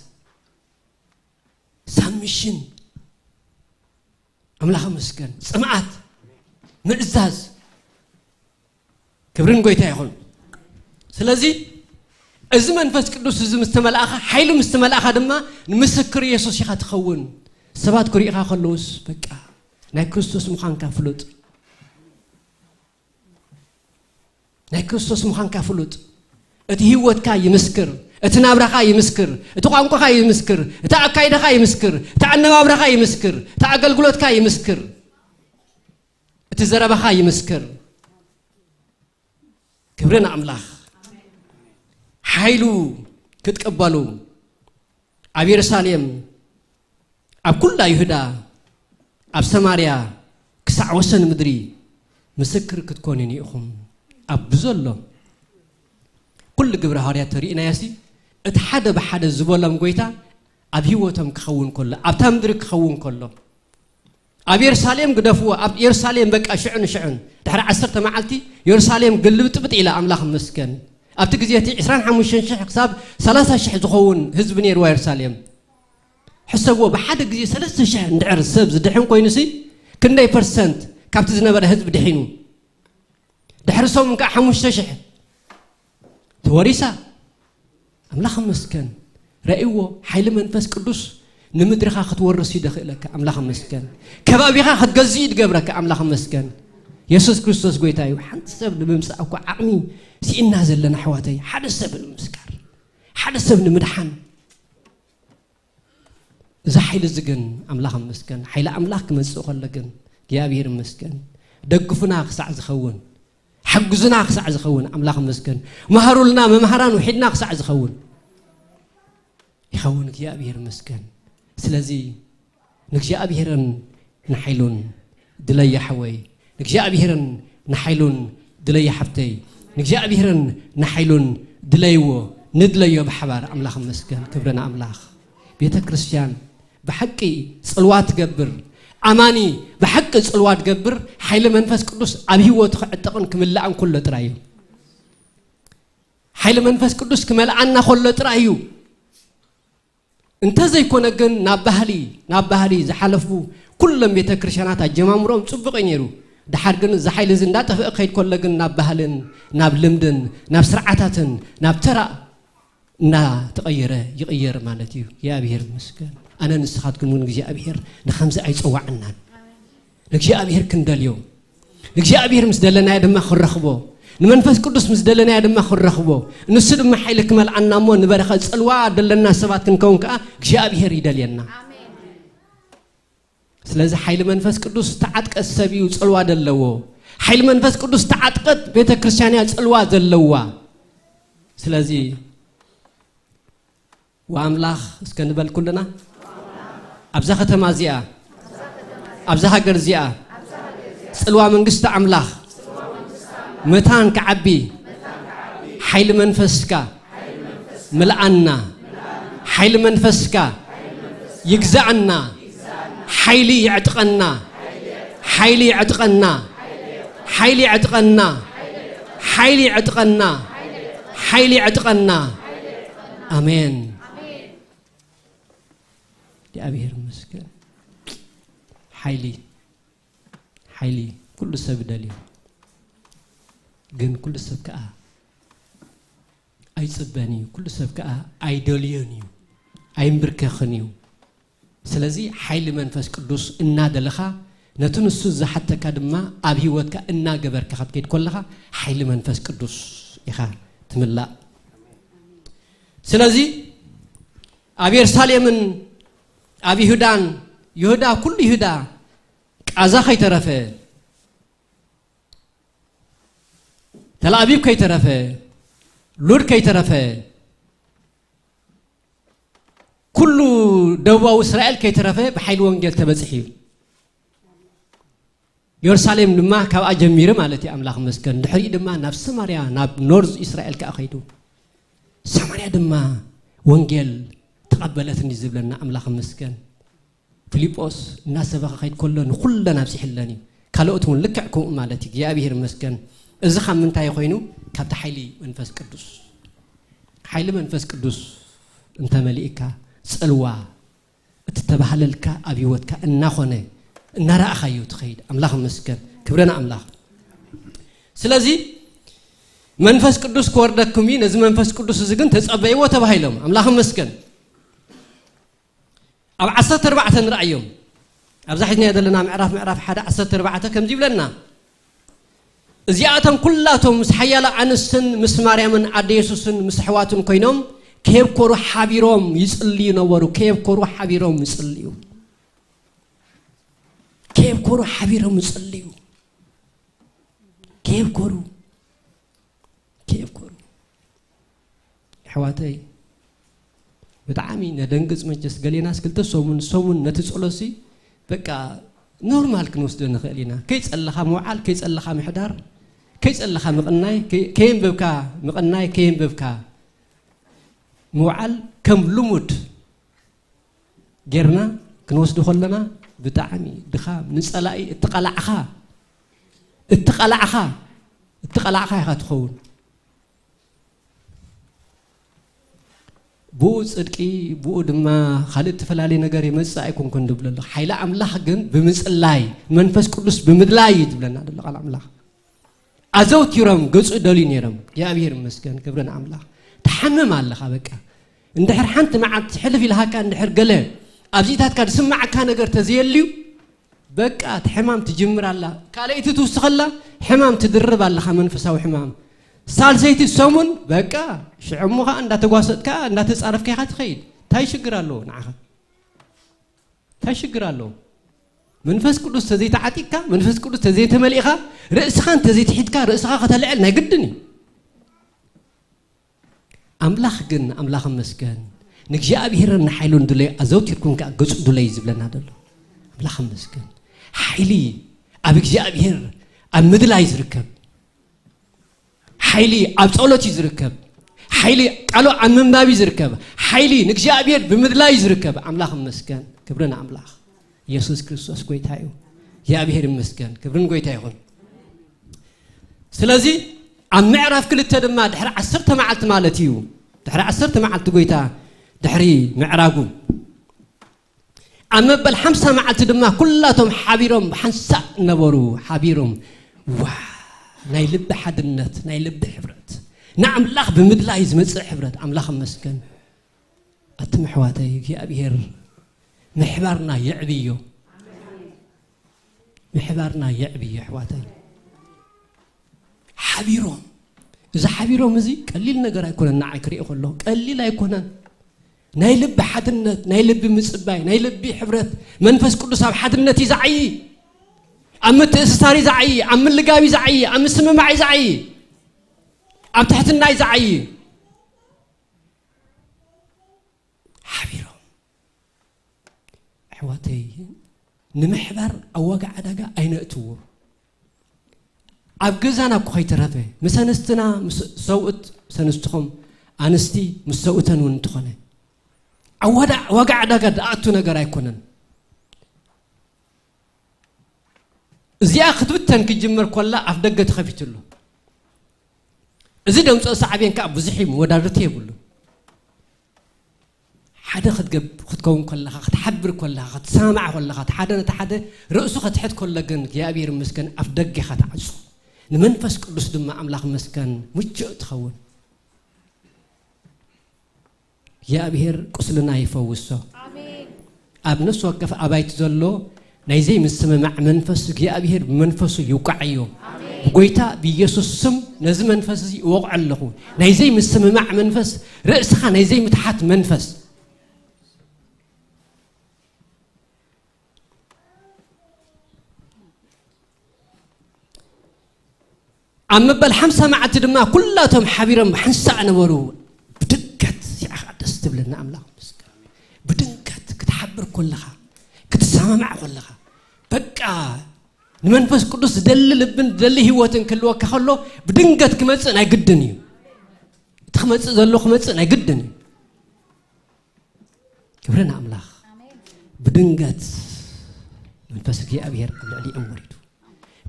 ሳብሚሽን፣ ኣምላኽ ይመስገን። ጽምኣት፣ ምእዛዝ፣ ክብርን ጎይታ ይኹን። ስለዚ እዚ መንፈስ ቅዱስ እዚ ምስ ተመልኣኻ፣ ሓይሉ ምስ ተመልኣኻ ድማ ንምስክር የሱስ ኢኻ ትኸውን። ሰባት ክሪእኻ ከለውስ በቃ ናይ ክርስቶስ ምዃንካ ፍሉጥ፣ ናይ ክርስቶስ ምዃንካ ፍሉጥ። እቲ ህይወትካ ይምስክር፣ እቲ ናብራኻ ይምስክር፣ እቲ ቋንቋኻ ይምስክር፣ እቲ ኣካይዳኻ ይምስክር፣ እቲ ኣነባብራኻ ይምስክር፣ እቲ ኣገልግሎትካ ይምስክር፣ እቲ ዘረባኻ ይምስክር። ክብሪ ንኣምላኽ። ሓይሉ ክትቅበሉ ኣብ የሩሳሌም፣ ኣብ ኩላ ይሁዳ፣ ኣብ ሰማርያ፣ ክሳዕ ወሰን ምድሪ ምስክር ክትኮኑኒ ኢኹም። ኣብ ብዘሎ ኩሉ ግብረ ሃዋርያት ተሪእናዮሲ፣ እቲ ሓደ ብሓደ ዝበሎም ጎይታ ኣብ ህይወቶም ክኸውን ከሎ፣ ኣብታ ምድሪ ክኸውን ከሎ፣ ኣብ የሩሳሌም ግደፍዎ፣ ኣብ የሩሳሌም በቃ ሽዑ ንሽዑን ድሕሪ ዓሰርተ መዓልቲ የሩሳሌም ግልብጥብጥ ኢላ፣ ኣምላኽ ይመስገን። ኣብቲ ግዜ እቲ ዕስራን ሓሙሽተን ሽሕ ክሳብ ሰላሳ ሽሕ ዝኸውን ህዝቢ ነይርዋ የሩሳሌም። ሕሰብዎ፣ ብሓደ ግዜ ሰለስተ ሽሕ እንድሕር ሰብ ዝድሕን ኮይኑሲ፣ ክንደይ ፐርሰንት ካብቲ ዝነበረ ህዝቢ ድሒኑ? ድሕሪ ሰሙን ከዓ ሓሙሽተ ሽሕ ተወሪሳ። ኣምላኽ ይመስገን። ረእይዎ፣ ሓይሊ መንፈስ ቅዱስ ንምድርኻ ክትወርስ እዩ ደኽእለካ። ኣምላኽ ይመስገን። ከባቢኻ ክትገዝእ እዩ ዝገብረካ። ኣምላኽ ይመስገን። የሱስ ክርስቶስ ጎይታ እዩ። ሓንቲ ሰብ ንምምጻእ እኮ ዓቕሚ ስኢና ዘለና ኣሕዋተይ፣ ሓደ ሰብ ንምምስካር፣ ሓደ ሰብ ንምድሓን። እዚ ሓይሊ እዚ ግን ኣምላኽ ይመስገን፣ ሓይሊ ኣምላኽ ክመጽእ ከሎ ግን እግዚኣብሔር ይመስገን። ደግፉና ክሳዕ ዝኸውን፣ ሓግዙና ክሳዕ ዝኸውን ኣምላኽ ይመስገን። መሃሩልና መምሃራን ውሒድና ክሳዕ ዝኸውን ይኸውን እግዚኣብሔር ይመስገን። ስለዚ ንእግዚኣብሔርን ንሓይሉን ድለዮ ሓወይ፣ ንእግዚኣብሔርን ንሓይሉን ድለዮ ሓፍተይ፣ ንእግዚኣብሔርን ንሓይሉን ድለይዎ፣ ንድለዮ ብሓባር። ኣምላኽ ይመስገን፣ ክብሪ ንኣምላኽ። ቤተ ክርስቲያን ብሓቂ ጽልዋ ትገብር፣ ኣማኒ ብሓቂ ጽልዋ ትገብር፣ ሓይሊ መንፈስ ቅዱስ ኣብ ህይወቱ ክዕጠቕን ክምላእን ከሎ ጥራይ እዩ። ሓይሊ መንፈስ ቅዱስ ክመልኣና ከሎ ጥራይ እዩ። እንተዘይኮነ ግን ናብ ባህሊ፣ ናብ ባህሊ ዝሓለፉ ኩሎም ቤተ ክርስቲያናት ኣጀማምሮኦም ጽቡቕ እዩ ነይሩ። ድሓር ግን እዚ ሓይሊ እዚ እንዳጠፍአ ክኸይድ ከሎ ግን ናብ ባህልን ናብ ልምድን ናብ ስርዓታትን ናብ ተራ እናተቐየረ ይቕየር ማለት እዩ። እግዚኣብሔር ይመስገን። ኣነ ንስኻትኩም እውን እግዚኣብሔር ንኸምዚ ኣይጸዋዕናን። ንእግዚኣብሔር ክንደልዮ፣ ንእግዚኣብሔር ምስ ደለናዮ ድማ ክንረኽቦ፣ ንመንፈስ ቅዱስ ምስ ደለናዮ ድማ ክንረኽቦ፣ ንሱ ድማ ሓይሊ ክመልኣና እሞ ንበረኸት ጽልዋ ደለና ሰባት ክንከውን ከኣ እግዚኣብሔር ይደልየና። ስለዚ ሓይሊ መንፈስ ቅዱስ ተዓጥቀት ሰብ እዩ ጽልዋ ደለዎ። ሓይሊ መንፈስ ቅዱስ ተዓጥቀት ቤተ ክርስቲያን እያ ጽልዋ ዘለዋ። ስለዚ ወኣምላኽ እስከ ንበል ኩልና። ኣብዛ ከተማ እዚኣ፣ ኣብዛ ሃገር እዚኣ፣ ጽልዋ መንግስቲ ኣምላኽ መታን ክዓቢ፣ ሓይሊ መንፈስካ ምልኣና፣ ሓይሊ መንፈስካ ይግዛኣና፣ ሓይሊ ይዕጥቀና፣ ሓይሊ ይዕጥቀና፣ ሓይሊ ይዕጥቀና፣ ሓይሊ ይዕጥቀና፣ ሓይሊ ይዕጥቀና። ኣሜን። እግዚኣብሔር ይመስገን። ሓይሊ፣ ሓይሊ ኩሉ ሰብ ይደልዮ፣ ግን ኩሉ ሰብ ከኣ ኣይጽበን እዩ፣ ኩሉ ሰብ ከኣ ኣይደልዮን እዩ፣ ኣይምብርከኽን እዩ። ስለዚ ሓይሊ መንፈስ ቅዱስ እናደለኻ፣ ነቲ ንሱ ዝሓተካ ድማ ኣብ ህይወትካ እናገበርካ ክትከይድ ከለኻ፣ ሓይሊ መንፈስ ቅዱስ ኢኻ ትምላእ። ስለዚ ኣብ የሩሳሌምን ኣብ ይሁዳን፣ ይሁዳ፣ ኩሉ ይሁዳ፣ ቃዛ ከይተረፈ፣ ተልኣቪቭ ከይተረፈ፣ ሉድ ከይተረፈ፣ ኩሉ ደቡባዊ እስራኤል ከይተረፈ ብሓይሊ ወንጌል ተበጽሒ እዩ። የሩሳሌም ድማ ካብኣ ጀሚሩ ማለት እዩ፣ ኣምላኽ መስገን። ድሕሪኡ ድማ ናብ ሰማርያ፣ ናብ ኖርዝ እስራኤል ከኣ ከይዱ። ሰማርያ ድማ ወንጌል ተቐበለትኒ ዝብለና ኣምላኽ መስገን። ፊልጶስ እናሰበኸ ከይድ ከሎ ንኹለን ኣብጺሕለን እዩ። ካልኦት እውን ልክዕ ከምኡ ማለት እዩ። እግዚኣብሔር ይመስገን። እዚ ካብ ምንታይ ኮይኑ? ካብቲ ሓይሊ መንፈስ ቅዱስ። ሓይሊ መንፈስ ቅዱስ እንተመሊእካ፣ ጽልዋ እትተባህለልካ ኣብ ህይወትካ እናኾነ እናረኣኻዮ ትኸይድ። ኣምላኽ ይመስገን። ክብረን ኣምላኽ። ስለዚ መንፈስ ቅዱስ ክወርደኩም እዩ። ነዚ መንፈስ ቅዱስ እዚ ግን ተጸበይዎ ተባሂሎም። ኣምላኽ ይመስገን። ኣብ ዓሰርተ ኣርባዕተ ንርኣዮም። ኣብዛ ሒዝናዮ ዘለና ምዕራፍ፣ ምዕራፍ ሓደ ዓሰርተ ኣርባዕተ ከምዚ ይብለና። እዚኣቶም ኩላቶም ምስ ሓያሎ ኣንስትን ምስ ማርያምን ኣደ የሱስን ምስ ኣሕዋቱን ኮይኖም ከየብኮሩ ሓቢሮም ይጽልዩ ነበሩ። ከየብኮሩ ሓቢሮም ይጽልዩ። ከየብኮሩ ሓቢሮም ይጽልዩ። ከየብኮሩ፣ ከየብኮሩ። ኣሕዋተይ፣ ብጣዕሚ ነደንግጽ። መቸስ ገሌናስ ክልተ ሰሙን፣ ሰሙን ነቲ ጸሎትሲ በቃ ኖርማል ክንወስዶ ንኽእል ኢና። ከይጸለኻ ምውዓል፣ ከይጸለኻ ምሕዳር፣ ከይጸለኻ ምቕናይ፣ ከይ-፣ ከየንበብካ ምቕናይ፣ ከየንበብካ ምውዓል ከም ልሙድ ጌርና ክንወስዶ ከለና ብጣዕሚ ድኻም፣ ንጸላኢ እትቐላዕኻ፣ እትቐላዕኻ፣ እትቐላዕኻ ኢኻ ትኸውን። ብኡ ጽድቂ፣ ብኡ ድማ ካልእ እተፈላለየ ነገር የመጽእ ኣይኮንኩን ዝብሎ ኣለኹ። ሓይሊ ኣምላኽ ግን ብምጽላይ፣ መንፈስ ቅዱስ ብምድላይ እዩ ዝብለና ዘሎ ቃል ኣምላኽ። ኣዘውቲሮም ገጹ ደልዩ ነይሮም። እግዚኣብሔር ይመስገን፣ ክብሪ ንኣምላኽ። ትሓምም ኣለኻ በቃ። እንድሕር ሓንቲ መዓልቲ ሕልፍ ኢልሃካ፣ እንድሕር ገለ ኣብዚታትካ ዝስማዓካ ነገር ተዘየልዩ፣ በቃ እቲ ሕማም ትጅምር ኣላ። ካልኣይቲ ትውስኸላ፣ ሕማም ትድርብ ኣለኻ፣ መንፈሳዊ ሕማም። ሳልሰይቲ ሰሙን፣ በቃ ሽዑ እሞ ኸዓ እንዳተጓሰጥካ፣ እንዳተጻረፍካ ኢኻ ትኸይድ። እንታይ ሽግር ኣለዎ ንዓኻ? እንታይ ሽግር ኣለዎ? መንፈስ ቅዱስ ተዘይተዓጢቅካ፣ መንፈስ ቅዱስ ተዘይተመሊእኻ፣ ርእስኻ እንተዘይትሒትካ፣ ርእስኻ ከተልዕል ናይ ግድን እዩ። ኣምላኽ ግን፣ ኣምላኽ ይመስገን፣ ንእግዚኣብሔርን ንሓይሉን ድለዩ፣ ኣዘውቲርኩም ከኣ ገጹ ድለዩ ዝብለና ዘሎ። ኣምላኽ ይመስገን። ሓይሊ ኣብ እግዚኣብሔር ኣብ ምድላይ ዝርከብ። ሓይሊ ኣብ ጸሎት እዩ ዝርከብ። ሓይሊ ቃሉ ኣብ ምንባብ እዩ ዝርከብ። ሓይሊ ንእግዚኣብሔር ብምድላይ እዩ ዝርከብ። ኣምላኽ ይመስገን። ክብሪ ንኣምላኽ። ኢየሱስ ክርስቶስ ጎይታ እዩ። እግዚኣብሔር ይመስገን። ክብሪ ንጎይታ ይኹን። ስለዚ ኣብ ምዕራፍ ክልተ ድማ ድሕሪ ዓሰርተ መዓልቲ ማለት እዩ። ድሕሪ ዓሰርተ መዓልቲ ጎይታ ድሕሪ ምዕራጉ ኣብ መበል ሓምሳ መዓልቲ ድማ ኩላቶም ሓቢሮም ብሓንሳእ ነበሩ። ሓቢሮም፣ ዋ፣ ናይ ልቢ ሓድነት፣ ናይ ልቢ ሕብረት፣ ንኣምላኽ ብምድላይ ዝመጽእ ሕብረት። ኣምላኽ ይመስገን። ኣቱም ኣሕዋተይ፣ እግዚኣብሔር ምሕባርና የዕብዮ። ምሕባርና የዕብዮ ኣሕዋተይ። ሓቢሮም፣ እዚ ሓቢሮም እዚ ቀሊል ነገር ኣይኮነን። ንዓይ ክሪኦ ከለኹ ቀሊል ኣይኮነን። ናይ ልቢ ሓድነት፣ ናይ ልቢ ምጽባይ፣ ናይ ልቢ ሕብረት፣ መንፈስ ቅዱስ ኣብ ሓድነት እዩ ዝዓዪ። ኣብ ምትእስሳር እዩ ዝዓዪ፣ ኣብ ምልጋብ እዩ ዝዓዪ፣ ኣብ ምስምማዕ እዩ ዝዓዪ፣ ኣብ ትሕትና እዩ ዝዓዪ። ሓቢሮም፣ ኣሕዋተይ፣ ንምሕባር ኣብ ዋጋ ዕዳጋ ኣይነእትዎ። ኣብ ገዛና እኮ ከይተረፈ፣ ምስ ኣንስትና፣ ምስ ሰብኡት፣ ምስ ኣንስትኹም፣ ኣንስቲ ምስ ሰብኡተን እውን እንተኾነ፣ ኣብ ዋዳ-፣ ዋጋ ዕዳጋ ዝኣቱ ነገር ኣይኮነን። እዚኣ ክትብተን ክጅመር ኮላ ኣፍ ደገ ተኸፊቱ ኣሎ። እዚ ደምፅኦ ሳዕቤን ከዓ ብዙሕ እዩ፣ መወዳድርቲ የብሉ። ሓደ ክትገብ-፣ ክትከውን ከለኻ፣ ክትሓብር ከለኻ፣ ክትሰማማዕ ከለኻ፣ እቲ ሓደ ነቲ ሓደ ርእሱ ከትሕት ከሎ ግን እግዚኣብሔር ይመስገን ኣፍ ደገ ኢኻ ትዓጹ። ንመንፈስ ቅዱስ ድማ ኣምላኽ ይመስገን ምቹእ ትኸውን። እግዚኣብሔር ቁስልና ይፈውሶ። ኣሜን። ኣብ ነፍሲ ወከፍ ኣባይቲ ዘሎ ናይ ዘይምስምማዕ መንፈስ እግዚኣብሔር ብመንፈሱ ይውቃዓዮ። ኣሜን። ጎይታ ብኢየሱስ ስም ነዚ መንፈስ እዚ እወቕዖ ኣለኹ። ናይ ዘይምስምማዕ መንፈስ፣ ርእስኻ ናይ ዘይምትሓት መንፈስ። ኣብ መበል ሓምሳ መዓልቲ ድማ ኩላቶም ሓቢሮም ሓንሳእ ነበሩ። ብድንገት፣ እዚኣ ኸዓ ደስ ትብለና ኣምላኽ ምስጋና። ብድንገት ክትሓብር ከለኻ፣ ክትሰማማዕ ከለኻ፣ በቃ ንመንፈስ ቅዱስ ዝደሊ ልብን ዝደሊ ህይወትን ክህልወካ ከሎ፣ ብድንገት ክመጽእ ናይ ግድን እዩ። እቲ ክመጽእ ዘሎ ክመጽእ ናይ ግድን እዩ። ክብሪ ንኣምላኽ። ብድንገት መንፈስ እግዚኣብሔር ኣብ ልዕሊኦም ወሪዱ።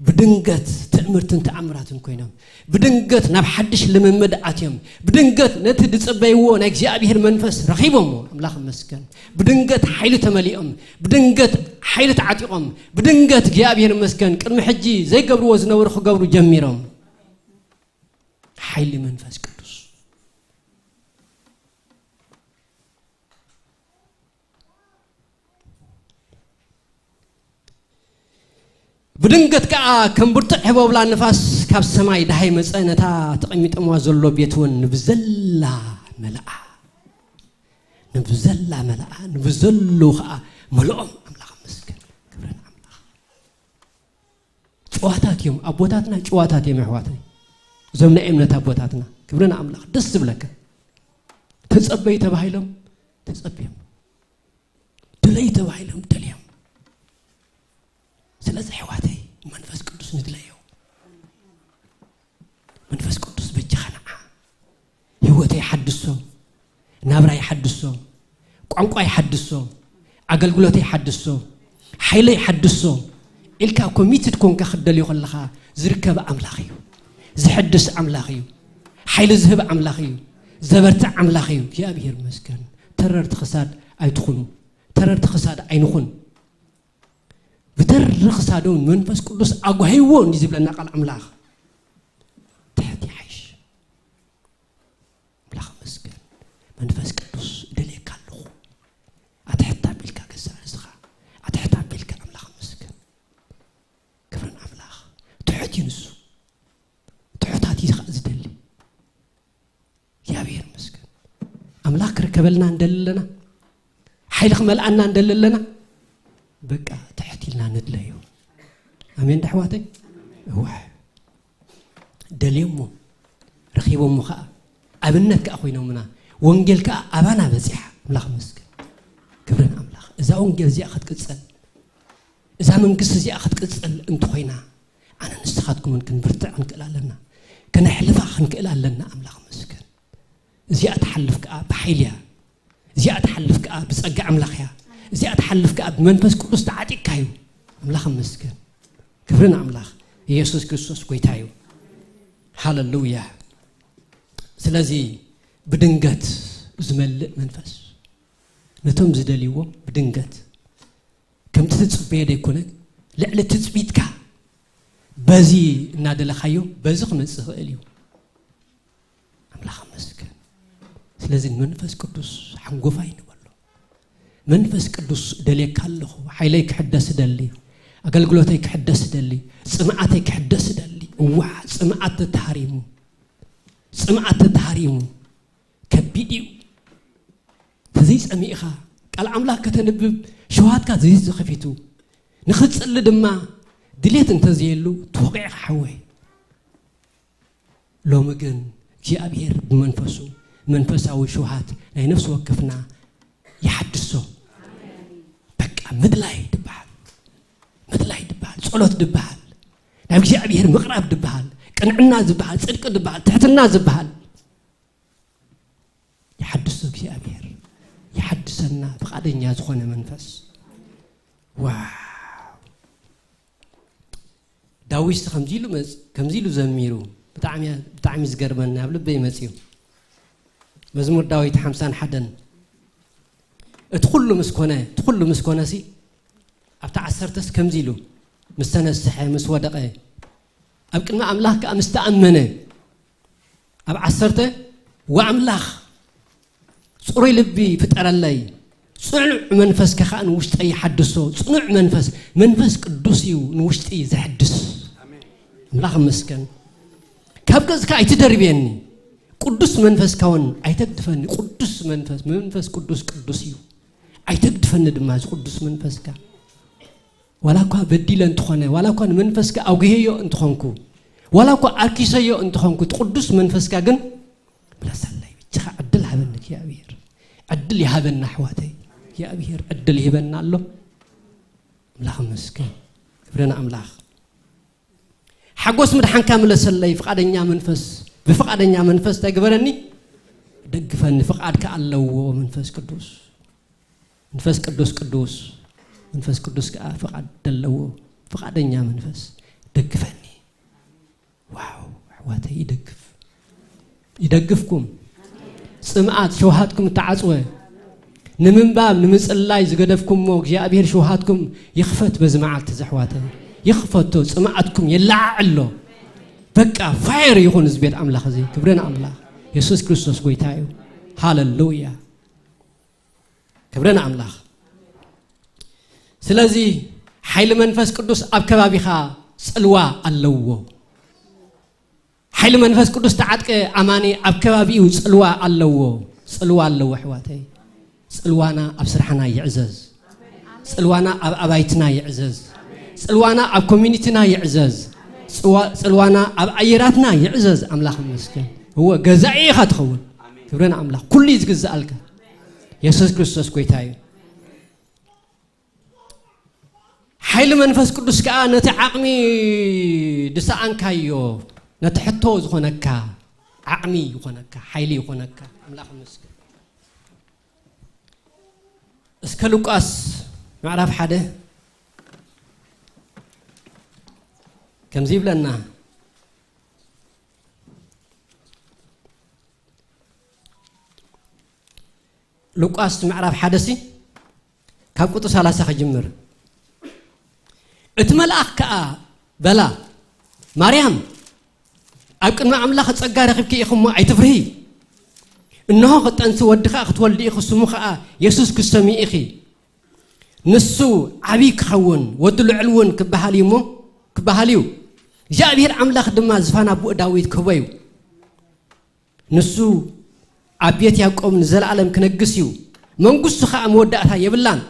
ብድንገት ትእምርትን ተኣምራትን ኮይኖም። ብድንገት ናብ ሓድሽ ልምምድ ኣትዮም። ብድንገት ነቲ ዝጽበይዎ ናይ እግዚኣብሔር መንፈስ ረኺቦሞ። ኣምላኽ ይመስገን። ብድንገት ሓይሊ ተመሊኦም። ብድንገት ሓይሊ ተዓጢቖም። ብድንገት እግዚኣብሔር ይመስገን። ቅድሚ ሕጂ ዘይገብርዎ ዝነበሩ ክገብሩ ጀሚሮም። ሓይሊ መንፈስ ቅዱስ። ብድንገት ከኣ ከም ብርቱዕ ህቦብላ ንፋስ ካብ ሰማይ ደሃይ መጸ፣ ነታ ተቐሚጠምዋ ዘሎ ቤት እውን ንብዘላ መልኣ። ንብዘላ መልኣ፣ ንብዘሉ ከኣ መልኦም። ኣምላኽ ይመስገን። ክብሪ ንኣምላኽ። ጨዋታት እዮም ኣቦታትና፣ ጨዋታት እዮም ኣሕዋተይ። እዞም ናይ እምነት ኣቦታትና፣ ክብሪ ንኣምላኽ። ደስ ዝብለካ። ተጸበዩ ተባሂሎም ተጸብዮም። ድለዩ ተባሂሎም ደልዮም። ስለዚ ኣሕዋተይ፣ መንፈስ ቅዱስ ንድለዮ። መንፈስ ቅዱስ በጃኻ ንዓ። ህይወተይ ሓድሶ፣ ናብራይ ሓድሶ፣ ቋንቋይ ሓድሶ፣ ኣገልግሎተይ ሓድሶ፣ ሓይለይ ሓድሶ ኢልካ ኮሚትድ ኮንካ ክትደልዮ ከለኻ ዝርከብ ኣምላኽ እዩ። ዝሕድስ ኣምላኽ እዩ። ሓይሊ ዝህብ ኣምላኽ እዩ። ዘበርትዕ ኣምላኽ እዩ። እግዚኣብሔር ይመስገን። ተረርቲ ክሳድ ኣይትኹኑ። ተረርቲ ክሳድ ኣይንኹን። ብተሪ ክሳዶም መንፈስ ቅዱስ ኣጓሂዎ እንዲ ዝብለና ቃል ኣምላኽ። ትሕት ይሓይሽ። ኣምላኽ መስገን። መንፈስ ቅዱስ እደልየካ ኣለኹ። ኣትሕት ኣቢልካ ገዛእ ርእስኻ። ኣትሕት ኣቢልካ ኣምላኽ መስገን። ክብርን ኣምላኽ። ትሑት እዩ ንሱ። ትሑታት እዩ ኸዓ ዝደሊ። እግዚኣብሔር ይመስገን። ኣምላኽ ክርከበልና እንደሊ ኣለና። ሓይሊ ክመልኣና እንደሊ ኣለና። በቃ ትሕት ኢልና ንድለዮ። ኣሜን ዶ ኣሕዋተይ? እወ። ደልዮሞ፣ ረኺቦሞ ኸዓ። ኣብነት ከኣ ኮይኖምና። ወንጌል ከኣ ኣባና በጺሓ። ኣምላኽ ይመስገን። ክብሪ ንኣምላኽ። እዛ ወንጌል እዚኣ ክትቅጸል፣ እዛ መንግስቲ እዚኣ ክትቅጸል እንተኾይና፣ ኣነ ንስኻትኩምን ክንብርትዕ ክንክእል ኣለና። ከነሕልፋ ክንክእል ኣለና። ኣምላኽ ይመስገን። እዚኣ ትሓልፍ ከኣ ብሓይሊ እያ። እዚኣ ትሓልፍ ከኣ ብጸጋ ኣምላኽ እያ። እዚኣ ትሓልፍ ከኣ ብመንፈስ ቅዱስ ተዓጢቕካ እዩ። ኣምላኽ ይመስገን። ክብሪ ንኣምላኽ። ኢየሱስ ክርስቶስ ጎይታ እዩ። ሃሌሉያ። ስለዚ ብድንገት ዝመልእ መንፈስ ነቶም ዝደልይዎ ብድንገት ከምቲ ትጽበዮ ዘይኮነ፣ ልዕሊ ትጽቢትካ በዚ እናደለኻዮ በዚ ክመጽእ ይኽእል እዩ። ኣምላኽ ይመስገን። ስለዚ ንመንፈስ ቅዱስ ሓንጎፋይ ንበሎ። መንፈስ ቅዱስ ደልየካ ኣለኹ፣ ሓይለይ ክሕደስ እደሊ፣ ኣገልግሎተይ ክሕደስ እደሊ፣ ጽምኣተይ ክሕደስ እደሊ። እዋ፣ ጽምኣት ተተሃሪሙ፣ ጽምኣት ተተሃሪሙ ከቢድ እዩ። ተዘይጸሚእኻ ቃል ኣምላኽ ከተንብብ ሸውሃትካ ዘይተኸፊቱ ንኽትጽሊ ድማ ድሌት እንተዘየሉ ትወቒዕኻ ሓወይ። ሎሚ ግን እግዚኣብሔር ብመንፈሱ መንፈሳዊ ሸውሃት ናይ ነፍሲ ወከፍና ይሓድሶ። በቃ ምድላይ ድበሃል፣ ምድላይ ድበሃል፣ ጸሎት ድበሃል፣ ናብ እግዚኣብሔር ምቕራብ ድበሃል፣ ቅንዕና ዝበሃል፣ ጽድቂ ድበሃል፣ ትሕትና ዝበሃል ይሓድሶ እግዚኣብሔር። ይሓድሰና ፍቓደኛ ዝኾነ መንፈስ። ዋው! ዳዊት ከምዚ ኢሉ መጽ-፣ ከምዚ ኢሉ ዘሚሩ። ብጣዕሚ፣ ብጣዕሚ ዝገርመኒ ኣብ ልበይ መጽዩ። መዝሙር ዳዊት ሓምሳን ሓደን። እቲ ኩሉ ምስ ኮነ፣ እቲ ኩሉ ምስ ኮነሲ፣ ኣብቲ ዓሰርተስ ከምዚ ኢሉ ምስ ተነስሐ፣ ምስ ወደቐ፣ ኣብ ቅድሚ ኣምላኽ ከኣ ምስ ተኣመነ፣ ኣብ ዓሰርተ፣ ወኣምላኽ ጽሩይ ልቢ ፍጠረለይ፣ ጽኑዕ መንፈስካ ከኣ ንውሽጠይ ይሓድሶ። ጽኑዕ መንፈስ፣ መንፈስ ቅዱስ እዩ ንውሽጢ ዘሕድስ። ኣሜን። ኣምላኽ ይመስገን። ካብ ገጽካ ኣይትደርብየኒ፣ ቅዱስ መንፈስካ እውን ኣይተግድፈኒ። ቅዱስ መንፈስ፣ መንፈስ ቅዱስ ቅዱስ እዩ። ኣይተግድፈኒ ድማ እዚ ቅዱስ መንፈስካ። ዋላ እኳ በዲለ እንተኾነ፣ ዋላ እኳ ንመንፈስካ ኣጉሄዮ እንተኾንኩ፣ ዋላ እኳ ኣርኪሰዮ እንተኾንኩ፣ እቲ ቅዱስ መንፈስካ ግን ምለሰለይ። ብቻኻ ዕድል ሃበኒ እግዚኣብሔር። ዕድል ይሃበና ኣሕዋተይ። እግዚኣብሔር ዕድል ይህበና ኣሎ። ኣምላኽ ይመስገን። ክብሪ ንኣምላኽ። ሓጎስ ምድሓንካ ምለሰለይ። ፍቓደኛ መንፈስ፣ ብፍቓደኛ መንፈስ እንታይ ግበረኒ? ደግፈኒ። ፍቓድካ ኣለዎ መንፈስ ቅዱስ። መንፈስ ቅዱስ ቅዱስ፣ መንፈስ ቅዱስ ከኣ ፍቓድ ዘለዎ ፍቓደኛ መንፈስ። ደግፈኒ። ዋው፣ ኣሕዋተይ ይደግፍ። ይደግፍኩም። ጽምኣት ሸውሃትኩም እተዓጽወ፣ ንምንባብ ንምጽላይ ዝገደፍኩሞ እግዚኣብሔር ሸውሃትኩም ይኽፈት። በዚ መዓልቲ እዚ ኣሕዋተይ ይኽፈቶ። ጽምኣትኩም የለዓዕሎ። በቃ ፋየር ይኹን እዚ ቤት ኣምላኽ እዚ። ክብሪ ንኣምላኽ። የሱስ ክርስቶስ ጎይታ እዩ። ሃለሉያ። ክብሪ ንኣምላኽ። ስለዚ ሓይሊ መንፈስ ቅዱስ ኣብ ከባቢኻ ጽልዋ ኣለዎ። ሓይሊ መንፈስ ቅዱስ ተዓጥቀ ኣማኒ ኣብ ከባቢኡ ጽልዋ ኣለዎ። ጽልዋ ኣለዎ ኣሕዋተይ። ጽልዋና ኣብ ስራሕና ይዕዘዝ። ጽልዋና ኣብ ኣባይትና ይዕዘዝ። ጽልዋና ኣብ ኮሚኒቲና ይዕዘዝ። ጽዋ-፣ ጽልዋና ኣብ ኣየራትና ይዕዘዝ። ኣምላኽ ይመስገን። እወ ገዛኢ ኢኻ ትኸውን። ክብሪ ንኣምላኽ። ኩሉ እዩ ዝግዝኣልካ። የሱስ ክርስቶስ ጎይታ እዩ። ሓይሊ መንፈስ ቅዱስ ከኣ ነቲ ዓቕሚ ድሰኣንካዮ፣ ነቲ ሕቶ ዝኾነካ ዓቕሚ ይኾነካ፣ ሓይሊ ይኾነካ። ኣምላኽ ይመስገን። እስከ ሉቃስ ምዕራፍ ሓደ ከምዚ ይብለና። ሉቃስ ምዕራፍ ሓደ ሲ ካብ ቁጽሪ ሰላሳ ክጅምር። እቲ መልኣኽ ከኣ በላ፣ ማርያም፣ ኣብ ቅድሚ ኣምላኽ ጸጋ ረኺብኪ ኢኺ እሞ ኣይትፍርሂ። እንሆ፣ ክትጠንሲ ወዲ ከኣ ክትወልዲ ኢኺ፣ ስሙ ከኣ የሱስ ክትሰምዪ ኢኺ። ንሱ ዓብዪ ክኸውን፣ ወዲ ልዑል እውን ክበሃል እዩ እሞ፣ ክበሃል እዩ። እግዚኣብሔር ኣምላኽ ድማ ዝፋን ኣቦኡ ዳዊት ክህቦ እዩ። ንሱ ኣብ ቤት ያዕቆብ ንዘለኣለም ክነግስ እዩ፣ መንግስቱ ኸኣ መወዳእታ የብላን።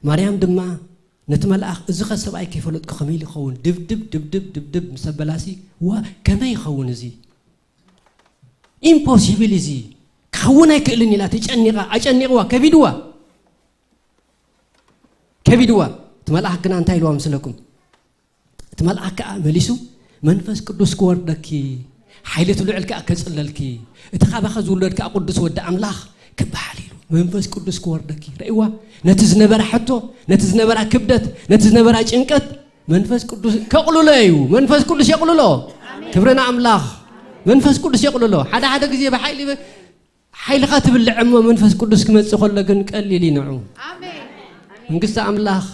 ማርያም ድማ ነቲ መልኣኽ፣ እዚ ኸ ሰብኣይ ከይፈለጥኩ ኸመይ ኢሉ ይኸውን? ድብድብ፣ ድብድብ፣ ድብድብ ምስ ኣበላሲ፣ ዋ፣ ከመይ ይኸውን እዚ? ኢምፖሲብል እዚ፣ ክኸውን ኣይክእልን ኢላ ተጨኒቓ፣ ኣጨኒቕዋ፣ ከቢድዋ፣ ከቢድዋ። እቲ መልኣኽ ግና እንታይ ኢልዋ መስለኩም? እቲ መልኣኽ ከኣ መሊሱ፣ መንፈስ ቅዱስ ክወርደኪ፣ ሓይሊ እቲ ልዑል ከኣ ከጽለልኪ፣ እቲ ካባኺ ዝውለድ ከኣ ቅዱስ ወዲ ኣምላኽ ክበሃል ኢሉ፣ መንፈስ ቅዱስ ክወርደኪ። ረእይዋ፣ ነቲ ዝነበራ ሕቶ፣ ነቲ ዝነበራ ክብደት፣ ነቲ ዝነበራ ጭንቀት መንፈስ ቅዱስ ከቕልሎ እዩ። መንፈስ ቅዱስ የቕልሎ። ክብሪ ንኣምላኽ። መንፈስ ቅዱስ የቕልሎ። ሓደ ሓደ ግዜ ብሓይሊ ሓይልኻ ትብልዕ እሞ መንፈስ ቅዱስ ክመጽእ ከሎ ግን ቀሊል እዩ ንዑ። ኣሜን። መንግስቲ ኣምላኽ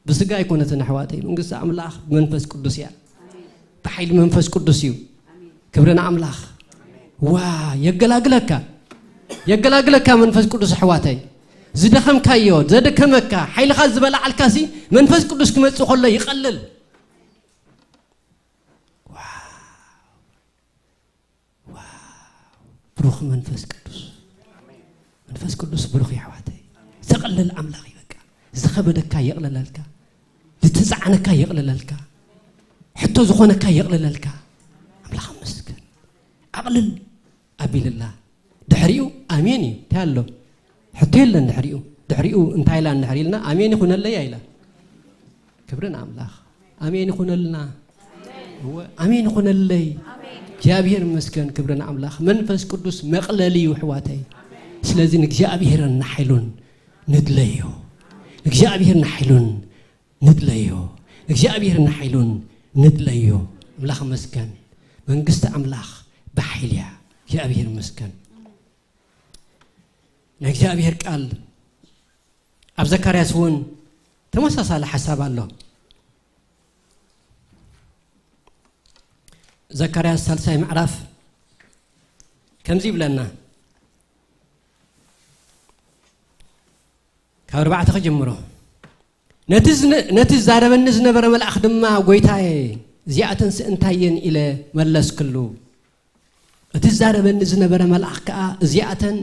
ብስጋ ኣይኮነትን ኣሕዋተይ፣ መንግስቲ ኣምላኽ ብመንፈስ ቅዱስ እያ። ብሓይሊ መንፈስ ቅዱስ እዩ። ክብሪ ንኣምላኽ። ዋ፣ የገላግለካ፣ የገላግለካ መንፈስ ቅዱስ ኣሕዋተይ። ዝደኸምካዮ፣ ዘደከመካ፣ ሓይልኻ ዝበላዓልካ ሲ መንፈስ ቅዱስ ክመጽእ ከሎ ይቐልል። ዋ፣ ዋው! ብሩኽ መንፈስ ቅዱስ። መንፈስ ቅዱስ ብሩኽ እዩ ኣሕዋተይ። ዘቕልል ኣምላኽ እዩ በቃ። ዝኸበደካ የቕልለልካ። ዝተጻዕነካ የቕልለልካ። ሕቶ ዝኾነካ የቕልለልካ። ኣምላኽ ይመስገን። ኣቕልል ኣቢልላ። ድሕሪኡ ኣሜን እዩ። እንታይ ኣሎ? ሕቶ የለን ድሕሪኡ። ድሕሪኡ እንታይ ኢላ እንድሕር ኢልና፣ ኣሜን ይኹነለይ ኢላ። ክብሪ ንኣምላኽ። ኣሜን ይኹነልና። እወ፣ ኣሜን ይኹነለይ። እግዚኣብሔር ይመስገን፣ ክብሪ ንኣምላኽ። መንፈስ ቅዱስ መቕለሊ እዩ ኣሕዋተይ። ስለዚ ንእግዚኣብሔርን ንሓይሉን ንድለዮ። ንእግዚኣብሔር ንሓይሉን ንድለዮ። ንእግዚኣብሔር ንሓይሉን ንድለዮ። ኣምላኽ ይመስገን። መንግስቲ ኣምላኽ ብሓይሊ እያ። እግዚኣብሔር ይመስገን። ናይ እግዚኣብሔር ቃል ኣብ ዘካርያስ እውን ተመሳሳሊ ሓሳብ ኣሎ። ዘካርያስ ሳልሳይ ምዕራፍ ከምዚ ይብለና፣ ካብ ኣርባዕተ ክጅምሮ። ነቲ ዝነ-፣ ነቲ ዝዛረበኒ ዝነበረ መልኣኽ ድማ፣ "ጐይታየ፣ እዚኣተንስ እንታይ እየን? ኢለ መለስክሉ። እቲ ዝዛረበኒ ዝነበረ መልኣኽ ከኣ፣ እዚኣተን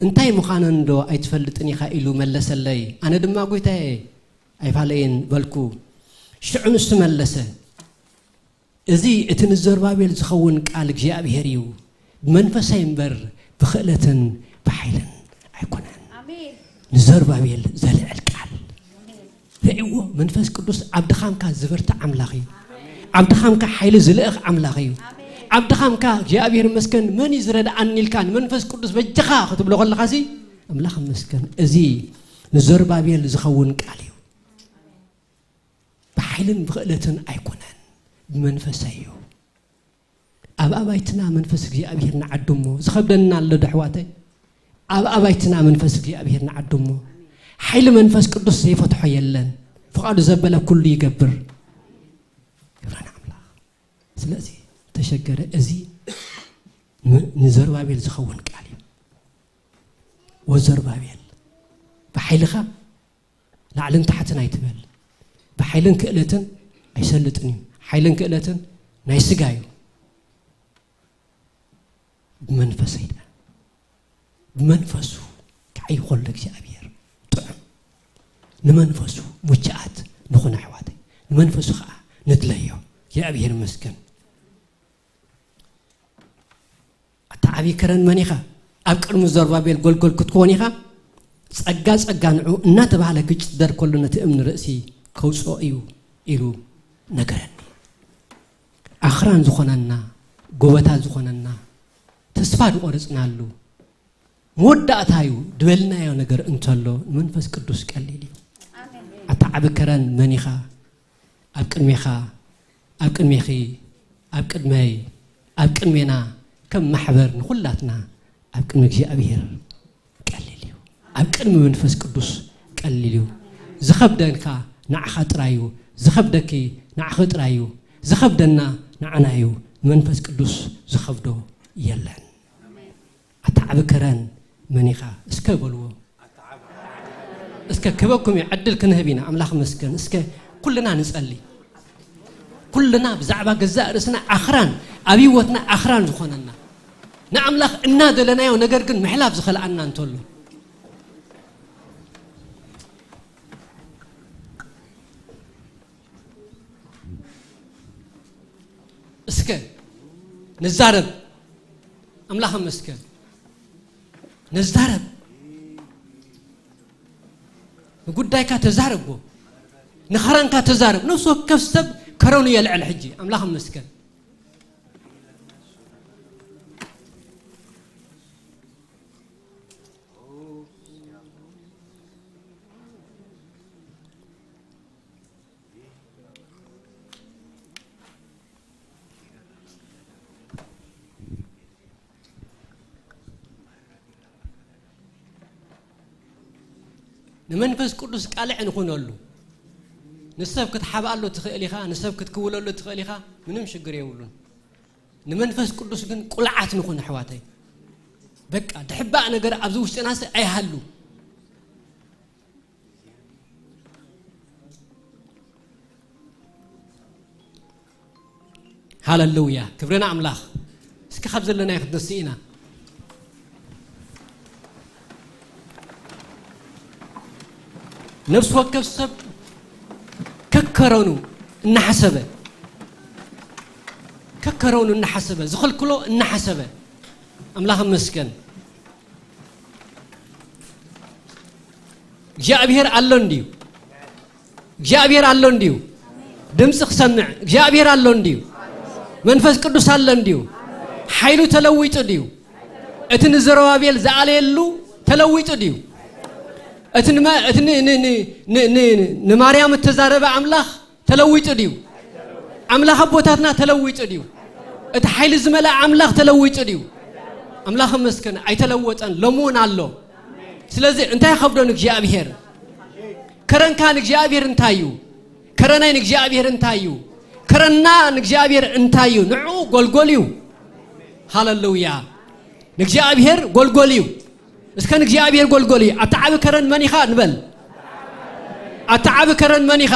እንታይ ምዃነን ዶ ኣይትፈልጥን ኢኻ? ኢሉ መለሰለይ። ኣነ ድማ፣ ጎይታየ፣ ኣይፋለየን በልኩ። ሽዑ ንሱ መለሰ፣ እዚ እቲ ንዘሩባቤል ዝኸውን ቃል እግዚኣብሔር እዩ፣ ብመንፈሰይ እምበር ብኽእለትን ብሓይልን ኣይኮነን። ኣሜን። ንዘሩባቤል ዘልዕል ቃል። ርእይዎ፣ መንፈስ ቅዱስ ኣብ ድኻምካ ዝበርትዕ ኣምላኽ እዩ። ኣብ ድኻምካ ሓይሊ ዝልእኽ ኣምላኽ እዩ። ኣብ ድኻምካ እግዚኣብሔር ይመስገን፣ መን እዩ ዝረድኣኒ ኢልካ ንመንፈስ ቅዱስ በጃኻ ክትብሎ ከለኻሲ፣ ኣምላኽ ይመስገን፣ እዚ ንዘሩባቤል ዝኸውን ቃል እዩ። ብሓይልን ብኽእለትን ኣይኮነን፣ ብመንፈሰይ እዩ። ኣብ ኣባይትና መንፈስ እግዚኣብሔር ንዓዱ እሞ፣ ዝኸብደና ኣሎ ዶ ኣሕዋተይ? ኣብ ኣባይትና መንፈስ እግዚኣብሔር ንዓዱ እሞ፣ ሓይሊ መንፈስ ቅዱስ ዘይፈትሖ የለን። ፍቓዱ ዘበለ ኩሉ ይገብር። ክብሪ ንኣምላኽ። ስለዚ ተሸገረ፣ እዚ ን-፣ ንዘሩባቤል ዝኸውን ቃል እዩ። ወዘሩባቤል፣ ብሓይልኻ ላዕልን ታሕትን ኣይትበል። ብሓይልን ክእለትን ኣይሰልጥን እዩ። ሓይልን ክእለትን ናይ ስጋ እዩ። ብመንፈሰይ ድኣ፣ ብመንፈሱ ክዓይ ከሎ እግዚኣብሔር ጥዑም። ንመንፈሱ ሙችኣት ንኹን ኣሕዋተይ፣ ንመንፈሱ ኸዓ ንድለዮ። እግዚኣብሔር ይመስገን። ኣታ ዓብዪ ከረን መን ኢኻ? ኣብ ቅድሚ ዘሩባቤል ጎልጎል ክትኮን ኢኻ። ጸጋ ጸጋ ንዑ እናተባህለ ክጭደር ከሎ ነቲ እምኒ ርእሲ ከውጽኦ እዩ ኢሉ ነገረኒ። ኣኽራን ዝኾነና፣ ጎበታት ዝኾነና፣ ተስፋ ዝቖረጽናሉ፣ መወዳእታ እዩ ድበልናዮ ነገር እንተሎ፣ ንመንፈስ ቅዱስ ቀሊል እዩ። ኣታ ዓቢ ከረን መን ኢኻ? ኣብ ቅድሜኻ፣ ኣብ ቅድሜኺ፣ ኣብ ቅድመይ፣ ኣብ ቅድሜና፣ ከም ማሕበር ንኹላትና ኣብ ቅድሚ እግዚኣብሔር ቀሊል እዩ። ኣብ ቅድሚ መንፈስ ቅዱስ ቀሊል እዩ። ዝኸብደንካ ንዓኻ ጥራይ እዩ። ዝኸብደኪ ንዓኺ ጥራይ እዩ። ዝኸብደና ንዓና እዩ። ንመንፈስ ቅዱስ ዝኸብዶ የለን። ኣታ ዓቢ ከረን መን ኢኻ? እስከ በልዎ። እስከ ክበኩም እዩ፣ ዕድል ክንህብ ኢና። ኣምላኽ መስገን። እስከ ኩልና ንጸሊ። ኩልና ብዛዕባ ገዛእ ርእስና ኣኽራን፣ ኣብ ህይወትና ኣኽራን ዝኾነና፣ ንኣምላኽ እናደለናዮ ነገር ግን ምሕላፍ ዝኸልኣና እንተሎ፣ እስከ ንዛረብ። ኣምላኽ መስገን። ንዛረብ። ንጉዳይካ ተዛረቦ። ንኸረንካ ተዛረብ። ነፍሲ ወከፍ ሰብ ከረኑ የልዕል ሕጂ። ኣምላኽ መስገን። ንመንፈስ ቅዱስ ቃልዕ ንኹነሉ። ንሰብ ክትሓብኣሉ ትኽእል ኢኻ፣ ንሰብ ክትክውለሉ ትኽእል ኢኻ፣ ምንም ሽግር የብሉን። ንመንፈስ ቅዱስ ግን ቁልዓት ንኹን ኣሕዋተይ። በቃ ድሕባእ ነገር ኣብዚ ውሽጥናስ ኣይሃሉ። ሃለሉያ፣ ክብሪ ንኣምላኽ። እስኪ ካብ ዘለናዮ ክትነስእ ኢና። ነፍሲ ወከፍ ሰብ ከከረኑ እናሓሰበ፣ ከከረኑ እናሓሰበ፣ ዝኽልክሎ እናሓሰበ፣ ኣምላኽ ይመስገን። እግዚኣብሔር ኣሎ እንድዩ። እግዚኣብሔር ኣሎ እንድዩ። ድምፂ ክሰምዕ እግዚኣብሔር ኣሎ እንድዩ። መንፈስ ቅዱስ ኣሎ እንድዩ። ሓይሉ ተለዊጡ ድዩ? እቲ ንዘረባቤል ዝኣለየሉ ተለዊጡ ድዩ? እቲ ንመ-፣ እቲ ን-፣ ን-፣ ን-፣ ን-፣ ን-፣ ንማርያም እተዛረበ ኣምላኽ ተለዊጡ ድዩ? ኣምላኽ ኣቦታትና ተለዊጡ ድዩ? እቲ ሓይሊ ዝመልኣ ኣምላኽ ተለዊጡ ድዩ? ኣምላኽ ይመስገን፣ ኣይተለወጠን፣ ሎሚ እውን ኣሎ። ስለዚ እንታይ ይኸብዶ ንእግዚኣብሔር? ከረንካ ንእግዚኣብሔር እንታይ እዩ? ከረነይ ንእግዚኣብሔር እንታይ እዩ? ከረና ንእግዚኣብሔር እንታይ እዩ? ንዕኡ ጎልጎል እዩ። ሃለሉያ! ንእግዚኣብሔር ጎልጎል እዩ። እስከ ንእግዚኣብሔር ጎልጎል እዩ። ኣታ ዓቢ ከረን መን ኢኻ ንበል። ኣታ ዓቢ ከረን መን ኢኻ?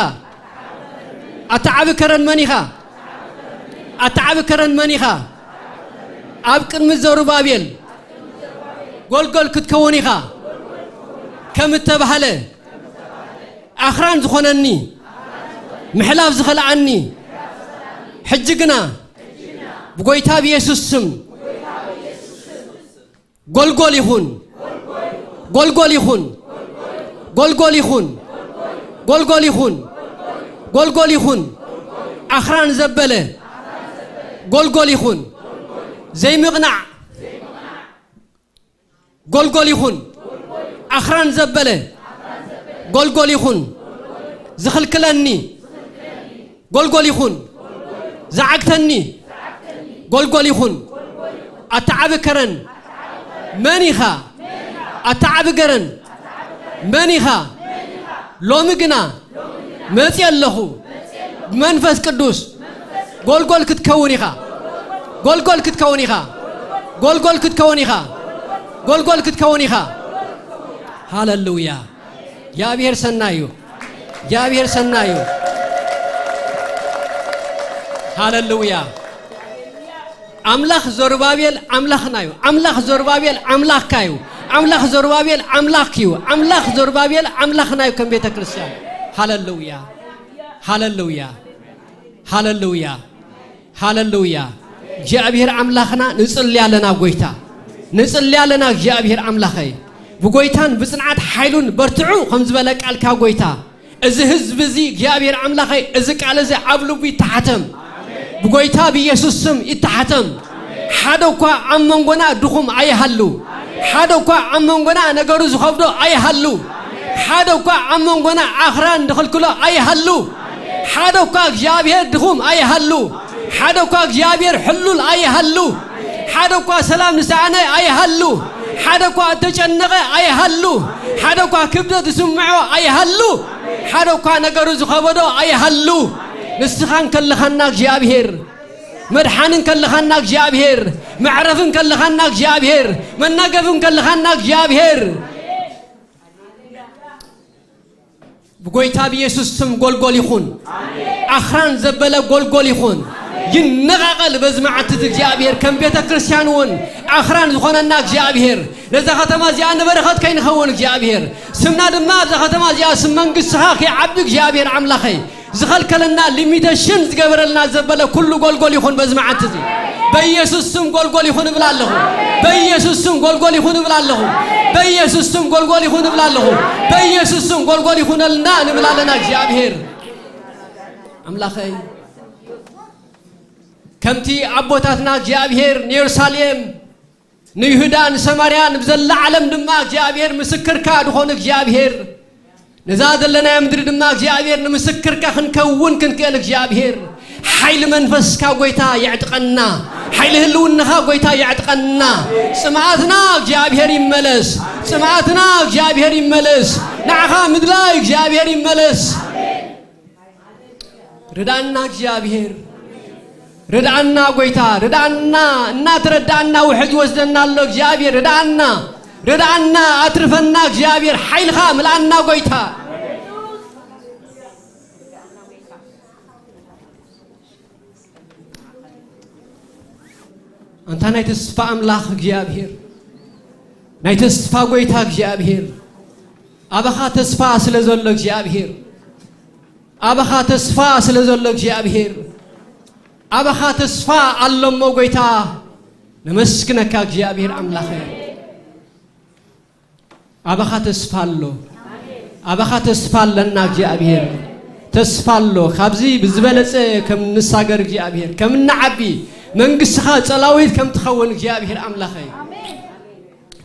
ኣታ ዓቢ ከረን መን ኢኻ? ኣታ ዓቢ ከረን መን ኢኻ? ኣብ ቅድሚ ዘሩባቤል ጎልጎል ክትከውን ኢኻ ከም እተባህለ፣ ኣኽራን ዝኾነኒ፣ ምሕላፍ ዝኸልኣኒ፣ ሕጂ ግና ብጎይታ ብየሱስ ስም ጎልጎል ይኹን፣ ጎልጎል ይኹን፣ ጎልጎል ይኹን፣ ጎልጎል ይኹን፣ ጎልጎል ይኹን። ኣኽራን ዘበለ ጎልጎል ይኹን። ዘይምቕናዕ ጎልጎል ይኹን። ኣኽራን ዘበለ ጎልጎል ይኹን። ዝኽልክለኒ ጎልጎል ይኹን። ዝዓግተኒ ጎልጎል ይኹን። ኣታ ዓቢ ከረን መን ኢኻ? ኣታ ዓቢ ገረን መን ኢኻ? ሎሚ ግና መጺእ ኣለኹ። ብመንፈስ ቅዱስ ጎልጎል ክትከውን ኢኻ። ጎልጎል ክትከውን ኢኻ። ጎልጎል ክትከውን ኢኻ። ጎልጎል ክትከውን ኢኻ። ሃለሉያ። እግዚኣብሔር ሰናይ እዩ። እግዚኣብሔር ሰናይ እዩ። ሃለሉያ። ኣምላኽ ዘሩባቤል ኣምላኽና እዩ። ኣምላኽ ዘሩባቤል ኣምላኽካ እዩ። ኣምላኽ ዘሩባቤል ኣምላኽ እዩ። ኣምላኽ ዘሩባቤል ኣምላኽና እዩ ከም ቤተ ክርስቲያን። ሃለሉያ። ሃለሉያ። ሃለሉያ። ሃለሉያ። እግዚኣብሔር ኣምላኽና ንጽሊ ኣለና ጎይታ። ንጽሊ ኣለና እግዚኣብሔር ኣምላኸይ። ብጎይታን ብጽንዓት ሓይሉን በርትዑ ከም ዝበለ ቃልካ ጎይታ። እዚ ህዝቢ እዚ እግዚኣብሔር ኣምላኸይ እዚ ቃል እዚ ኣብ ልቡ ይተሓተም። ብጎይታ ብኢየሱስ ስም ይተሓተም። ሓደ እኳ ኣብ መንጎና ድኹም ኣይሃሉ። ሓደ እኳ ኣብ መንጎና ነገሩ ዝኸብዶ ኣይሃሉ። ሓደ እኳ ኣብ መንጎና ኣኽራን ድኽልክሎ ኣይሃሉ። ሓደ እኳ እግዚኣብሔር ድኹም ኣይሃሉ። ሓደ እኳ እግዚኣብሔር ሕሉል ኣይሃሉ። ሓደ እኳ ሰላም ዝሰኣነ ኣይሃሉ። ሓደ እኳ እተጨነቐ ኣይሃሉ። ሓደ እኳ ክብደት ዝስምዖ ኣይሃሉ። ሓደ እኳ ነገሩ ዝኸበዶ ኣይሃሉ። ንስኻ እንከለኻና እግዚኣብሔር፣ መድሓኒ እንከለኻና እግዚኣብሔር፣ መዕረፊ እንከለኻና እግዚኣብሔር፣ መናገፊ እንከለኻና እግዚኣብሔር፣ ብጎይታ ብኢየሱስ ስም ጎልጎል ይኹን። ኣኽራን ዘበለ ጎልጎል ይኹን። ይነቓቐል በዚ መዓልቲ እዚ እግዚኣብሔር፣ ከም ቤተ ክርስቲያን እውን ኣኽራን ዝኾነና እግዚኣብሔር፣ ነዛ ከተማ እዚኣ ንበረኸት ከይንኸውን እግዚኣብሔር፣ ስምና ድማ ኣብዛ ከተማ እዚኣ ስም መንግስትኻ ከይዓቢ እግዚኣብሔር ኣምላኸይ፣ ዝኸልከለና ሊሚቴሽን ዝገበረልና ዘበለ ኩሉ ጎልጎል ይኹን በዚ መዓልቲ እዚ። በኢየሱስ ስም ጎልጎል ይኹን እብል ኣለኹ። በኢየሱስ ስም ጎልጎል ይኹን እብል ኣለኹ። በኢየሱስ ስም ጎልጎል ይኹን እብል ኣለኹ። በኢየሱስ ስም ጎልጎል ይኹነልና ንብል ኣለና። እግዚኣብሔር ኣምላኸይ፣ ከምቲ ኣቦታትና እግዚኣብሔር ንየሩሳሌም፣ ንይሁዳ፣ ንሰማርያ፣ ንብዘላ ዓለም ድማ እግዚኣብሔር ምስክርካ ዝኾኑ እግዚኣብሔር፣ ነዛ ዘለናያ ምድሪ ድማ እግዚኣብሔር ንምስክርካ ክንከውን ክንክእል እግዚኣብሔር፣ ሓይሊ መንፈስካ ጎይታ የዕጥቀና። ሓይሊ ህልውናኻ ጎይታ የዕጥቀና። ጽምኣትና እግዚኣብሔር ይመለስ። ጽምኣትና እግዚኣብሔር ይመለስ። ንዓኻ ምድላይ እግዚኣብሔር ይመለስ። ርዳእና እግዚኣብሔር፣ ርዳእና ጎይታ፣ ርዳእና። እናተረዳእና ውሕጅ ይወስደና ኣሎ እግዚኣብሔር፣ ርዳእና፣ ርዳእና፣ ኣትርፈና እግዚኣብሔር፣ ሓይልኻ ምልኣና ጎይታ። ኣንታ ናይ ተስፋ ኣምላኽ እግዚኣብሔር፣ ናይ ተስፋ ጎይታ እግዚኣብሔር፣ ኣባኻ ተስፋ ስለ ዘሎ እግዚኣብሔር፣ ኣባኻ ተስፋ ስለ ዘሎ እግዚኣብሔር፣ ኣባኻ ተስፋ ኣሎ እሞ ጎይታ፣ ነመስግነካ እግዚኣብሔር ኣምላኸ። ኣባኻ ተስፋ ኣሎ። ኣባኻ ተስፋ ኣለና እግዚኣብሔር። ተስፋ ኣሎ። ካብዚ ብዝበለጸ ከም ንሳገር እግዚኣብሔር፣ ከም ንዓቢ፣ መንግስትኻ ጸላዊት ከም ትኸውን እግዚኣብሔር ኣምላኸይ።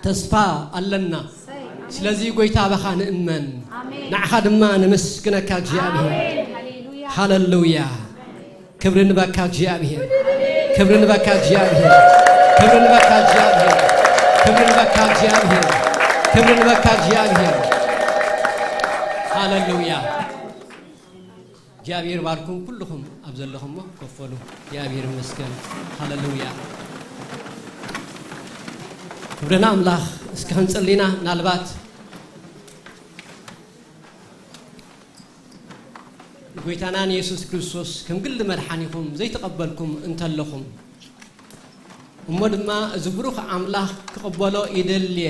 ተስፋ ኣለና። ስለዚ ጎይታ ኣባኻ ንእመን። ኣሜን። ንዓኻ ድማ ነመስግነካ እግዚኣብሔር። ኣሜን። ሃሌሉያ። ሃሌሉያ። ክብሪ ንበካ እግዚኣብሔር። ክብሪ ንበካ እግዚኣብሔር። ክብሪ ንበካ እግዚኣብሔር። ክብሪ ንበካ እግዚኣብሔር። ክብሪ ንበካ እግዚኣብሔር። ሃሌሉያ። እግዚኣብሔር ባርኩም ኩልኹም ኣብ ዘለኹሞ ኮፈሉ። እግዚኣብሔር ይመስገን። ሃሌሉያ። ክብሪ ንኣምላኽ። እስኪ ክንጽሊ ኢና። ምናልባት ጎይታናን የሱስ ክርስቶስ ከም ግሊ መድሓኒኹም ዘይተቐበልኩም እንተለኹም፣ እሞ ድማ እዚ ብሩኽ ኣምላኽ ክቕበሎ ይደልየ፣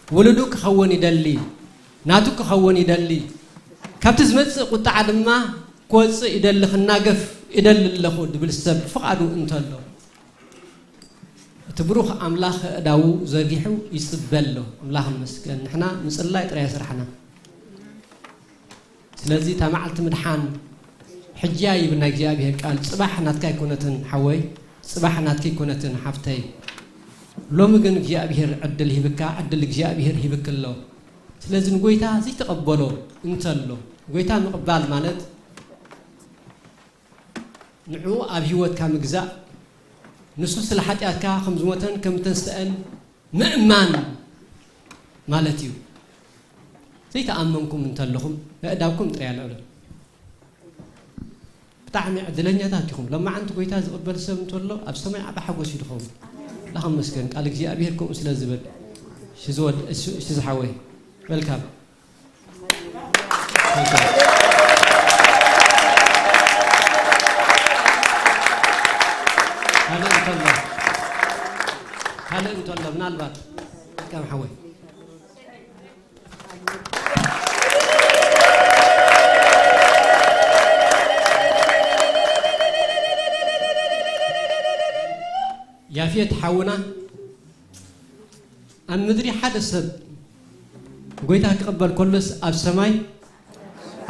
ውሉዱ ክኸውን ይደሊ፣ ናቱ ክኸውን ይደሊ፣ ካብቲ ዝመጽእ ቁጥዓ ድማ ክወጽእ ይደሊ፣ ክናገፍ ይደሊ ኣለኹ ድብል ሰብ ፍቓዱ እንተሎ፣ እቲ ብሩኽ ኣምላኽ ኣእዳዉ ዘርጊሑ ይጽበ ኣሎ። ኣምላኽ ይመስገን። ንሕና ምጽላይ ጥራይ ስራሕና። ስለዚ እታ መዓልቲ ምድሓን ሕጂ እያ ይብል ናይ እግዚኣብሔር ቃል። ጽባሕ ናትካ ኣይኮነትን ሓወይ፣ ጽባሕ ናትኪ ኣይኮነትን ሓፍተይ። ሎሚ ግን እግዚኣብሔር ዕድል ሂብካ፣ ዕድል እግዚኣብሔር ሂብኪ ኣሎ። ስለዚ ንጎይታ ዘይተቐበሎ እንተሎ፣ ጎይታ ምቕባል ማለት ንዕኡ ኣብ ህይወትካ ምግዛእ፣ ንሱ ስለ ሓጢኣትካ ከም ዝሞተን ከም ዝተንስአን ምእማን ማለት እዩ። ዘይተኣመንኩም እንተለኹም፣ ኣእዳውኩም ጥራይ ኣልዕሉ። ብጣዕሚ ዕድለኛታት ኢኹም። ሎማዓንቲ ጎይታ ዝቕበል ሰብ እንተሎ፣ ኣብ ሰማይ ዓቢ ሓጎስ እዩ ዝኸውን። ኣምላኽ ይመስገን፣ ቃል እግዚኣብሔር ከምኡ ስለ ዝብል። እሺ ዝወድ-፣ እሺ፣ እሺ ዝሓወይ፣ ዌልካም። ካልእ እንተሎ፣ ካልእ እንተሎ፣ ምናልባት ዌልካም ሓወይ። ያፌት ሓውና፣ ኣብ ምድሪ ሓደ ሰብ ጎይታ ክቕበል ከሎስ ኣብ ሰማይ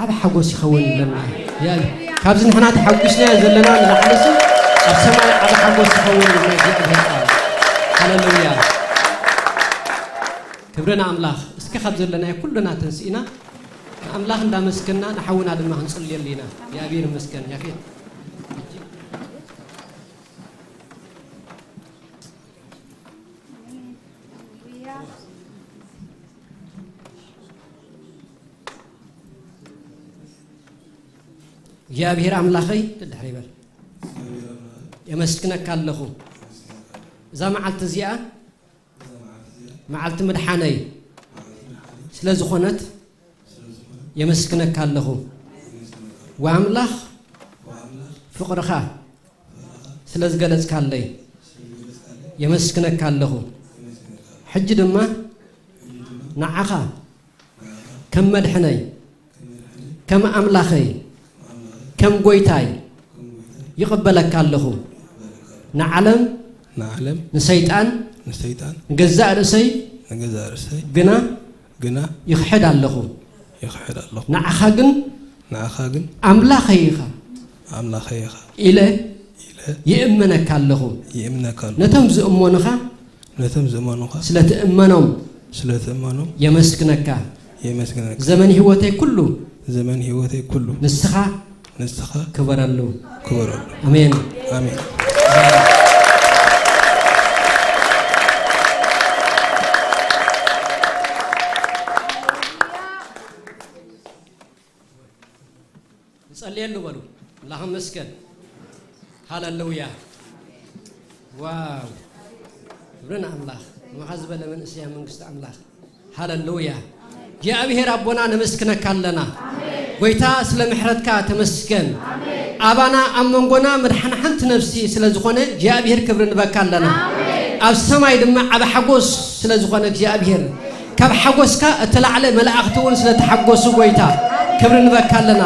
ዓቢ ሓጎስ ይኸውን ይብለና። ያ-፣ ካብዚ ንሕና ተሓጒስናዮ ዘለና ንላዕሊ ሰብ ኣብ ሰማይ ዓቢ ሓጎስ ይኸውን ይብለና እግዚኣብሔር ቃል። ሃሌሉያ። ክብሪ ንኣምላኽ። እስኪ ካብ ዘለናዮ ኩልና ተንስኢና ንኣምላኽ እንዳመስገና ንሓውና ድማ ክንጽልየሉ ኢና። እግዚኣብሔር ይመስገን። ያፌት። እግዚኣብሔር ኣምላኸይ፣ ድሕሪ ይበል። የመስግነካ ኣለኹ። እዛ መዓልቲ እዚኣ መዓልቲ ምድሓነይ ስለ ዝኾነት የመስግነካ ኣለኹ። ወኣምላኽ ፍቕርኻ ስለ ዝገለጽካለይ የመስግነካ ኣለኹ። ሕጂ ድማ ንዓኻ ከም መድሕነይ፣ ከም ኣምላኸይ፣ ከም ጎይታይ ይቕበለካ ኣለኹ። ንዓለም፣ ንዓለም፣ ንሰይጣን፣ ንሰይጣን፣ ንገዛእ ርእሰይ ንገዛእ ርእሰይ ግና ግና ይኽሕድ ኣለኹ። ይኽሕድ ኣለኹ። ንዓኻ ግን ንዓኻ ግን ኣምላኸይ ኢኻ ኣምላኸይ ኢኻ ኢለ ኢለ ይእመነካ ኣለኹ። ይእመነካ ኣለኹ። ነቶም ዝእመኑኻ ነቶም ዝእመኑኻ ስለ ትእመኖም ስለ ትእመኖም የመስግነካ። የመስግነካ። ዘመን ህይወተይ ኩሉ ዘመን ህይወተይ ኩሉ ንስኻ ንስኻ ክበረሉ። ክበረሉ። ኣሜን። ኣሜን። ንጸልየሉ በሉ። ኣምላኽ ይመስገን። ሃሌሉያ። ዋው። ክብሪ ንኣምላኽ። ከማኻ ዝበለ መንእሰይ ኣብ መንግስቲ ኣምላኽ። ሃሌሉያ። እግዚኣብሔር ኣቦና ነመስግነካ ኣለና። ጎይታ ስለ ምሕረትካ ተመስገን። ኣባና ኣብ መንጎና መድሓን ሓንቲ ነፍሲ ስለ ዝኾነ እግዚኣብሔር ክብሪ ንበካ ኣለና። ኣብ ሰማይ ድማ ዓቢ ሓጎስ ስለ ዝኾነ እግዚኣብሔር ካብ ሓጎስካ እተላዕለ መላእኽቲ እውን ስለ ተሓጎሱ ጎይታ ክብሪ ንበካ ኣለና።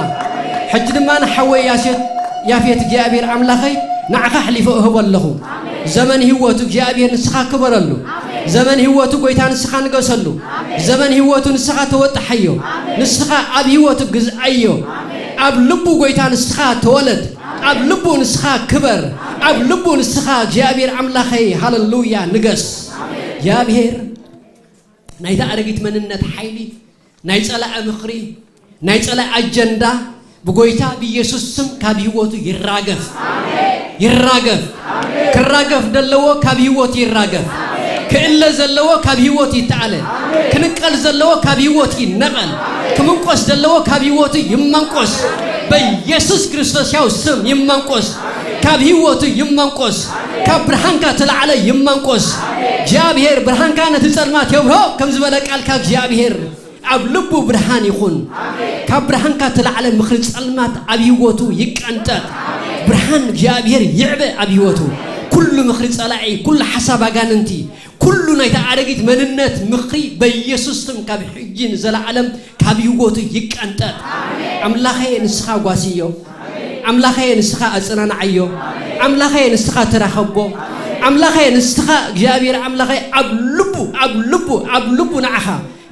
ሕጂ ድማ ንሓወይ ያሴት-፣ ያፌት እግዚኣብሔር ኣምላኸይ ንዓኻ ኣሕሊፈ እህቦ ኣለኹ። ዘመን ህይወቱ እግዚኣብሔር ንስኻ ክበረሉ። ዘመን ህይወቱ ጎይታ ንስኻ ንገሰሉ። ዘመን ህይወቱ ንስኻ ተወጥሓዮ። ንስኻ ኣብ ህይወቱ ግዝኣዮ። ኣብ ልቡ ጎይታ ንስኻ ተወለድ። ኣብ ልቡ ንስኻ ክበር። ኣብ ልቡ ንስኻ እግዚኣብሔር ኣምላኸይ ሃሌሉያ ንገስ። እግዚኣብሔር ናይታ ኣረጊት መንነት ሓይሊ፣ ናይ ጸላኢ ምኽሪ፣ ናይ ጸላኢ ኣጀንዳ ብጎይታ ብኢየሱስ ስም ካብ ህይወቱ ይራገፍ። ይራገፍ። ክራገፍ ዘለዎ ካብ ህይወቱ ይራገፍ። ክእለ ዘለዎ ካብ ህይወቱ ይተኣለ። ክንቀል ዘለዎ ካብ ህይወቱ ይነቐል። ክምንቆስ ዘለዎ ካብ ህይወቱ ይመንቆስ። በኢየሱስ ክርስቶስ ያው ስም ይመንቆስ። ካብ ህይወቱ ይመንቆስ። ካብ ብርሃንካ ተላዕለ ይመንቆስ። እግዚኣብሔር ብርሃንካ ነቲ ጸልማት የብርሆ ከም ዝበለ ቃልካ እግዚኣብሔር ኣብ ልቡ ብርሃን ይኹን። ካብ ብርሃንካ ተላዕለ ምኽሪ ጸልማት ኣብ ህይወቱ ይቀንጠጥ። ብርሃን እግዚኣብሔር ይዕበ ኣብ ህይወቱ። ኩሉ ምኽሪ ጸላኢ፣ ኩሉ ሓሳብ ኣጋንንቲ፣ ኩሉ ናይታ ኣረጊት መንነት ምኽሪ በኢየሱስ ስም ካብ ሕጂ ንዘለዓለም ካብ ህይወቱ ይቀንጠጥ። ኣምላኸየ ንስኻ ጓስዮ። ኣምላኸየ ንስኻ ኣጸናንዓዮ። ኣምላኸየ ንስኻ ተራኸቦ። ኣምላኸየ ንስኻ እግዚኣብሔር ኣምላኸየ ኣብ ልቡ፣ ኣብ ልቡ፣ ኣብ ልቡ ንዓኻ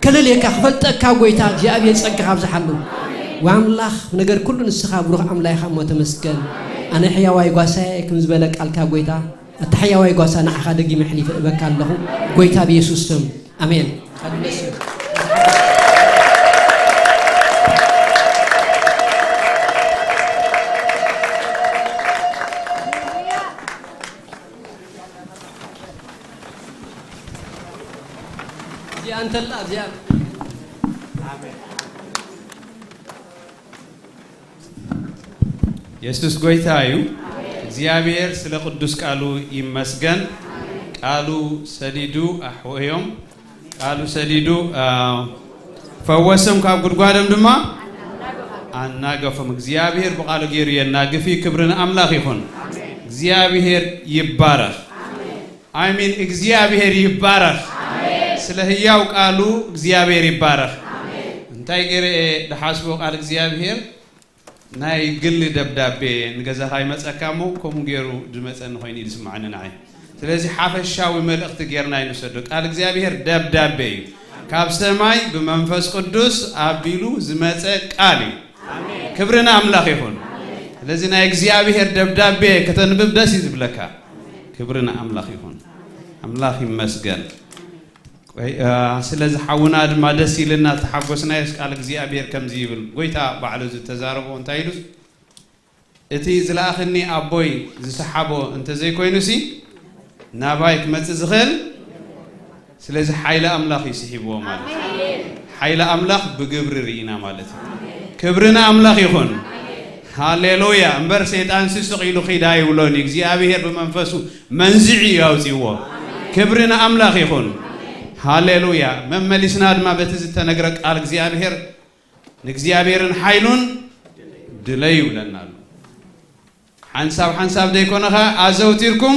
ከለልየካ ክፈልጠካ ጎይታ እግዚኣብሔር ጸጋ ካብዝሓሉ። ወኣምላኽ ነገር ኩሉ ንስኻ ብሩኽ ኣምላኽ ኢኻ እሞ ተመስገን። ኣነ ሕያዋይ ጓሳየ ከም ዝበለ ቃልካ ጎይታ፣ ኣታ ሕያዋይ ጓሳ ንዓኻ ደጊመ ኣሕሊፈ እበካ ኣለኹ። ጎይታ ብየሱስ ስም ኣሜን። እዚኣ እንተላ እዚኣ የሱስ ጎይታ እዩ። እግዚኣብሔር ስለ ቅዱስ ቃሉ ይመስገን። ቃሉ ሰዲዱ ኣሕወዮም፣ ቃሉ ሰዲዱ ፈወሶም፣ ካብ ጉድጓዶም ድማ ኣናገፎም። እግዚኣብሔር ብቃሉ ገይሩ የናግፍ እዩ። ክብሪ ንኣምላኽ ይኹን። እግዚኣብሔር ይባረኽ። ኣሜን። እግዚኣብሔር ይባረኽ። ስለ ህያው ቃሉ እግዚኣብሔር ይባረኽ። እንታይ ገይረ እየ ድሓስቦ ቃል እግዚኣብሔር ናይ ግሊ ደብዳቤ ንገዛኻ ይመጸካ እሞ ከምኡ ገይሩ ዝመጸኒ ኮይኑ እዩ ዝስምዓኒ ንዓይ። ስለዚ ሓፈሻዊ መልእኽቲ ጌርና ይንሰዶ። ቃል እግዚኣብሔር ደብዳቤ እዩ። ካብ ሰማይ ብመንፈስ ቅዱስ ኣቢሉ ዝመጸ ቃል እዩ። ክብሪ ንኣምላኽ ይኹን። ስለዚ ናይ እግዚኣብሔር ደብዳቤ ከተንብብ ደስ እዩ ዝብለካ። ክብሪ ንኣምላኽ ይኹን። ኣምላኽ ይመስገን። ቆይ፣ እ፣ ስለዚ ሓውና ድማ ደስ ኢልና ተሓጎስናዮስ ቃል እግዚኣብሔር ከምዚ ይብል። ጎይታ ባዕሉ ዝተዛረቦ እንታይ ኢሉ? እቲ ዝለኣኽኒ ኣቦይ ዝሰሓቦ እንተዘይኮይኑሲ ናባይ ክመጽእ ዝኽእል። ስለዚ ሓይሊ ኣምላኽ እዩ ስሒብዎ ማለት እዩ። ሓይሊ ኣምላኽ ብግብሪ ርኢና ማለት እዩ። ክብሪ ንኣምላኽ ይኹን። ሃሌሉያ። እምበር ሰይጣንሲ ስቕ ኢሉ ኺድ ኣይብሎን እዩ። እግዚኣብሔር ብመንፈሱ መንዚዑ እዩ ኣውጺእዎ። ክብሪ ንኣምላኽ ይኹን። ሃሌሉያ። መመሊስና ድማ በቲ ዝተነግረ ቃል እግዚኣብሔር ንእግዚኣብሔርን ሓይሉን ድለዩ ይብለና ኣሎ። ሓንሳብ ሓንሳብ ዘይኮነ ኸኣ ኣዘውቲርኩም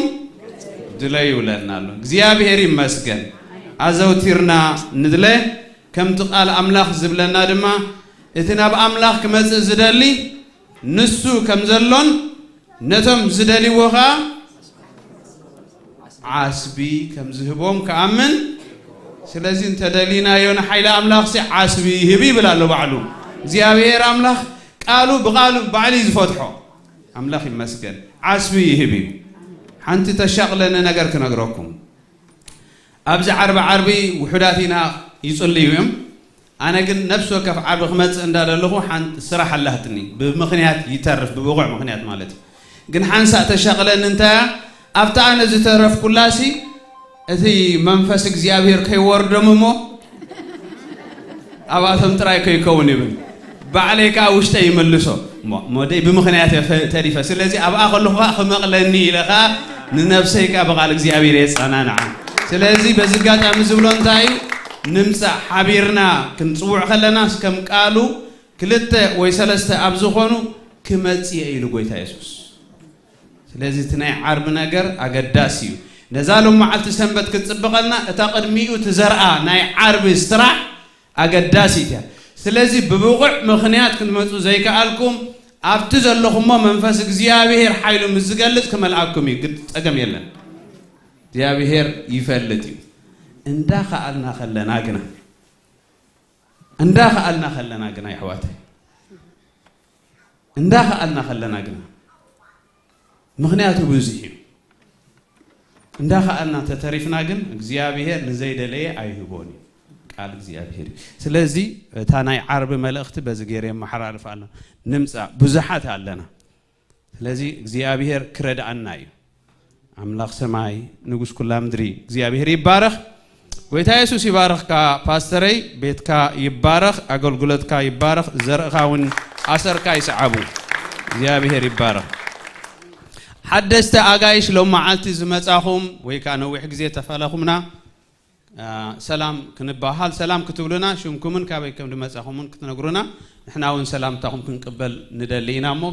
ድለዩ ይብለና ኣሎ። እግዚኣብሔር ይመስገን። ኣዘውቲርና ንድለ። ከምቲ ቃል ኣምላኽ ዝብለና ድማ እቲ ናብ ኣምላኽ ክመጽእ ዝደሊ ንሱ ከም ዘሎን ነቶም ዝደልይዎ ኸኣ ዓስቢ ከም ዝህቦም ክኣምን። ስለዚ እንተደሊናዮ ንሓይሊ ኣምላኽሲ ዓስቢ ይህብ ይብል ኣሎ ባዕሉ እግዚኣብሔር ኣምላኽ። ቃሉ ብቃሉ ባዕሉ እዩ ዝፈትሖ። ኣምላኽ ይመስገን። ዓስቢ ይህብ እዩ። ሓንቲ ተሻቕለኒ ነገር ክነግረኩም። ኣብዚ ዓርቢ ዓርቢ ውሑዳት ኢና ይጽልዩ እዮም። ኣነ ግን ነፍሲ ወከፍ ዓርቢ ክመጽእ እንዳደለኹ ሓንቲ ስራሕ ኣላትኒ። ብምኽንያት ይተርፍ፣ ብብቑዕ ምኽንያት ማለት እዩ። ግን ሓንሳእ ተሻቕለኒ እንታይ እያ? ኣብታ ኣነ ዝተረፍኩላሲ እቲ መንፈስ እግዚኣብሔር ከይወርዶም እሞ ኣብኣቶም ጥራይ ከይከውን ይብል። ባዕለይ ከኣ ውሽጠይ ይምልሶ። እሞ፣ እሞ ደይ ብምኽንያት እየ ፈ-፣ ተሪፈ። ስለዚ ኣብኣ ከለኹ ከኣ ክመቕለኒ ኢለ ከኣ ንነፍሰይ ከኣ ብቓል እግዚኣብሔር የጸናንዓ። ስለዚ በዚ ኣጋጣሚ ዝብሎ እንታይ እዩ? ንምጻእ ሓቢርና ክንጽውዕ ከለናስ ከም ቃሉ ክልተ ወይ ሰለስተ ኣብ ዝኾኑ ክመጽእ እየ ኢሉ ጎይታ የሱስ። ስለዚ እቲ ናይ ዓርቢ ነገር ኣገዳሲ እዩ። ነዛ ሎም መዓልቲ ሰንበት ክትጽብቐልና እታ ቅድሚኡ ትዘርኣ ናይ ዓርቢ ስራሕ ኣገዳሲት እያ። ስለዚ ብብቑዕ ምኽንያት ክትመጹ ዘይከኣልኩም ኣብቲ ዘለኹሞ መንፈስ እግዚኣብሔር ሓይሉ ምስ ዝገልጽ ክመልኣኩም እዩ። ግድ ጸገም የለን። እግዚኣብሔር ይፈልጥ እዩ። እንዳኸኣልና ከለና ግና እንዳኸኣልና ከለና ግና የሕዋተይ እንዳኸኣልና ከለና ግና ምኽንያቱ ብዙሕ እዩ። እንዳኸኣልና ተተሪፍና ግን እግዚኣብሔር ንዘይደለየ ኣይህቦን እዩ ቃል እግዚኣብሔር እዩ። ስለዚ እታ ናይ ዓርቢ መልእኽቲ በዚ ገይረ የመሓላልፍ ኣሎ። ንምፃእ ብዙሓት ኣለና። ስለዚ እግዚኣብሔር ክረድኣና እዩ። ኣምላኽ ሰማይ ንጉስ ኩላ ምድሪ እግዚኣብሔር ይባረኽ። ጎይታ የሱስ ይባረኽካ ፓስተረይ፣ ቤትካ ይባረኽ፣ ኣገልግሎትካ ይባረኽ፣ ዘርእኻ እውን ኣሰርካ ይስዓቡ። እግዚኣብሔር ይባረኽ። ሓደስቲ ኣጋይሽ ሎም መዓልቲ ዝመጻኹም ወይ ከዓ ነዊሕ ግዜ ተፈለኹምና ሰላም ክንበሃል፣ ሰላም ክትብሉና፣ ሽምኩምን ካበይ ከም ድመጻኹምን ክትነግሩና፣ ንሕና እውን ሰላምታኹም ክንቅበል ንደሊ ኢና እሞ፣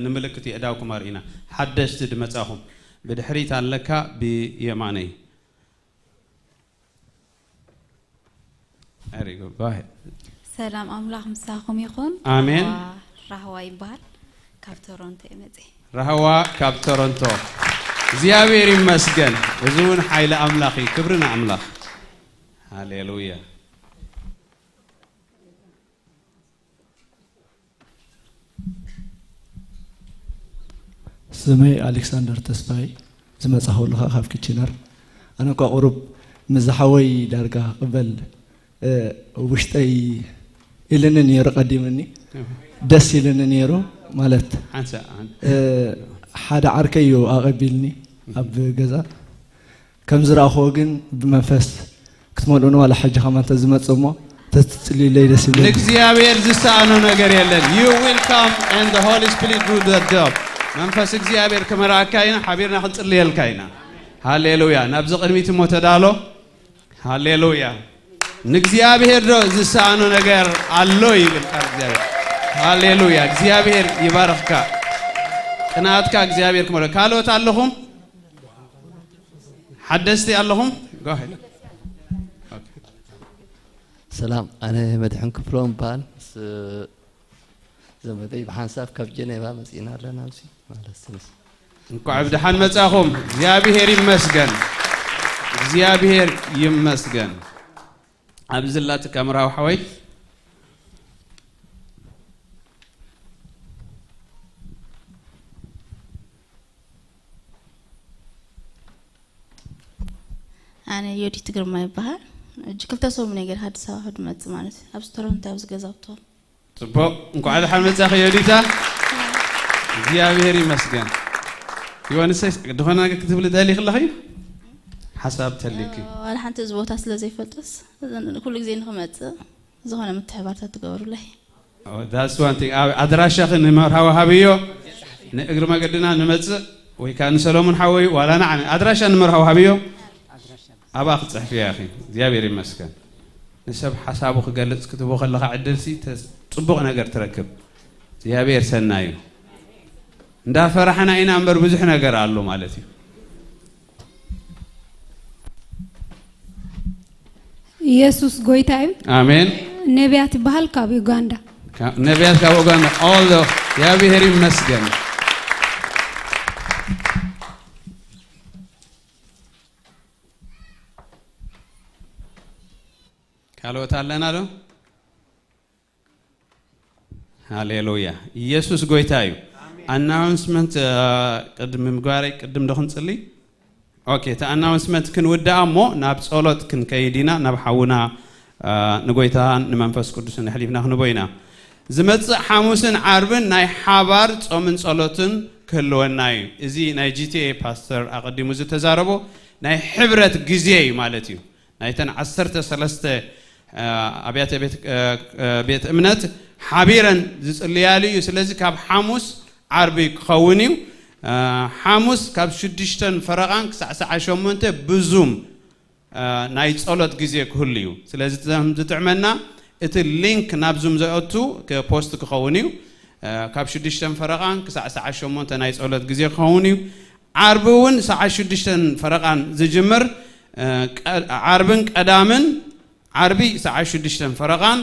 ንምልክት የእዳውኩም ኣርኢና። ሓደሽቲ ድመጻኹም ብድሕሪት ኣለካ ብየማነይ። There you go. Go ahead. ሰላም ኣምላኽ ምሳኹም ይኹን። ኣሜን። ራህዋ፣ ራህዋ ይበሃል። ካብ ቶሮንቶ እየ መፅእ። ራህዋ ካብ ቶሮንቶ። እግዚኣብሔር ይመስገን። እዚ እውን ሓይሊ ኣምላኽ እዩ። ክብሪ ንኣምላኽ። ሃሌሉያ። ስመይ ኣሌክሳንደር ተስፋይ፣ ዝመጻኹ ኣለኻ ካብ ኪችነር። ኣነ እኳ ቁሩብ ምስ ዝሓወይ ዳርጋ ቅበል፣ እ፣ ውሽጠይ ኢልኒ ነይሩ ቀዲምኒ። ደስ ኢልኒ ነይሩ ማለት፣ ሓንሳ እ፣ ሓደ ዓርከይ እዩ ኣቐቢልኒ ኣብ ገዛ። ከም ዝረኣኹዎ ግን ብመንፈስ ክትመልኡኒ ዋላ ሕጂ ከማ እንተዝመጽእ እሞ ተትጽልዩለይ ደስ ይብለኒ። ንእግዚኣብሔር ዝሰኣኖ ነገር የለን። You will come and the Holy Spirit do the job. መንፈስ እግዚኣብሔር ክመርኣካ ኢና፣ ሓቢርና ክንጽልየልካ ኢና። ሃሌሉያ። ናብዚ ቅድሚት እሞ ተዳሎ። ሃሌሉያ። ንእግዚኣብሔር ዶ ዝሰኣኖ ነገር ኣሎ ይብል ቃል እግዚኣብሔር። ሃሌሉያ። እግዚኣብሔር ይባርኽካ። ቅንኣትካ እግዚኣብሔር ክመልኦ። ካልኦት ኣለኹም? ሓደስቲ ኣለኹም? Go ahead. ሰላም፣ ኣነ መድሕን ክፍሎም እበሃል። ምስ ዘመደይ ብሓንሳብ ካብ ጀኔቫ መፂና ኣለና ኣብዚ ማለት ምስ እንኳዕ ብደሓን መጻኹም። እግዚኣብሔር ይመስገን። እግዚኣብሔር ይመስገን። ኣብዚ ዘላትካ ምራዊ ሓወይ። ኣነ ዮዲት ግርማ ይበሃል። እጅ ክልተ ሰሙን እየ ገይረ ኣዲስ ኣበባ ክመጽእ ማለት እዩ። ኣብዚ ቶሮንቶ ኣብዚ ገዛ ውትኾን። ጽቡቕ፣ እንኳዕ ደሓን መጻኺ ዮዲታ። እግዚኣብሔር ይመስገን። ዮንሰይ፣ ዝኾነ ነገር ክትብሊ ደሊኺ ኣለኺ? ሓሳብ ተሊኪ? ዋላ ሓንቲ እዚ ቦታ ስለ ዘይፈልጥስ ኩሉ ግዜ ንክመጽእ ዝኾነ ምትሕባርታት ትገብሩለይ። Oh, that's one thing. ኣብ ኣድራሻኺ ንመርሃዊ ሃብዮ፣ ንእግሪ መገድና ንመጽእ ወይ ከዓ ንሰሎሙን ሓወዩ ዋላ ንዓነ ኣድራሻ ንመርሃዊ ሃብዮ። ኣብኣ ክትጽሕፍያ ኢኺ። እግዚኣብሔር ይመስገን። ንሰብ ሓሳቡ ክገልጽ ክትቦ ከለኻ ዕድልሲ ተ- ጽቡቕ ነገር ትረክብ። እግዚኣብሔር ሰናይ እዩ። እንዳፈራሕና ኢና እምበር ብዙሕ ነገር ኣሎ ማለት እዩ። ኢየሱስ ጎይታ እዩ። ኣሜን። ነቢያት ይበሃል ካብ ዩጋንዳ። ካ- ነቢያት ካብ ኡጋንዳ። All the እግዚኣብሔር ይመስገን። ካልኦት ኣለና ዶ? ሃሌሉያ። ኢየሱስ ጎይታ እዩ። ኣናውንስመንት ቅድሚ ምግባረይ ቅድም ዶ ክንጽሊ? ኦኬ፣ እቲ ኣናውንስመንት ክንውድኣ እሞ ናብ ጸሎት ክንከይድ ኢና። ናብ ሓውና ንጎይታን ንመንፈስ ቅዱስን ኣሕሊፍና ክንቦ ኢና። ዝመጽእ ሓሙስን ዓርብን ናይ ሓባር ጾምን ጸሎትን ክህልወና እዩ። እዚ ናይ ጂቲኤ ፓስተር ኣቐዲሙ ዝተዛረቦ ናይ ሕብረት ግዜ እዩ ማለት እዩ። ናይተን ዓሰርተ ሰለስተ ኣብያተ ቤት እምነት ሓቢረን ዝጽልያሉ እዩ። ስለዚ ካብ ሓሙስ ዓርቢ ክኸውን እዩ። ሓሙስ ካብ ሽዱሽተን ፈረቓን ክሳዕ ሰዓ ሸሞንተ ብዙም ናይ ጸሎት ግዜ ክህሉ እዩ። ስለዚ ከም ዝጥዕመና እቲ ሊንክ ናብ ዙም ዘእቱ ፖስት ክኸውን እዩ። ካብ ሽዱሽተን ፈረቓን ክሳዕ ሰዓ ሸሞንተ ናይ ጸሎት ግዜ ክኸውን እዩ። ዓርቢ እውን ሰዓ ሽዱሽተን ፈረቓን ዝጅምር፣ ዓርብን ቀዳምን፣ ዓርቢ ሰዓ ሽዱሽተን ፈረቓን፣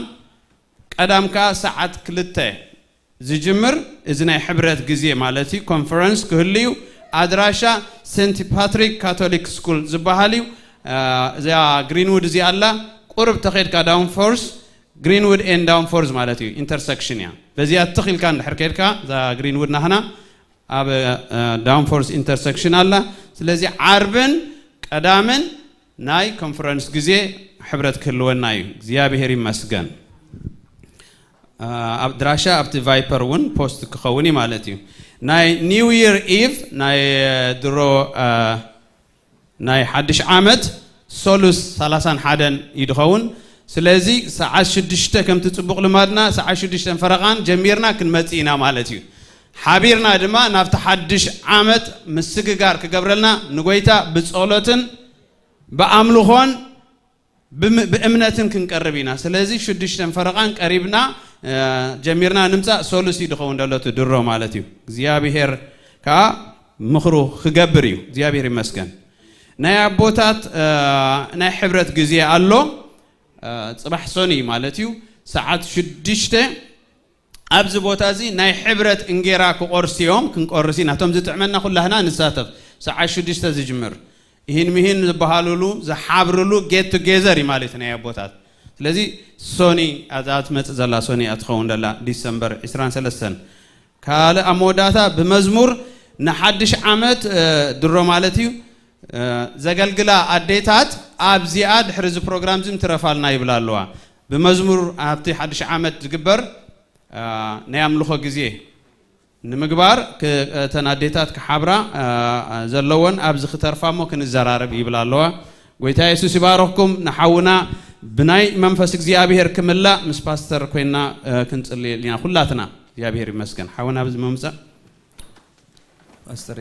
ቀዳም ከኣ ሰዓት ክልተ ዝጅምር፣ እዚ ናይ ሕብረት ግዜ ማለት እዩ። ኮንፈረንስ ክህሉ እዩ። ኣድራሻ ሴንት ፓትሪክ ካቶሊክ ስኩል ዝበሃል እዩ። እዚኣ ግሪንውድ እዚኣ ኣላ፣ ቁርብ ተኸድካ ዳውን ፎርስ፣ ግሪንውድ ኤን ዳውን ፎርስ ማለት እዩ፣ ኢንተርሰክሽን እያ። በዚኣ ትኽ ኢልካ እንድሕር ከድካ እዛ ግሪንውድ ናህና ኣብ ዳውን ፎርስ ኢንተርሰክሽን ኣላ። ስለዚ ዓርብን ቀዳምን ናይ ኮንፈረንስ ግዜ ሕብረት ክህልወና እዩ። እግዚኣብሔር ይመስገን። ኣብ ድራሻ ኣብቲ ቫይፐር እውን ፖስት ክኸውን እዩ ማለት እዩ። ናይ ኒው ይር ኢቭ ናይ ድሮ ናይ ሓድሽ ዓመት ሶሉስ ሰላሳን ሓደን እዩ ድኸውን። ስለዚ ሰዓት ሽዱሽተ ከምቲ ጽቡቕ ልማድና ሰዓት ሽዱሽተን ፈረቓን ጀሚርና ክንመጽእ ኢና ማለት እዩ። ሓቢርና ድማ ናብቲ ሓድሽ ዓመት ምስግጋር ክገብረልና ንጎይታ ብጸሎትን ብኣምልኾን ብም- ብእምነትን ክንቀርብ ኢና። ስለዚ ሽዱሽተን ፈረቓን ቀሪብና ጀሚርና ንምፃእ። ሶሉስ እዩ ድኸውን ደሎ እቲ ድሮ ማለት እዩ። እግዚኣብሄር ከዓ ምኽሩ ክገብር እዩ። እግዚኣብሄር ይመስገን። ናይ ኣቦታት ናይ ሕብረት ግዜ ኣሎ። ጽባሕ ሶኒ ማለት እዩ፣ ሰዓት ሽዱሽተ። ኣብዚ ቦታ እዚ ናይ ሕብረት እንጌራ ክቆርስ እዮም። ክንቆርስ ኢና። እቶም ዝጥዕመና ኩላህና ንሳተፍ። ሰዓት ሽዱሽተ ዝጅምር፣ ይህን ምሂን ዝበሃሉሉ፣ ዝሓብርሉ፣ ጌት ቱጌዘር እዩ ማለት ናይ ኣቦታት። ስለዚ ሶኒ፣ ኣብዛ ትመጽእ ዘላ ሶኒ እያ ትኸውን ዘላ፣ ዲሰምበር ዕስራን ሰለስተን። ካልእ ኣብ መወዳእታ ብመዝሙር ንሓድሽ ዓመት ድሮ ማለት እዩ፣ ዘገልግላ ኣዴታት ኣብዚኣ ድሕሪ እዚ ፕሮግራም እዚ ምትረፋልና ይብላ ኣለዋ። ብመዝሙር ኣብቲ ሓድሽ ዓመት ዝግበር ናይ ኣምልኾ ግዜ ንምግባር፣ እተን ኣዴታት ክሓብራ ዘለወን ኣብዚ ክተርፋ እሞ ክንዘራረብ ይብላ ኣለዋ። ጎይታ የሱስ ይባረኽኩም። ንሓውና ብናይ መንፈስ እግዚኣብሔር ክምላእ ምስ ፓስተር ኮይና ክንጽልየል ኢና ኩላትና። እግዚኣብሔር ይመስገን። ሓውና ኣብዚ ምምጻእ ፓስተር።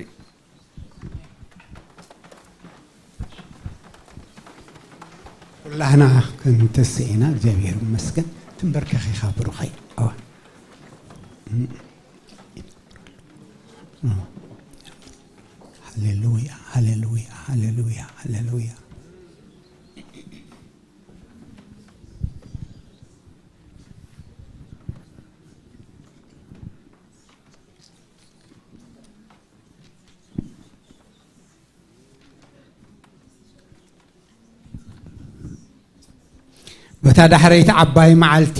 ኩላህና ክንትስእ ኢና። እግዚኣብሔር ይመስገን። ትንበርከኺ ኢኻ ብሩኸይ። ኣዋ። ሃሌሉያ፣ ሃሌሉያ፣ ሃሌሉያ፣ ሃሌሉያ። በታ ዳሕረይቲ ዓባይ መዓልቲ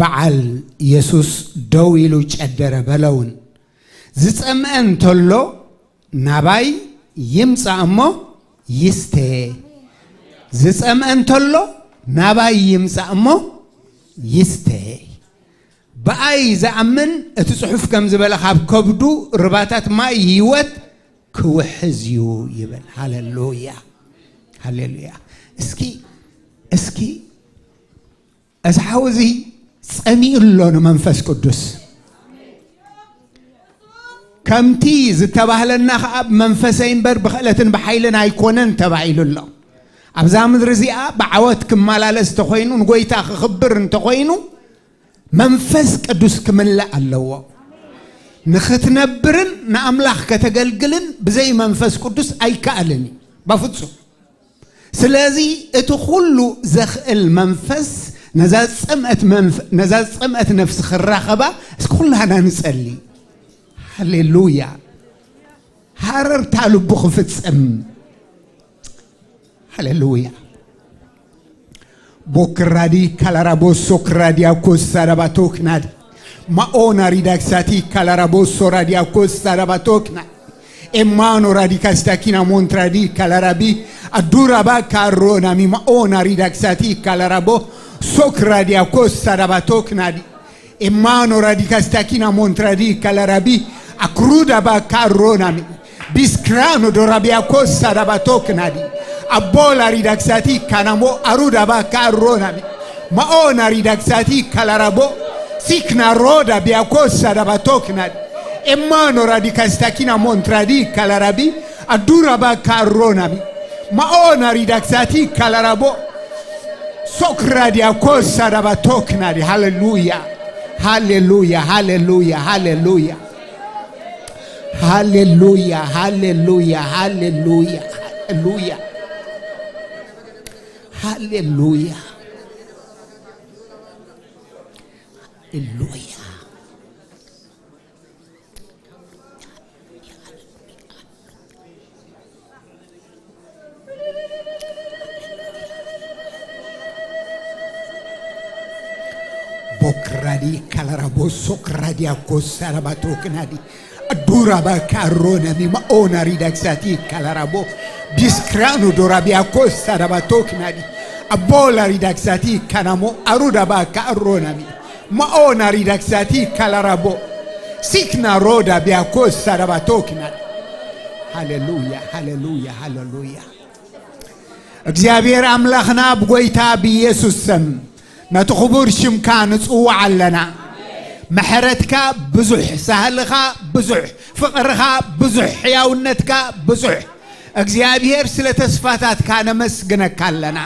በዓል የሱስ ደው ኢሉ ጨደረ በለውን። ዝጸምአ እንተሎ ናባይ ይምጻእ እሞ ይስተ። ዝጸምአ እንተሎ ናባይ ይምጻእ እሞ ይስተ። ብኣይ ዝኣምን እቲ ጽሑፍ ከም ዝበለ ካብ ከብዱ ርባታት ማይ ህይወት ክውሕዝ እዩ ይብል። ሃሌሉያ፣ ሃሌሉያ። እስኪ እስኪ እዚ ሓው እዚ ጸሚኡ ኣሎ ንመንፈስ ቅዱስ። ከምቲ ዝተባህለና ከኣ ብመንፈሰይ እምበር ብኽእለትን ብሓይልን ኣይኮነን ተባሂሉ ኣሎ። ኣብዛ ምድሪ እዚኣ ብዓወት ክመላለስ እንተኾይኑ፣ ንጎይታ ክኽብር እንተኾይኑ፣ መንፈስ ቅዱስ ክምላእ ኣለዎ። ንኽትነብርን ንኣምላኽ ከተገልግልን ብዘይ መንፈስ ቅዱስ ኣይከኣልን እዩ፣ በፍጹም። ስለዚ እቲ ኩሉ ዘኽእል መንፈስ ነዛ ዝጸምአት መንፈ-፣ ነዛ ዝጸምአት ነፍሲ ክራኸባ፣ እስኪ ኩላህና ንጸሊ። ሃሌሉያ። ሃረርታ ልቡ ክፍጽም። ሃሌሉያ። ቦክራዲ ካላራቦሶ ክራዲያ ኮሳ ዳባቶክናድ ማኦና ሪዳክሳቲ ካላራቦሶ ራዲያ ኮሳ ዳባቶክና ኤማኖ ራዲካስታኪና ሞንትራዲ ካላራቢ አዱራባ ካሮናሚ ማኦና ሪዳክሳቲ ካላራቦ ሶክራዲያ ኮሳ ዳባቶክናዲ ኤማኖ ራዲካስታኪና ሞንትራዲ ካላራቢ አክሩዳባ ካሮናሚ ቢስክራኖ ዶራቢያኮ ሳዳባቶክናዲ አቦላ ሪዳክሳቲ ካናሞ አሩዳባ ካሮናሚ ማኦና ሪዳክሳቲ ካላራቦ ሲክና ሮዳ ቢያኮ ሳዳባቶክናዲ ኤማኖ ራዲካስታኪና ሞንትራዲ ካላራቢ አዱራባ ካሮናሚ ማኦና ሪዳክሳቲ ካላራቦ ሶክራዲያኮ ሳዳባቶክናዲ ሃሌሉያ ሃሌሉያ ሃሌሉያ ሃሌሉያ ሃሌሉያ ሃሌሉያ ሃሌሉያ ሃሌሉያ ሃሌሉያ ሃሌሉያ። ቦክራዲ ካላራቦ ሶክራዲያ ኮሳራባቶ ክናዲ አዱራባ ካሮነሚ ማኦና ሪዳክሳቲ ካላራቦ ቢስክራኑ ዶራቢያ ኮሳራባቶ ክናዲ አቦላ ሪዳክሳቲ ካናሞ አሩዳባ ካሮነሚ ማኦና ሪዳክሳቲ ካላራቦ ሲክና ሮዳ ቢያኮ ሳዳባቶክና ሃሌሉያ ሃሌሉያ ሃሌሉያ። እግዚኣብሔር ኣምላኽና ብጎይታ ብኢየሱስ ስም ነቲ ክቡር ሽምካ ንጽውዕ ኣለና። ምሕረትካ ብዙሕ፣ ሳህልኻ ብዙሕ፣ ፍቕርኻ ብዙሕ፣ ሕያውነትካ ብዙሕ። እግዚኣብሔር ስለ ተስፋታትካ ነመስግነካ ኣለና።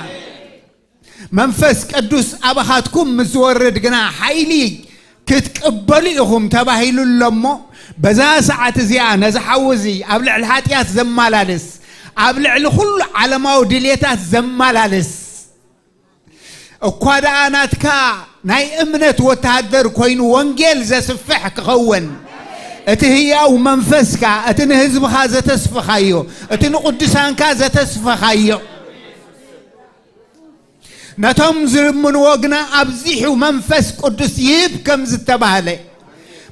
መንፈስ ቅዱስ ኣባኻትኩም ምስ ዝወርድ ግና ሓይሊ ክትቅበሉ ኢኹም ተባሂሉ ኣሎ እሞ፣ በዛ ሰዓት እዚኣ ነዚ ሓዊ እዚ ኣብ ልዕሊ ሓጢኣት ዘመላልስ፣ ኣብ ልዕሊ ኩሉ ዓለማዊ ድልየታት ዘመላልስ፣ እኳ ደኣ ናትካ ናይ እምነት ወተሃደር ኮይኑ ወንጌል ዘስፍሕ ክኸውን፣ እቲ ህያው መንፈስካ፣ እቲ ንህዝብኻ ዘተስፈኻዮ፣ እቲ ንቅዱሳንካ ዘተስፈኻዮ፣ ነቶም ዝልምንዎ ግና ኣብዚሑ መንፈስ ቅዱስ ይህብ ከም ዝተባህለ፣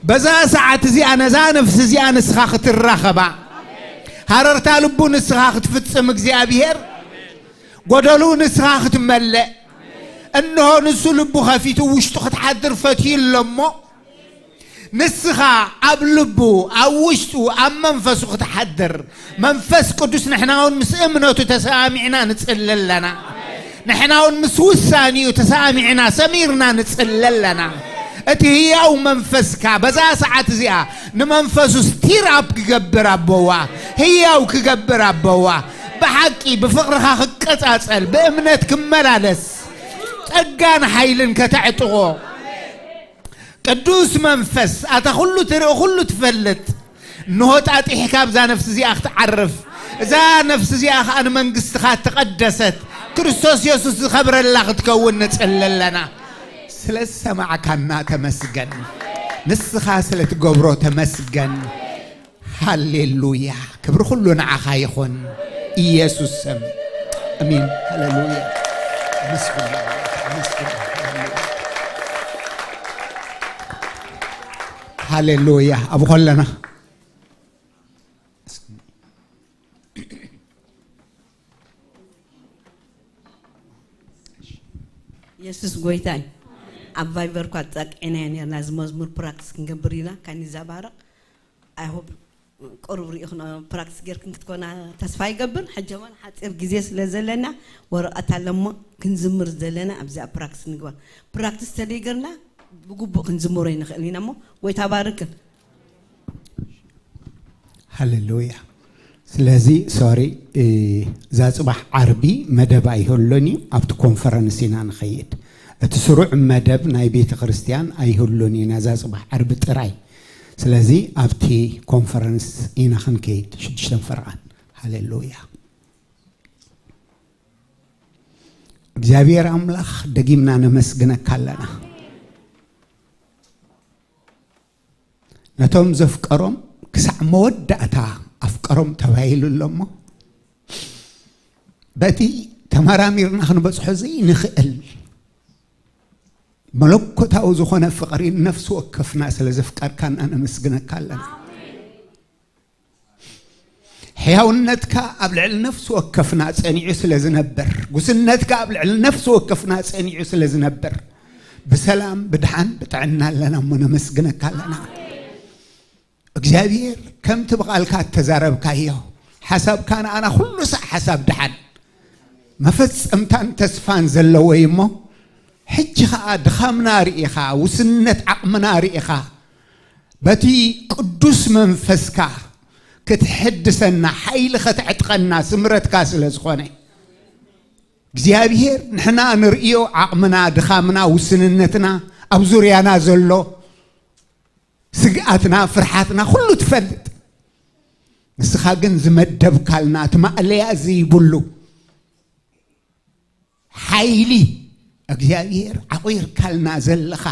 በዛ ሰዓት እዚኣ ነዛ ነፍሲ እዚኣ ንስኻ ክትራኸባ፣ ሃረርታ ልቡ ንስኻ ክትፍጽም እግዚኣብሔር፣ ጎደሉ ንስኻ ክትመልእ፣ እንሆ ንሱ ልቡ ከፊቱ ውሽጡ ክትሓድር ፈትዩ ኣሎ እሞ፣ ንስኻ ኣብ ልቡ፣ ኣብ ውሽጡ፣ ኣብ መንፈሱ ክትሓድር፣ መንፈስ ቅዱስ ንሕና እውን ምስ እምነቱ ተሰማሚዕና ንጽሊ ኣለና። ንሕና እውን ምስ ውሳኔኡ ተሰማሚዕና ሰሚርና ንጽሊ ኣለና። እቲ ህያው መንፈስካ በዛ ሰዓት እዚኣ ንመንፈሱ ስቲር ኣፕ ክገብር ኣቦዋ፣ ህያው ክገብር ኣቦዋ፣ ብሓቂ ብፍቕርኻ ክቀጻጸል፣ ብእምነት ክመላለስ፣ ጸጋን ሓይልን ከተዕጥቖ፣ ቅዱስ መንፈስ፣ ኣታ ኩሉ ትርኢ፣ ኩሉ ትፈልጥ፣ እንሆ ጣጢሕካ ኣብዛ ነፍሲ እዚኣ ክትዓርፍ፣ እዛ ነፍሲ እዚኣ ኸኣ ንመንግስትኻ እተቐደሰት፣ ክርስቶስ የሱስ ዝኸብረላ ክትከውን ንጽሊ ኣለና። ስለ ዝሰማዕካና ተመስገን። ንስኻ ስለ ትገብሮ ተመስገን። ሃሌሉያ። ክብሪ ኩሉ ንዓኻ ይኹን። ኢየሱስ ስም። ኣሜን። ሃሌሉያ። ኣመስግን፣ ኣመስግን። ሃሌሉያ። ኣብ ኾለና የሱስ ጎይታ እዩ። ኣብ ቫይበር እኳ ጸቂዕናዮ ነርና፣ እዚ መዝሙር ፕራክቲስ ክንገብር ኢና፣ ካን ይዘባረቕ። ኣይ ሆፕ ቅሩብ ርኢኹን ፕራክቲስ ጌርክን ክትኮና ተስፋ ይገብር። ሕጂ እውን ሓጺር ግዜ ስለ ዘለና፣ ወረቐት ኣሎ እሞ ክንዝምር ዘለና ኣብዚኣ ፕራክቲስ ንግበር። ፕራክቲስ ተደይገርና ብግቡእ ክንዝምሮ ይንኽእል ኢና እሞ፣ ጎይታ ባርክን። ሃሌሉያ። ስለዚ ሶሪ፣ እዛ ጽባሕ ዓርቢ መደብ ኣይህሉን እዩ፣ ኣብቲ ኮንፈረንስ ኢና ንኸይድ። እቲ ስሩዕ መደብ ናይ ቤተ ክርስቲያን ኣይህሉን እዩ ነዛ ጽባሕ ዓርቢ ጥራይ። ስለዚ ኣብቲ ኮንፈረንስ ኢና ክንከይድ ሽዱሽተን ፈረቓን። ሃሌሉያ። እግዚኣብሔር ኣምላኽ ደጊምና ነመስግነካ ኣለና። ነቶም ዘፍቀሮም ክሳዕ መወዳእታ ኣፍቀሮም ተባሂሉ ኣሎ እሞ፣ በቲ ተመራሚርና ክንበጽሖ ዘይንኽእል መለኮታዊ ዝኾነ ፍቕሪ ነፍሲ ወከፍና ስለ ዘፍቀርካና ነመስግነካ ኣለና። ሕያውነትካ ኣብ ልዕሊ ነፍሲ ወከፍና ጸኒዑ ስለ ዝነብር፣ ጉስነትካ ኣብ ልዕሊ ነፍሲ ወከፍና ጸኒዑ ስለ ዝነብር፣ ብሰላም ብድሓን ብጥዕና ኣለና እሞ ነመስግነካ ኣለና። እግዚኣብሔር ከምቲ ብቓልካ እተዛረብካዮ ሓሳብካ ንኣና ኩሉ ሳዕ ሓሳብ ድሓን መፈጸምታን ተስፋን ዘለዎ እዩ እሞ፣ ሕጂ ኸኣ ድኻምና ርኢኻ፣ ውስንነት ዓቕምና ርኢኻ፣ በቲ ቅዱስ መንፈስካ ክትሕድሰና፣ ሓይሊ ከተዕጥቀና ስምረትካ ስለ ዝኾነ፣ እግዚኣብሔር ንሕና ንርእዮ ዓቕምና፣ ድኻምና፣ ውስንነትና፣ ኣብ ዙርያና ዘሎ ስግኣትና፣ ፍርሓትና ኩሉ ትፈልጥ። ንስኻ ግን ዝመደብካልና እቲ ማእለያ ዘይብሉ ሓይሊ እግዚኣብሔር ዓቑርካልና ዘለኻ፣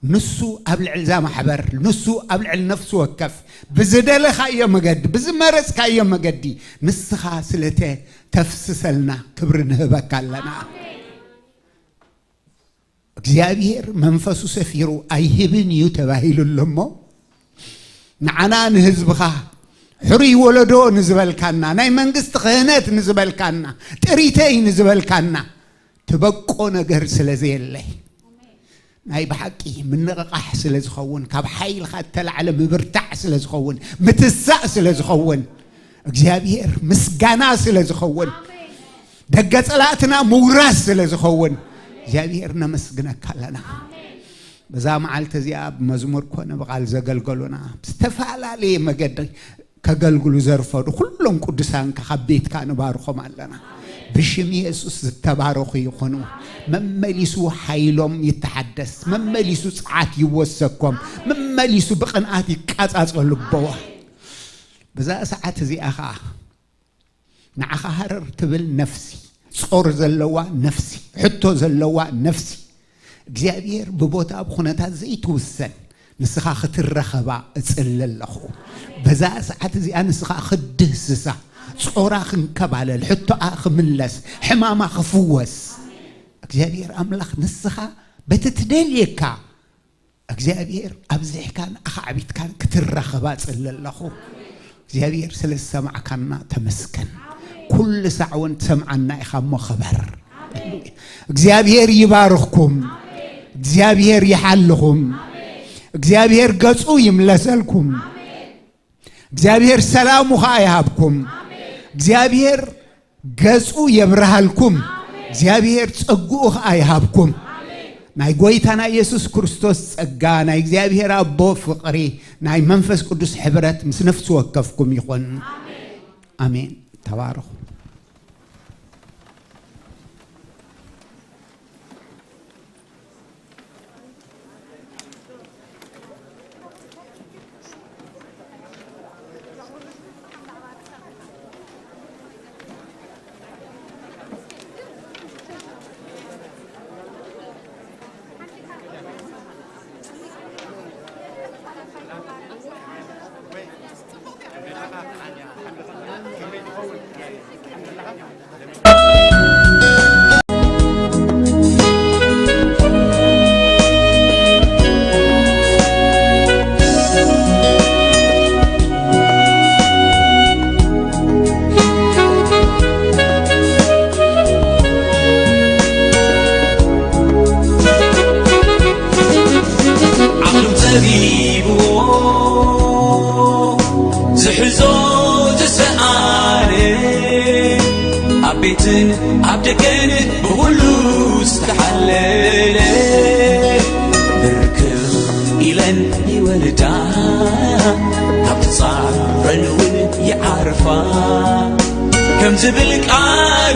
ንሱ ኣብ ልዕሊ እዛ ማሕበር፣ ንሱ ኣብ ልዕሊ ነፍሲ ወከፍ ብዝደለኻዮ መገዲ፣ ብዝመረጽካዮ መገዲ ንስኻ ስለ ተፍስሰልና ክብሪ ንህበካ ኣለና። እግዚኣብሔር መንፈሱ ሰፊሩ ኣይህብን እዩ ተባሂሉ ኣሎ እሞ፣ ንዓና ንህዝብኻ፣ ሕሩይ ወለዶ ንዝበልካና፣ ናይ መንግስቲ ክህነት ንዝበልካና፣ ጥሪተይ ንዝበልካና፣ ትበቆ ነገር ስለ ዘየለ፣ ናይ ብሓቂ ምንቕቓሕ ስለ ዝኸውን፣ ካብ ሓይልኻ እተላዕለ ምብርታዕ ስለ ዝኸውን፣ ምትሳእ ስለ ዝኸውን፣ እግዚኣብሔር ምስጋና ስለ ዝኸውን፣ ደገ ጸላእትና ምውራስ ስለ ዝኸውን፣ እግዚኣብሔር ነመስግነካ ኣለና። በዛ መዓልቲ እዚኣ ብመዝሙር ኮነ ብቓል ዘገልገሉና፣ ብዝተፈላለየ መገዲ ከገልግሉ ዘርፈዱ ኩሎም ቅዱሳንካ ካብ ቤትካ ንባርኾም ኣለና። ብሽም የሱስ ዝተባረኹ ይኹኑ። መመሊሱ ሓይሎም ይተሓደስ፣ መመሊሱ ጸዓት ይወሰኮም፣ መመሊሱ ብቕንኣት ይቃጻጸሉ ኣቦዋ። በዛ ሰዓት እዚኣ ኸኣ ንዓኻ ሃረር ትብል ነፍሲ፣ ጾር ዘለዋ ነፍሲ፣ ሕቶ ዘለዋ ነፍሲ፣ እግዚኣብሔር ብቦታ ኣብ ኩነታት ዘይትውሰን ንስኻ ክትረኸባ እጽሊ ኣለኹ። በዛ ሰዓት እዚኣ ንስኻ ክድህስሳ፣ ጾራ ክንከባለል፣ ሕቶኣ ክምለስ፣ ሕማማ ክፍወስ፣ እግዚኣብሔር ኣምላኽ ንስኻ በቲ ትደልየካ እግዚኣብሔር ኣብዚሕካን ኣኻዕቢትካን ክትራኸባ እጽሊ ኣለኹ። እግዚኣብሔር ስለ ዝሰማዕካና ተመስገን። ኩሉ ሳዕ እውን ትሰምዓና ኢኻ እሞ ክበር። እግዚኣብሔር ይባርኽኩም። እግዚኣብሔር ይሓልኹም። እግዚኣብሔር ገጹ ይምለሰልኩም። እግዚኣብሔር ሰላሙ ኸኣ ይሃብኩም። እግዚኣብሔር ገጹ የብርሃልኩም። እግዚኣብሔር ጸግኡ ኸኣ ይሃብኩም። ናይ ጐይታና ኢየሱስ ክርስቶስ ጸጋ፣ ናይ እግዚኣብሔር ኣቦ ፍቕሪ፣ ናይ መንፈስ ቅዱስ ሕብረት ምስ ነፍሲ ወከፍኩም ይኹን። ኣሜን። ተባረኹ። ዓቕሎም ጸቢብዎ ዝሕዞ ዝሰኣነ፣ ኣብ ቤትን ኣብ ደገን ብኹሉ ዝተሓለለ፣ ብርክኽ ኢለን ይወልዳ፣ ካብ ጻዕረን እውን ይዓርፋ፣ ከም ዝብል ቃል